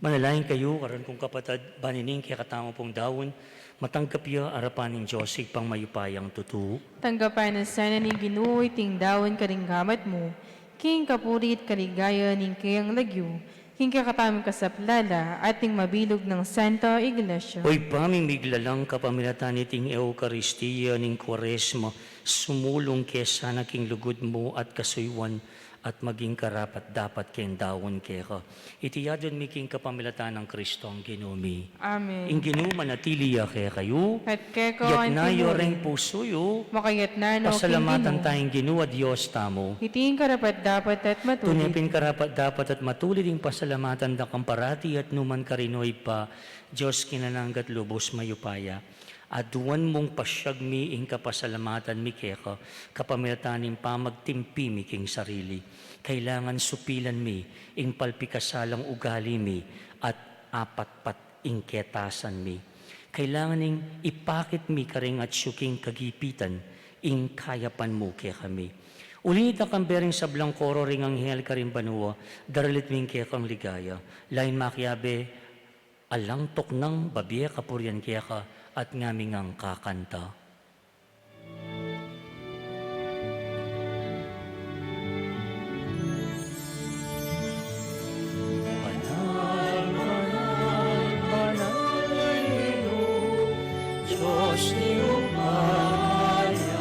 Manalangin kayu, karelang kapatad, ban ining kekatamu pung daun, matanggap ya arapan ning Dios Ibpang mayupayang tutu. Tanggapan na sana ning Ginu iting daun karing gamat mu, king kapurian at kaligayan ning kayang lagyu, king kekatamung kasaplalan, at ning mabilug nang Santa Iglesia. O Ibpa ming miglalang, kapamilatan niting Eukaristia ning Kuaresma, sumulung ke sana king lugud mu at kasuyuan, at maging karapat-dapat keng daun keka. Iti adwan mi king kapamilatan nang Kristong Ginu mi. Amen. Ing Ginu manatili ya kekayu. At keka naman. Itas yu ring pusu yu. Makaitas na no king Ginu. Pasalamatan taya ing Ginu a Dios tamu. Iti ing karapat-dapat at matulid. Tune pin karapat-dapat at matulid ing pasalamatan da kang parati at nukarin man, O Ibpa, Dios king alang angga at lubus mayupaya. Aduan mung pasiag mi ing kapasalamatan mi keka, kapamilatan ning pamagtimpi mi king sarili. Kailangan supilan mi ing palpikasalang ugali mi at apatpat ing ketasan mi. Kailangan ing ipakit mi karing atyu king kagipitan ing kayapan mu kekami. Uli nita, kambe ring sablang koro ring anghel karing banua, daralit mi ing kekang ligaya. Lain makiabe, alang tuknang, babie kapurian keka, at ngami ngang kakanta. Banal, banal, banal, Dios ning upaya,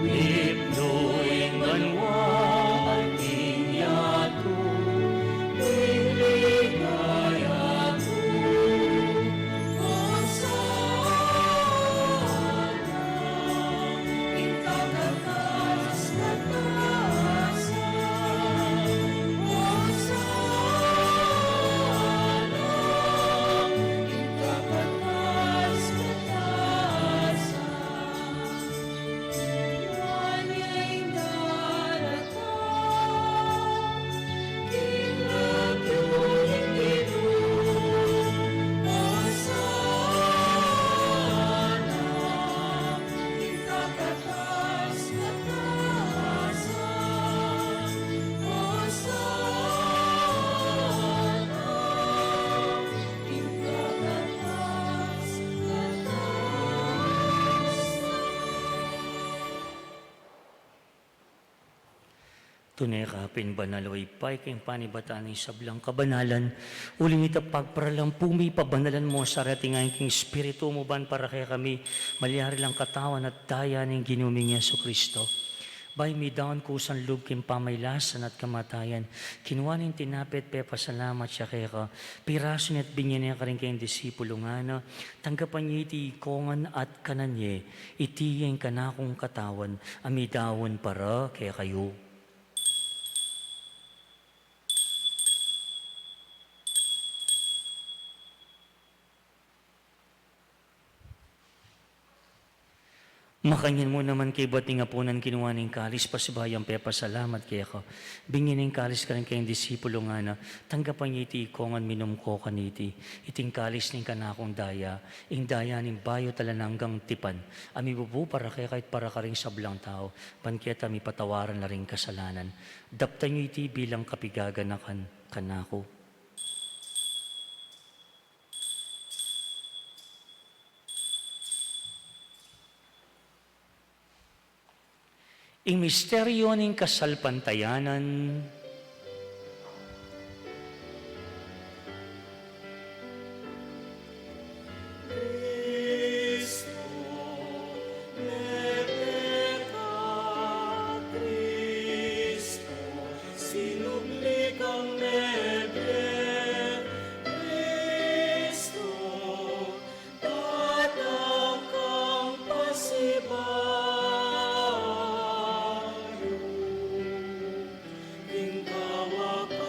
mipnu ing banua at ing yatu, ing ligaya mu. Hosana, ing kakatas-katasan. Hosana, ing kakatas-katasan. Tune ka pin banal, O Ibpa, ika ing panibatan ning sablang kabanalan. Uli nita, pagparalampu mi, pabanalan mu sa reting ain king Espiritu mu ban para kekami malyari lang katawan at daya ning Ginu ming Jesucristo. Bayu midaun kusang lub king pamailasan at kamatayan, kinua ne ing tinape at pepasalamat ya keka, pirasu ne at binie ne karing kayang disipulu, ngana: Tanggapan ye iti ikongan at kanan ye, iti ya ing kanakung katawan a midaun para kekayu. Makanyan mu naman, kaybat ning apunan, kinua ne ing kalis, pasibayu yang pepasalamat keka, binie ne ing kalis karing kayang disipulu, ngana: Tanggapan ye iti ikongan, minum ko kaniti. Iti ing kalis ning kanakung daya, ing daya ning bayu at alang anggang tipan, a mibubu para kekayu at para karing sablang tau, ban keta mipatawaran la ring kasalanan. Daptan yu iti bilang kapigaganakan kanaku. Ing misteryu ning kasalpantayanan. Kristu, mebie ka, Kristu, sinubli kang mebie, Kristu, datang kang pasibayu, king kawakasan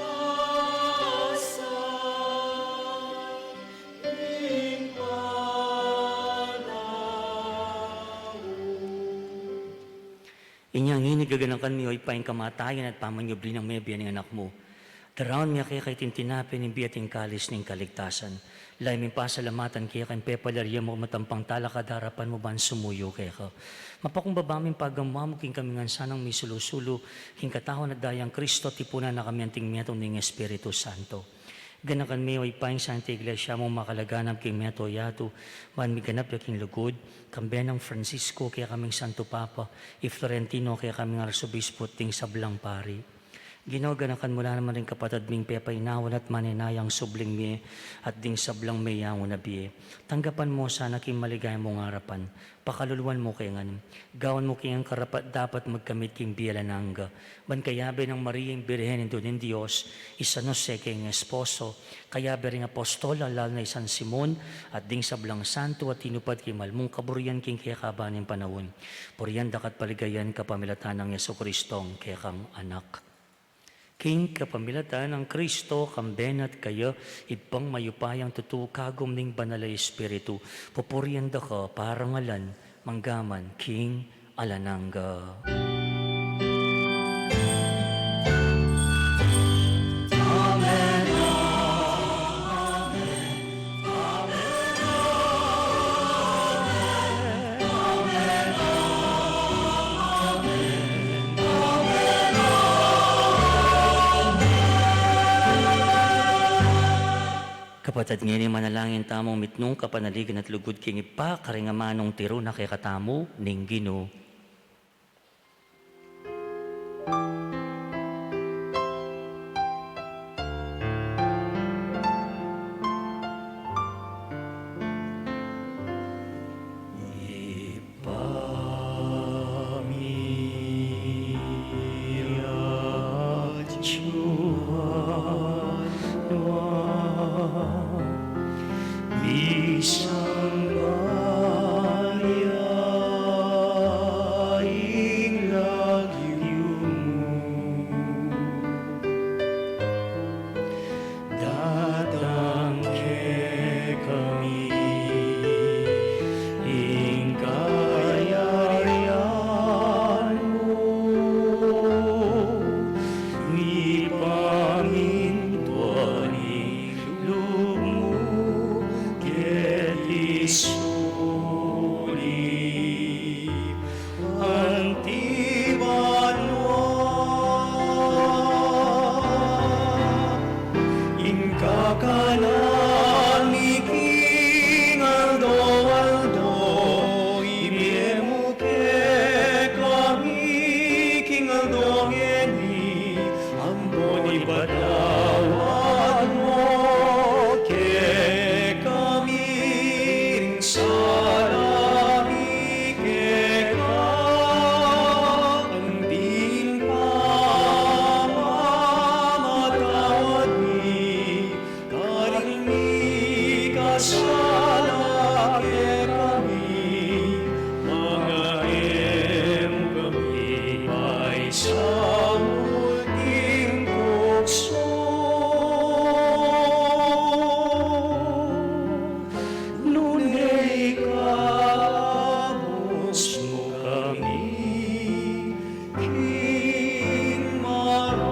ning panahun. Inya ngeni gaganakan mi, O Ibpa, ing kamatayan at pamanyubli nang mebie ning Anak mu. Daraun mi keka iting tinape ning bie at ing kalis ning kaligtasan. Lalu ming pasalamatan keka ing pepalarian mu matampang talakad arapan mu ban sumuyu keka. Mapakumbaba ming pagamu-amu king kami ngan sanang misulu-sulu king katawan at dayang Kristo, tipunan na kami anting metung ning Espiritu Santo. Ganakan me, o Ibpa, ing Santa Iglesia mung makalaganap king mabilug a yatu, ban miganap ya king lugud, kambe nang Francisco, kekaming Santo Papa, i Florentino, kekaming Arsobispo, at ding sablang pari. Ginu, ganakan mu la naman ring kapatad ming pepainawan at manenayang subling mie, at ding sablang meyangu na bie. Tanggapan mu la sana king maligaya mung arapan. Pakaluluan mu ke ngan, gawan mu ke ngan karapat-dapat magkamit king bie alang angga. Ban kayabe nang Maria ing Birhen, Indu ning Dios, i San Jose kayang esposo, kayabe ring apostol, lalo na i San Simon, at ding sablang santo a tinupad king mal mung kaburian king kekaban ning panaun. Purian da ka at paligayan kapamilatan nang Jesucristong kekang Anak. King kapamilatan nang Kristo, kambe na at kaya, Ibpang mayupayang tutu, kagum ning Banal a Espiritu, pupurian da ka, parangalan, mangga man king alang angga. Kapatad, ngeni manalangin tamung mitmung kapanaligan at lugud king Ibpa, karing amanung tiru na kekatamu ning Ginu. Pamilyat yu, misan bali ya ing lagyu mu, datang kekami ing kayarian mu, mipamintuan ing lub mu keti sulip anti banua. Ing kakanan mi king aldo-aldo, ibie mu kekami king aldo ngeni, ampon ipatawad mu kekami ing sala mi keka, anti ing pamamatawad mi karing mikasala kekami, manga e mu kami paisaul king tuksu, nune ikabus mu kami king marok.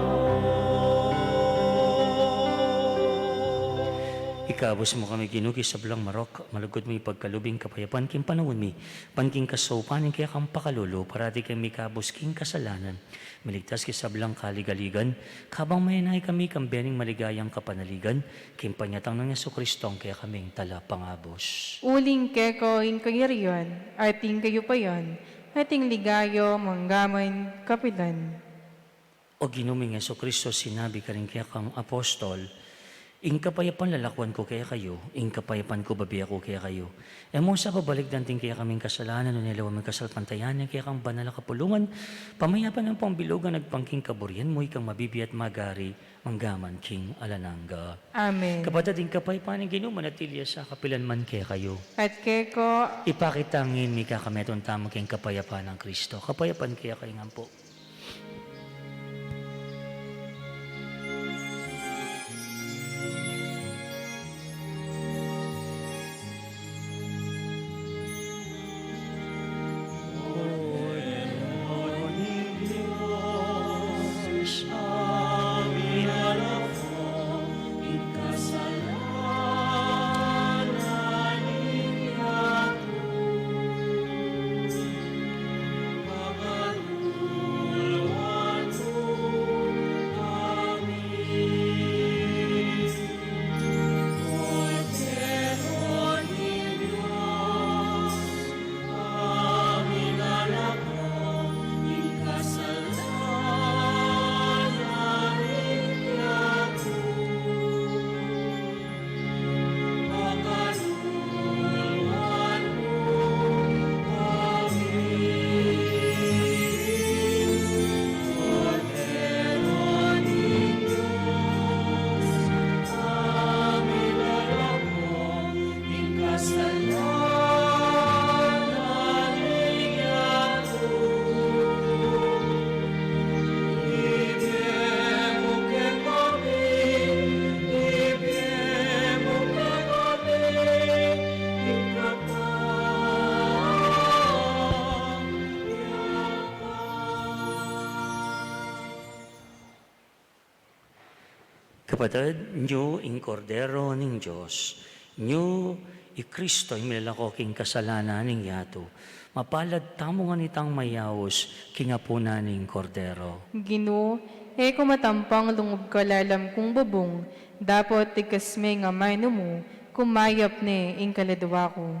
Ikabus mu kami, Ginu, king sablang marok, malugud mung ipagkalub ing kapayapan king panaun mi, ban king kasaupan ning kekang pakalulu, parati kaming mikabus king kasalanan, miligtas king sablang kaligaligan, kabang mayanaya kami kambe ning maligayang kapanaligan, king panyatang nang Jesucristong kekaming Talapangabus. Uling keka ing kayarian, at ing kayupayan, at ing ligaya, mangga man kapilan. O Ginu ming Jesucristo, sinabi mu karing kekang apostol, ing kapayapan lalakuan ku kekayu, ing kapayapan ku bibie ku kekayu. E mu sa babalikdan ding kekaming kasalanan, nune lawan mu ing kasalpantayanan ning kekang banal a kapulungan, pamayapan ampong bilugan agpang king kaburian mu, ikang mabibie at magari, mangga man king alang angga. Amen. Kapatad, ing kapayapan ning Ginu manatili ya sa kapilan man kekayu. At keka. Ipakit tamu ing mikakametung tamu king kapayapan nang Kristo. Kapayapan kekayu ngan pu. Kapatad, nyo ing Kordero ning Dios, nyo i Kristo ing milalako king kasalanan ning yatu. Mapalad tamu ngan itang mayaus king apunan ning Kordero. Ginu, e ku matampang lungub ka lalam kung bubung, dapot igkas me ing amanu mu, kumayap ne ing kaladua ku.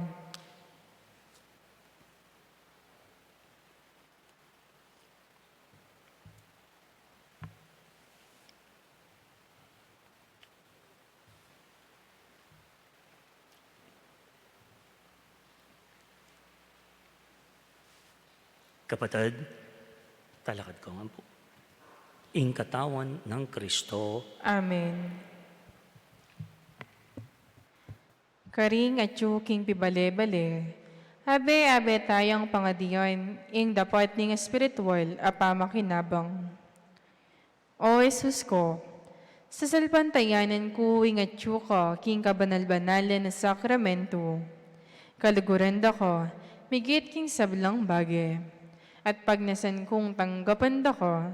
Kapatad, talakad ko ngan pu. Ing katawan nang Kristo. Amen. Karing atyu king pibale-bale, abe-abe tayang pangadian ing dapat ning espiritual a pamakinabang. O Jesus ko, sasalpantayanan ku ing atyu ka king kabanal-banalan a sakramento. Kaluguran da ka, migit king sablang bage. At pagnasan kung tanggapan da ka.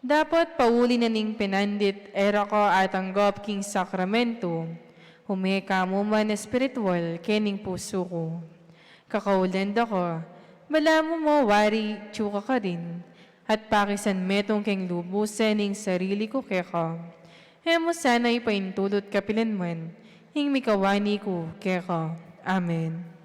Dapot pauli na ning pinandit e ra ka atanggap king sakramento, hume ka mu man espiritual kening pusu ku. Kakaulan da ka, balamu mo wari atyu ka karin, at pakisan metung keng lubusan ing sarili ku keka. E mu sana ipaintulut kapilan man ing mikawani ku keka. Amen.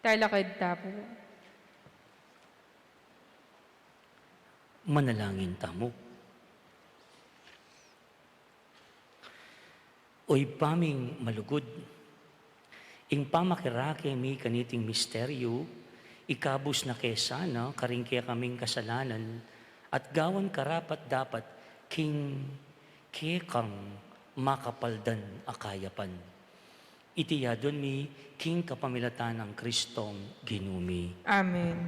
Talakad ta pu. Manalangin tamu. O Ibpa ming malugud, ing pamakirake mi kaniting misteryu, ikabus na ke sana karing kekaming kasalanan, at gawan karapat-dapat king kekang makapaldan a kayapan. Iti yaduan mi king kapamilatan nang Kristong Ginu mi. Amen.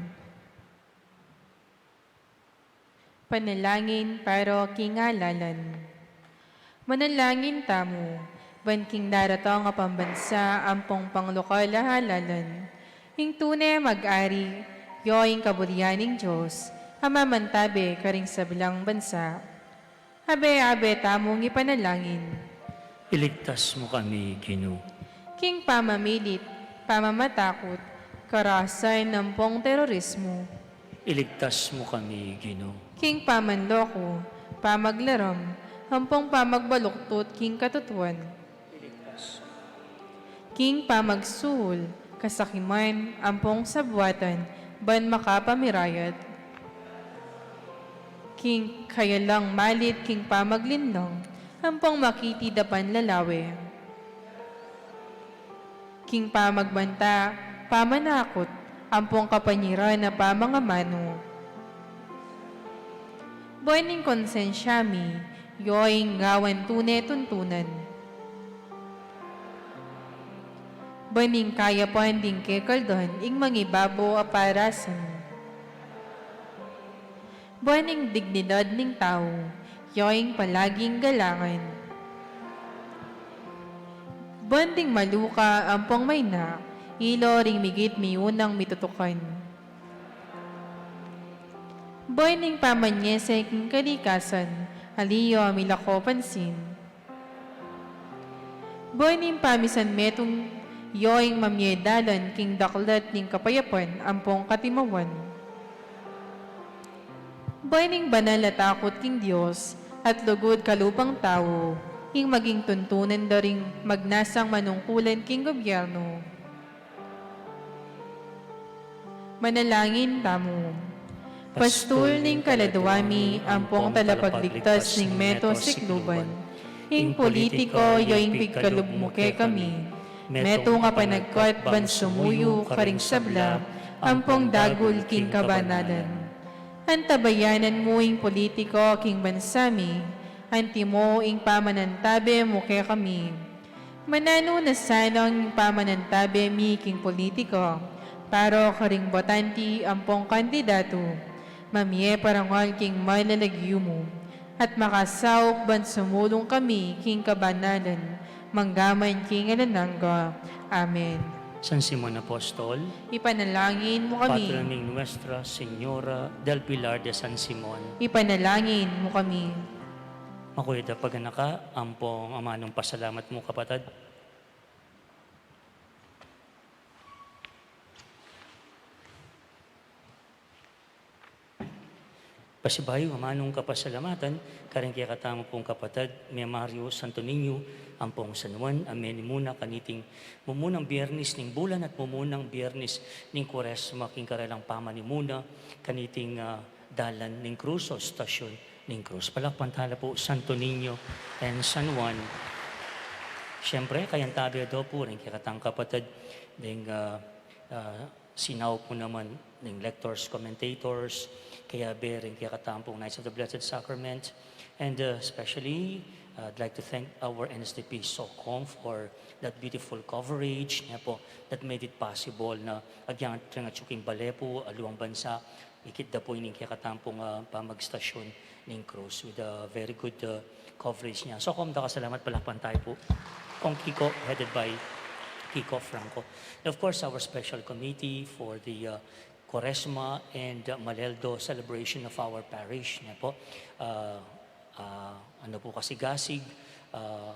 Panalangin para king ngalalan. Manalangin tamu, ban king daratang a pambansa ampong panglokal a halalan, ing tune mag-ari, Yo ing kaburian ning Dios, a mamantabe karing sablang bansa. Abe-abe tamung ipanalangin. Iligtas mu kami, Ginu. King pamamilit, pamamatakut, karahasan ampong terorismu. Iligtas mu kami, Ginu. King pamanloko, pamaglaram, ampong pamagbaluktut king katutuan. King pamagsuhul, kasakiman, ampong sabuatan, ban makapamirayat. King kayalang malit, king pamaglinlang, ampong makitidapan lalawe. King pamagbanta, pamanakut, ampong kapanyiran a pamangamanu. Buening konsensya mi, yo ing ngawan tune tuntunan. Buening kayapan ding kekaldan ing mangibabo a parasan. Buening dignidad ning tau, yo ing palaging galangan. Buening maluka ampong maina, ilo ring migit miunang mitutukan. Buening pamanyese king kalikasan, ali yo milako pansin. Buening pamisan metung, yo ing mamie dalan king daklat ning kapayapan ampong katimawan. Buening banal a takut king Dios, at lugud kalupang tau, ing maging tuntunan da ring magnasang manungkulan king gobyernu. Manalangin tamu. Pastul ning kaladwa mi, ampong talapagligtas ning meto sikluban. Ing politiko, yo ing pigkalub mu kekami. Metung a panagkat ban sumuyu karing sabla, ampong dagul king kabanalan. Antabayanan mu ing politiko king bansa mi, antimo ing pamanantabe mu kekami. Mananu na sana ing pamanantabe mi king politiko, para karing botante ampong kandidatu, mamie parangal king malalagyu mu, at makasaup ban sumulung kami king kabanalan, manggaman king alang angga. Amen. San Simon Apostol, ipanalangin mu kami. Patron Nuestra Señora del Pilar de San Simon, ipanalangin mu kami. Makuyad a paganaka, ampong amanung pasalamat mu, kapatad. Pasibayu, amanung kapasalamatan karing kekatamu pung kapatad, Mia Mario Santo Niño, ampong San Juan, a menimuna kaniting mumunang Biernes ning bulan at mumunang Biernes ning Kuaresma king karelang pamanimuna kaniting, ah, dalan ning krus o stasyon ning krus. Palakpan tala pu Santo Niño and San Juan. Siyempre, kayantabe da pu ring kekatang kapatad ding, ah, ah, sinaup mu naman ning lectors, commentators, kayabe ring kekatang pung Knights of the Blessed Sacrament. And, uh, especially, uh, I'd like to thank our N S D P SOCCOM for that beautiful coverage, ne pu, that made it possible na agyan ring atyu king bale pu, aliwang bansa, ikit da pu ining kekatang pung, ah, pamagstasyon ning krus with a very good, ah, coverage ne. So, Kong, dakal a salamat, palakpan tayu pu. Kong Kiko, headed by Kiko Franco. And of course, our special committee for the, ah, Kuaresma and, ah, Maleldo celebration of our parish, ne pu. Ah, ah, ano pu, kasigasig, ah,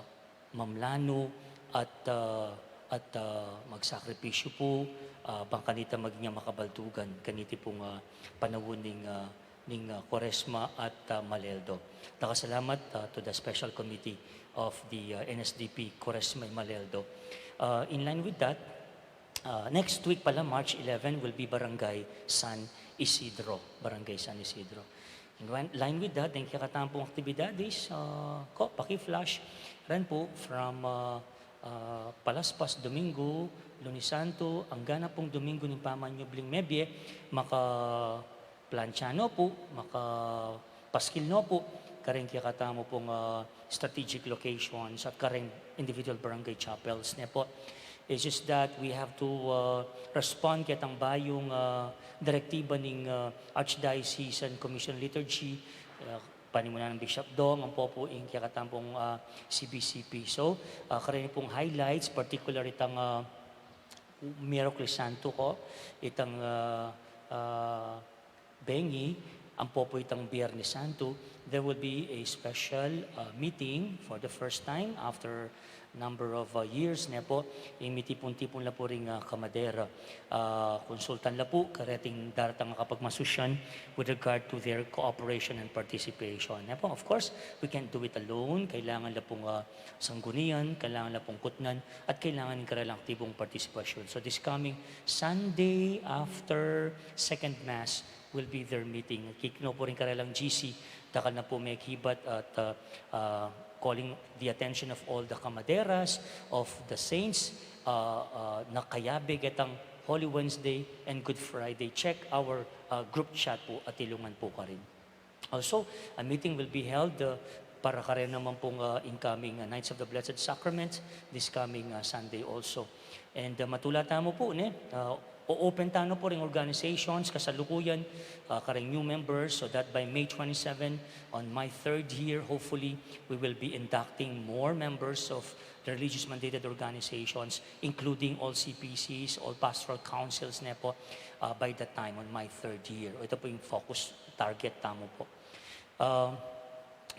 mamlanu at, ah, at, ah, magsakripisyu pu, ah, bang kanita maging makabaldugan kaniti pung, ah, panaun ning, ah, ning, ah, Kuaresma at, ah, Maleldo. Dakal a salamat, ah, to the special committee of the, ah, N S D P Kuaresma and Maleldo. Ah, in line with that, ah, next week pala, March eleven, will be Barangay San Isidro. Barangay San Isidro. In line, line with that, deng kekatang pung aktibidades, ah, ko, paki-flash rin pu from, ah, ah, palaspas Domingo, Lunes Santo, anggang na pung Domingo ning pamanyubling mebie, makaplantsa no pu, makapaskil no pu kareng kekatamu pung, ah, strategic locations at kareng individual barangay chapels, ne pu. It's just that we have to, uh, respond ketang bayung, uh, direktiba ning, uh, Archdiocesan Commission Liturgy, uh, panimunan nang Bishop Dong, ampo pu ing kekatang pung, uh, C B C P. So, uh, kareni pung highlights, particular itang, uh, Miyerkules Santo ko, itang, uh, ah, bengi, ampo pu itang Biernes Santo, there will be a special, ah, meeting for the first time after number of, ah, years, ne pu, ing mitipun-tipun la pu ring, ah, kamadera. Ah, konsultan la pu kareting daratang a kapagmasusyan with regard to their cooperation and participation, ne pu. Of course, we can't do it alone. Kailangan la pung, ah, sanggunian, kailangan la pung kutnan, at kailangan ing karelang aktibong partisipasyon. So this coming Sunday after second mass will be their meeting. Kikno pu rin karelang G C, dakal na pu mekibat at, ah, ah, calling the attention of all the kamaderas, of the saints, ah, ah, na kayabe ketang Holy Wednesday and Good Friday. Check our, ah, group chat pu at tulungan pu karin. Also, a meeting will be held, uh, para karin naman pung, uh, incoming, uh, Knights of the Blessed Sacrament this coming, uh, Sunday also. And, uh, matula tamu pu, ne, uh, o-open tana pu ring organizations kasalukuyan, uh, karing new members, so that by May twenty-seven, on my third year, hopefully, we will be inducting more members of the religious mandated organizations, including all C P Cs, all pastoral councils, ne pu, uh, by that time on my third year. Ito pu ing focus target tamu pu. Ah,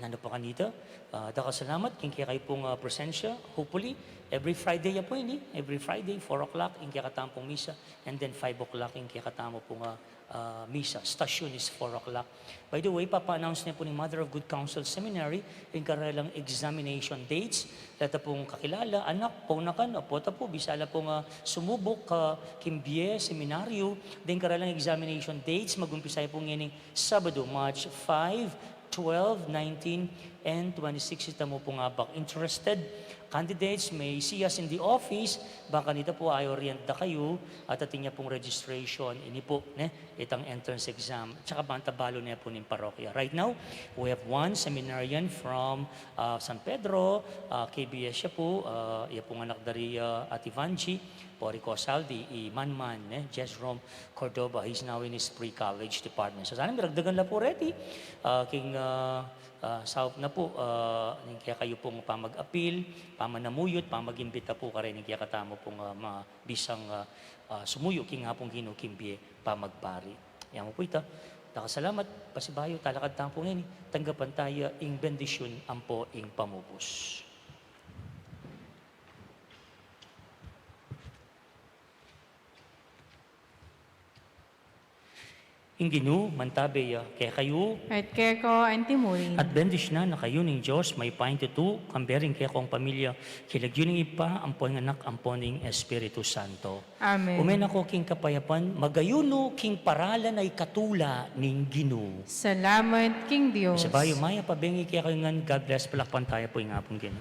nanu pa kanita, ah, dakal a salamat king kekayu pung, ah, presensya. Hopefully, every Friday ya pu ini, every Friday, four o'clock ing kekatamu pung misa, and then five o'clock ing kekatamu pung, ah, ah, misa. Stasyon is four o'clock. By the way, papa-announce ne pu ning Mother of Good Counsel Seminary ing karelang examination dates. Deta pung kakilala, anak, ponakan, apu, apu, bisa la pung, ah, sumubuk, ah, king bie, seminaryo, deng karelang examination dates, mag-umpisa ya pu ngeni Sabado, March five, twelve, nineteen, and twenty-six. Ita mu pung abak interested candidates may see us in the office. Bang kanita pu i-orient da kayu at atin ya pung registration. Ini pu, ne, itang entrance exam. Tsaka bang tabalu ne pu ning parokya. Right now, we have one seminarian from, ah, San Pedro, ah, K B S ya pu, ah, ya pung anak da ri, ah, Ate Vangie, Pori Cosaldi, i Manman, ne, Jezrom Cordova. He's now in his pre-college department. So sana miragdagan la pu reti, ah, king, ah, ah, saup na pu, ah, ning kekayu pung pamag-apil, pamanamuyut, pamag-imbita pu karin ning kekatamu pung, ah, mabisang, ah, ah, sumuyu king Apung Ginu king bie pamagpari. Yamu pu ita, dakal a salamat, pasibayu, talakad tamu pu ngeni, tanggapan taya ing bendisyun ampo ing pamubus. Ing Ginu mantabe ya kekayu. At keka anti mu rin. At bendisyunan na kayu ning Dios, mayupayang tutu, kambe ring kekong pamilya, king lagyu ning Ibpa, ampo ning Anak, ampo ning Espiritu Santo. Amen. Ume na ko king kapayapan, magayunu king paralan a ikatula ning Ginu. Salamat king Dios. Pasibayu, mayap a bengi kekayu ngan, God bless, palakpan taya pu ing Apung Ginu.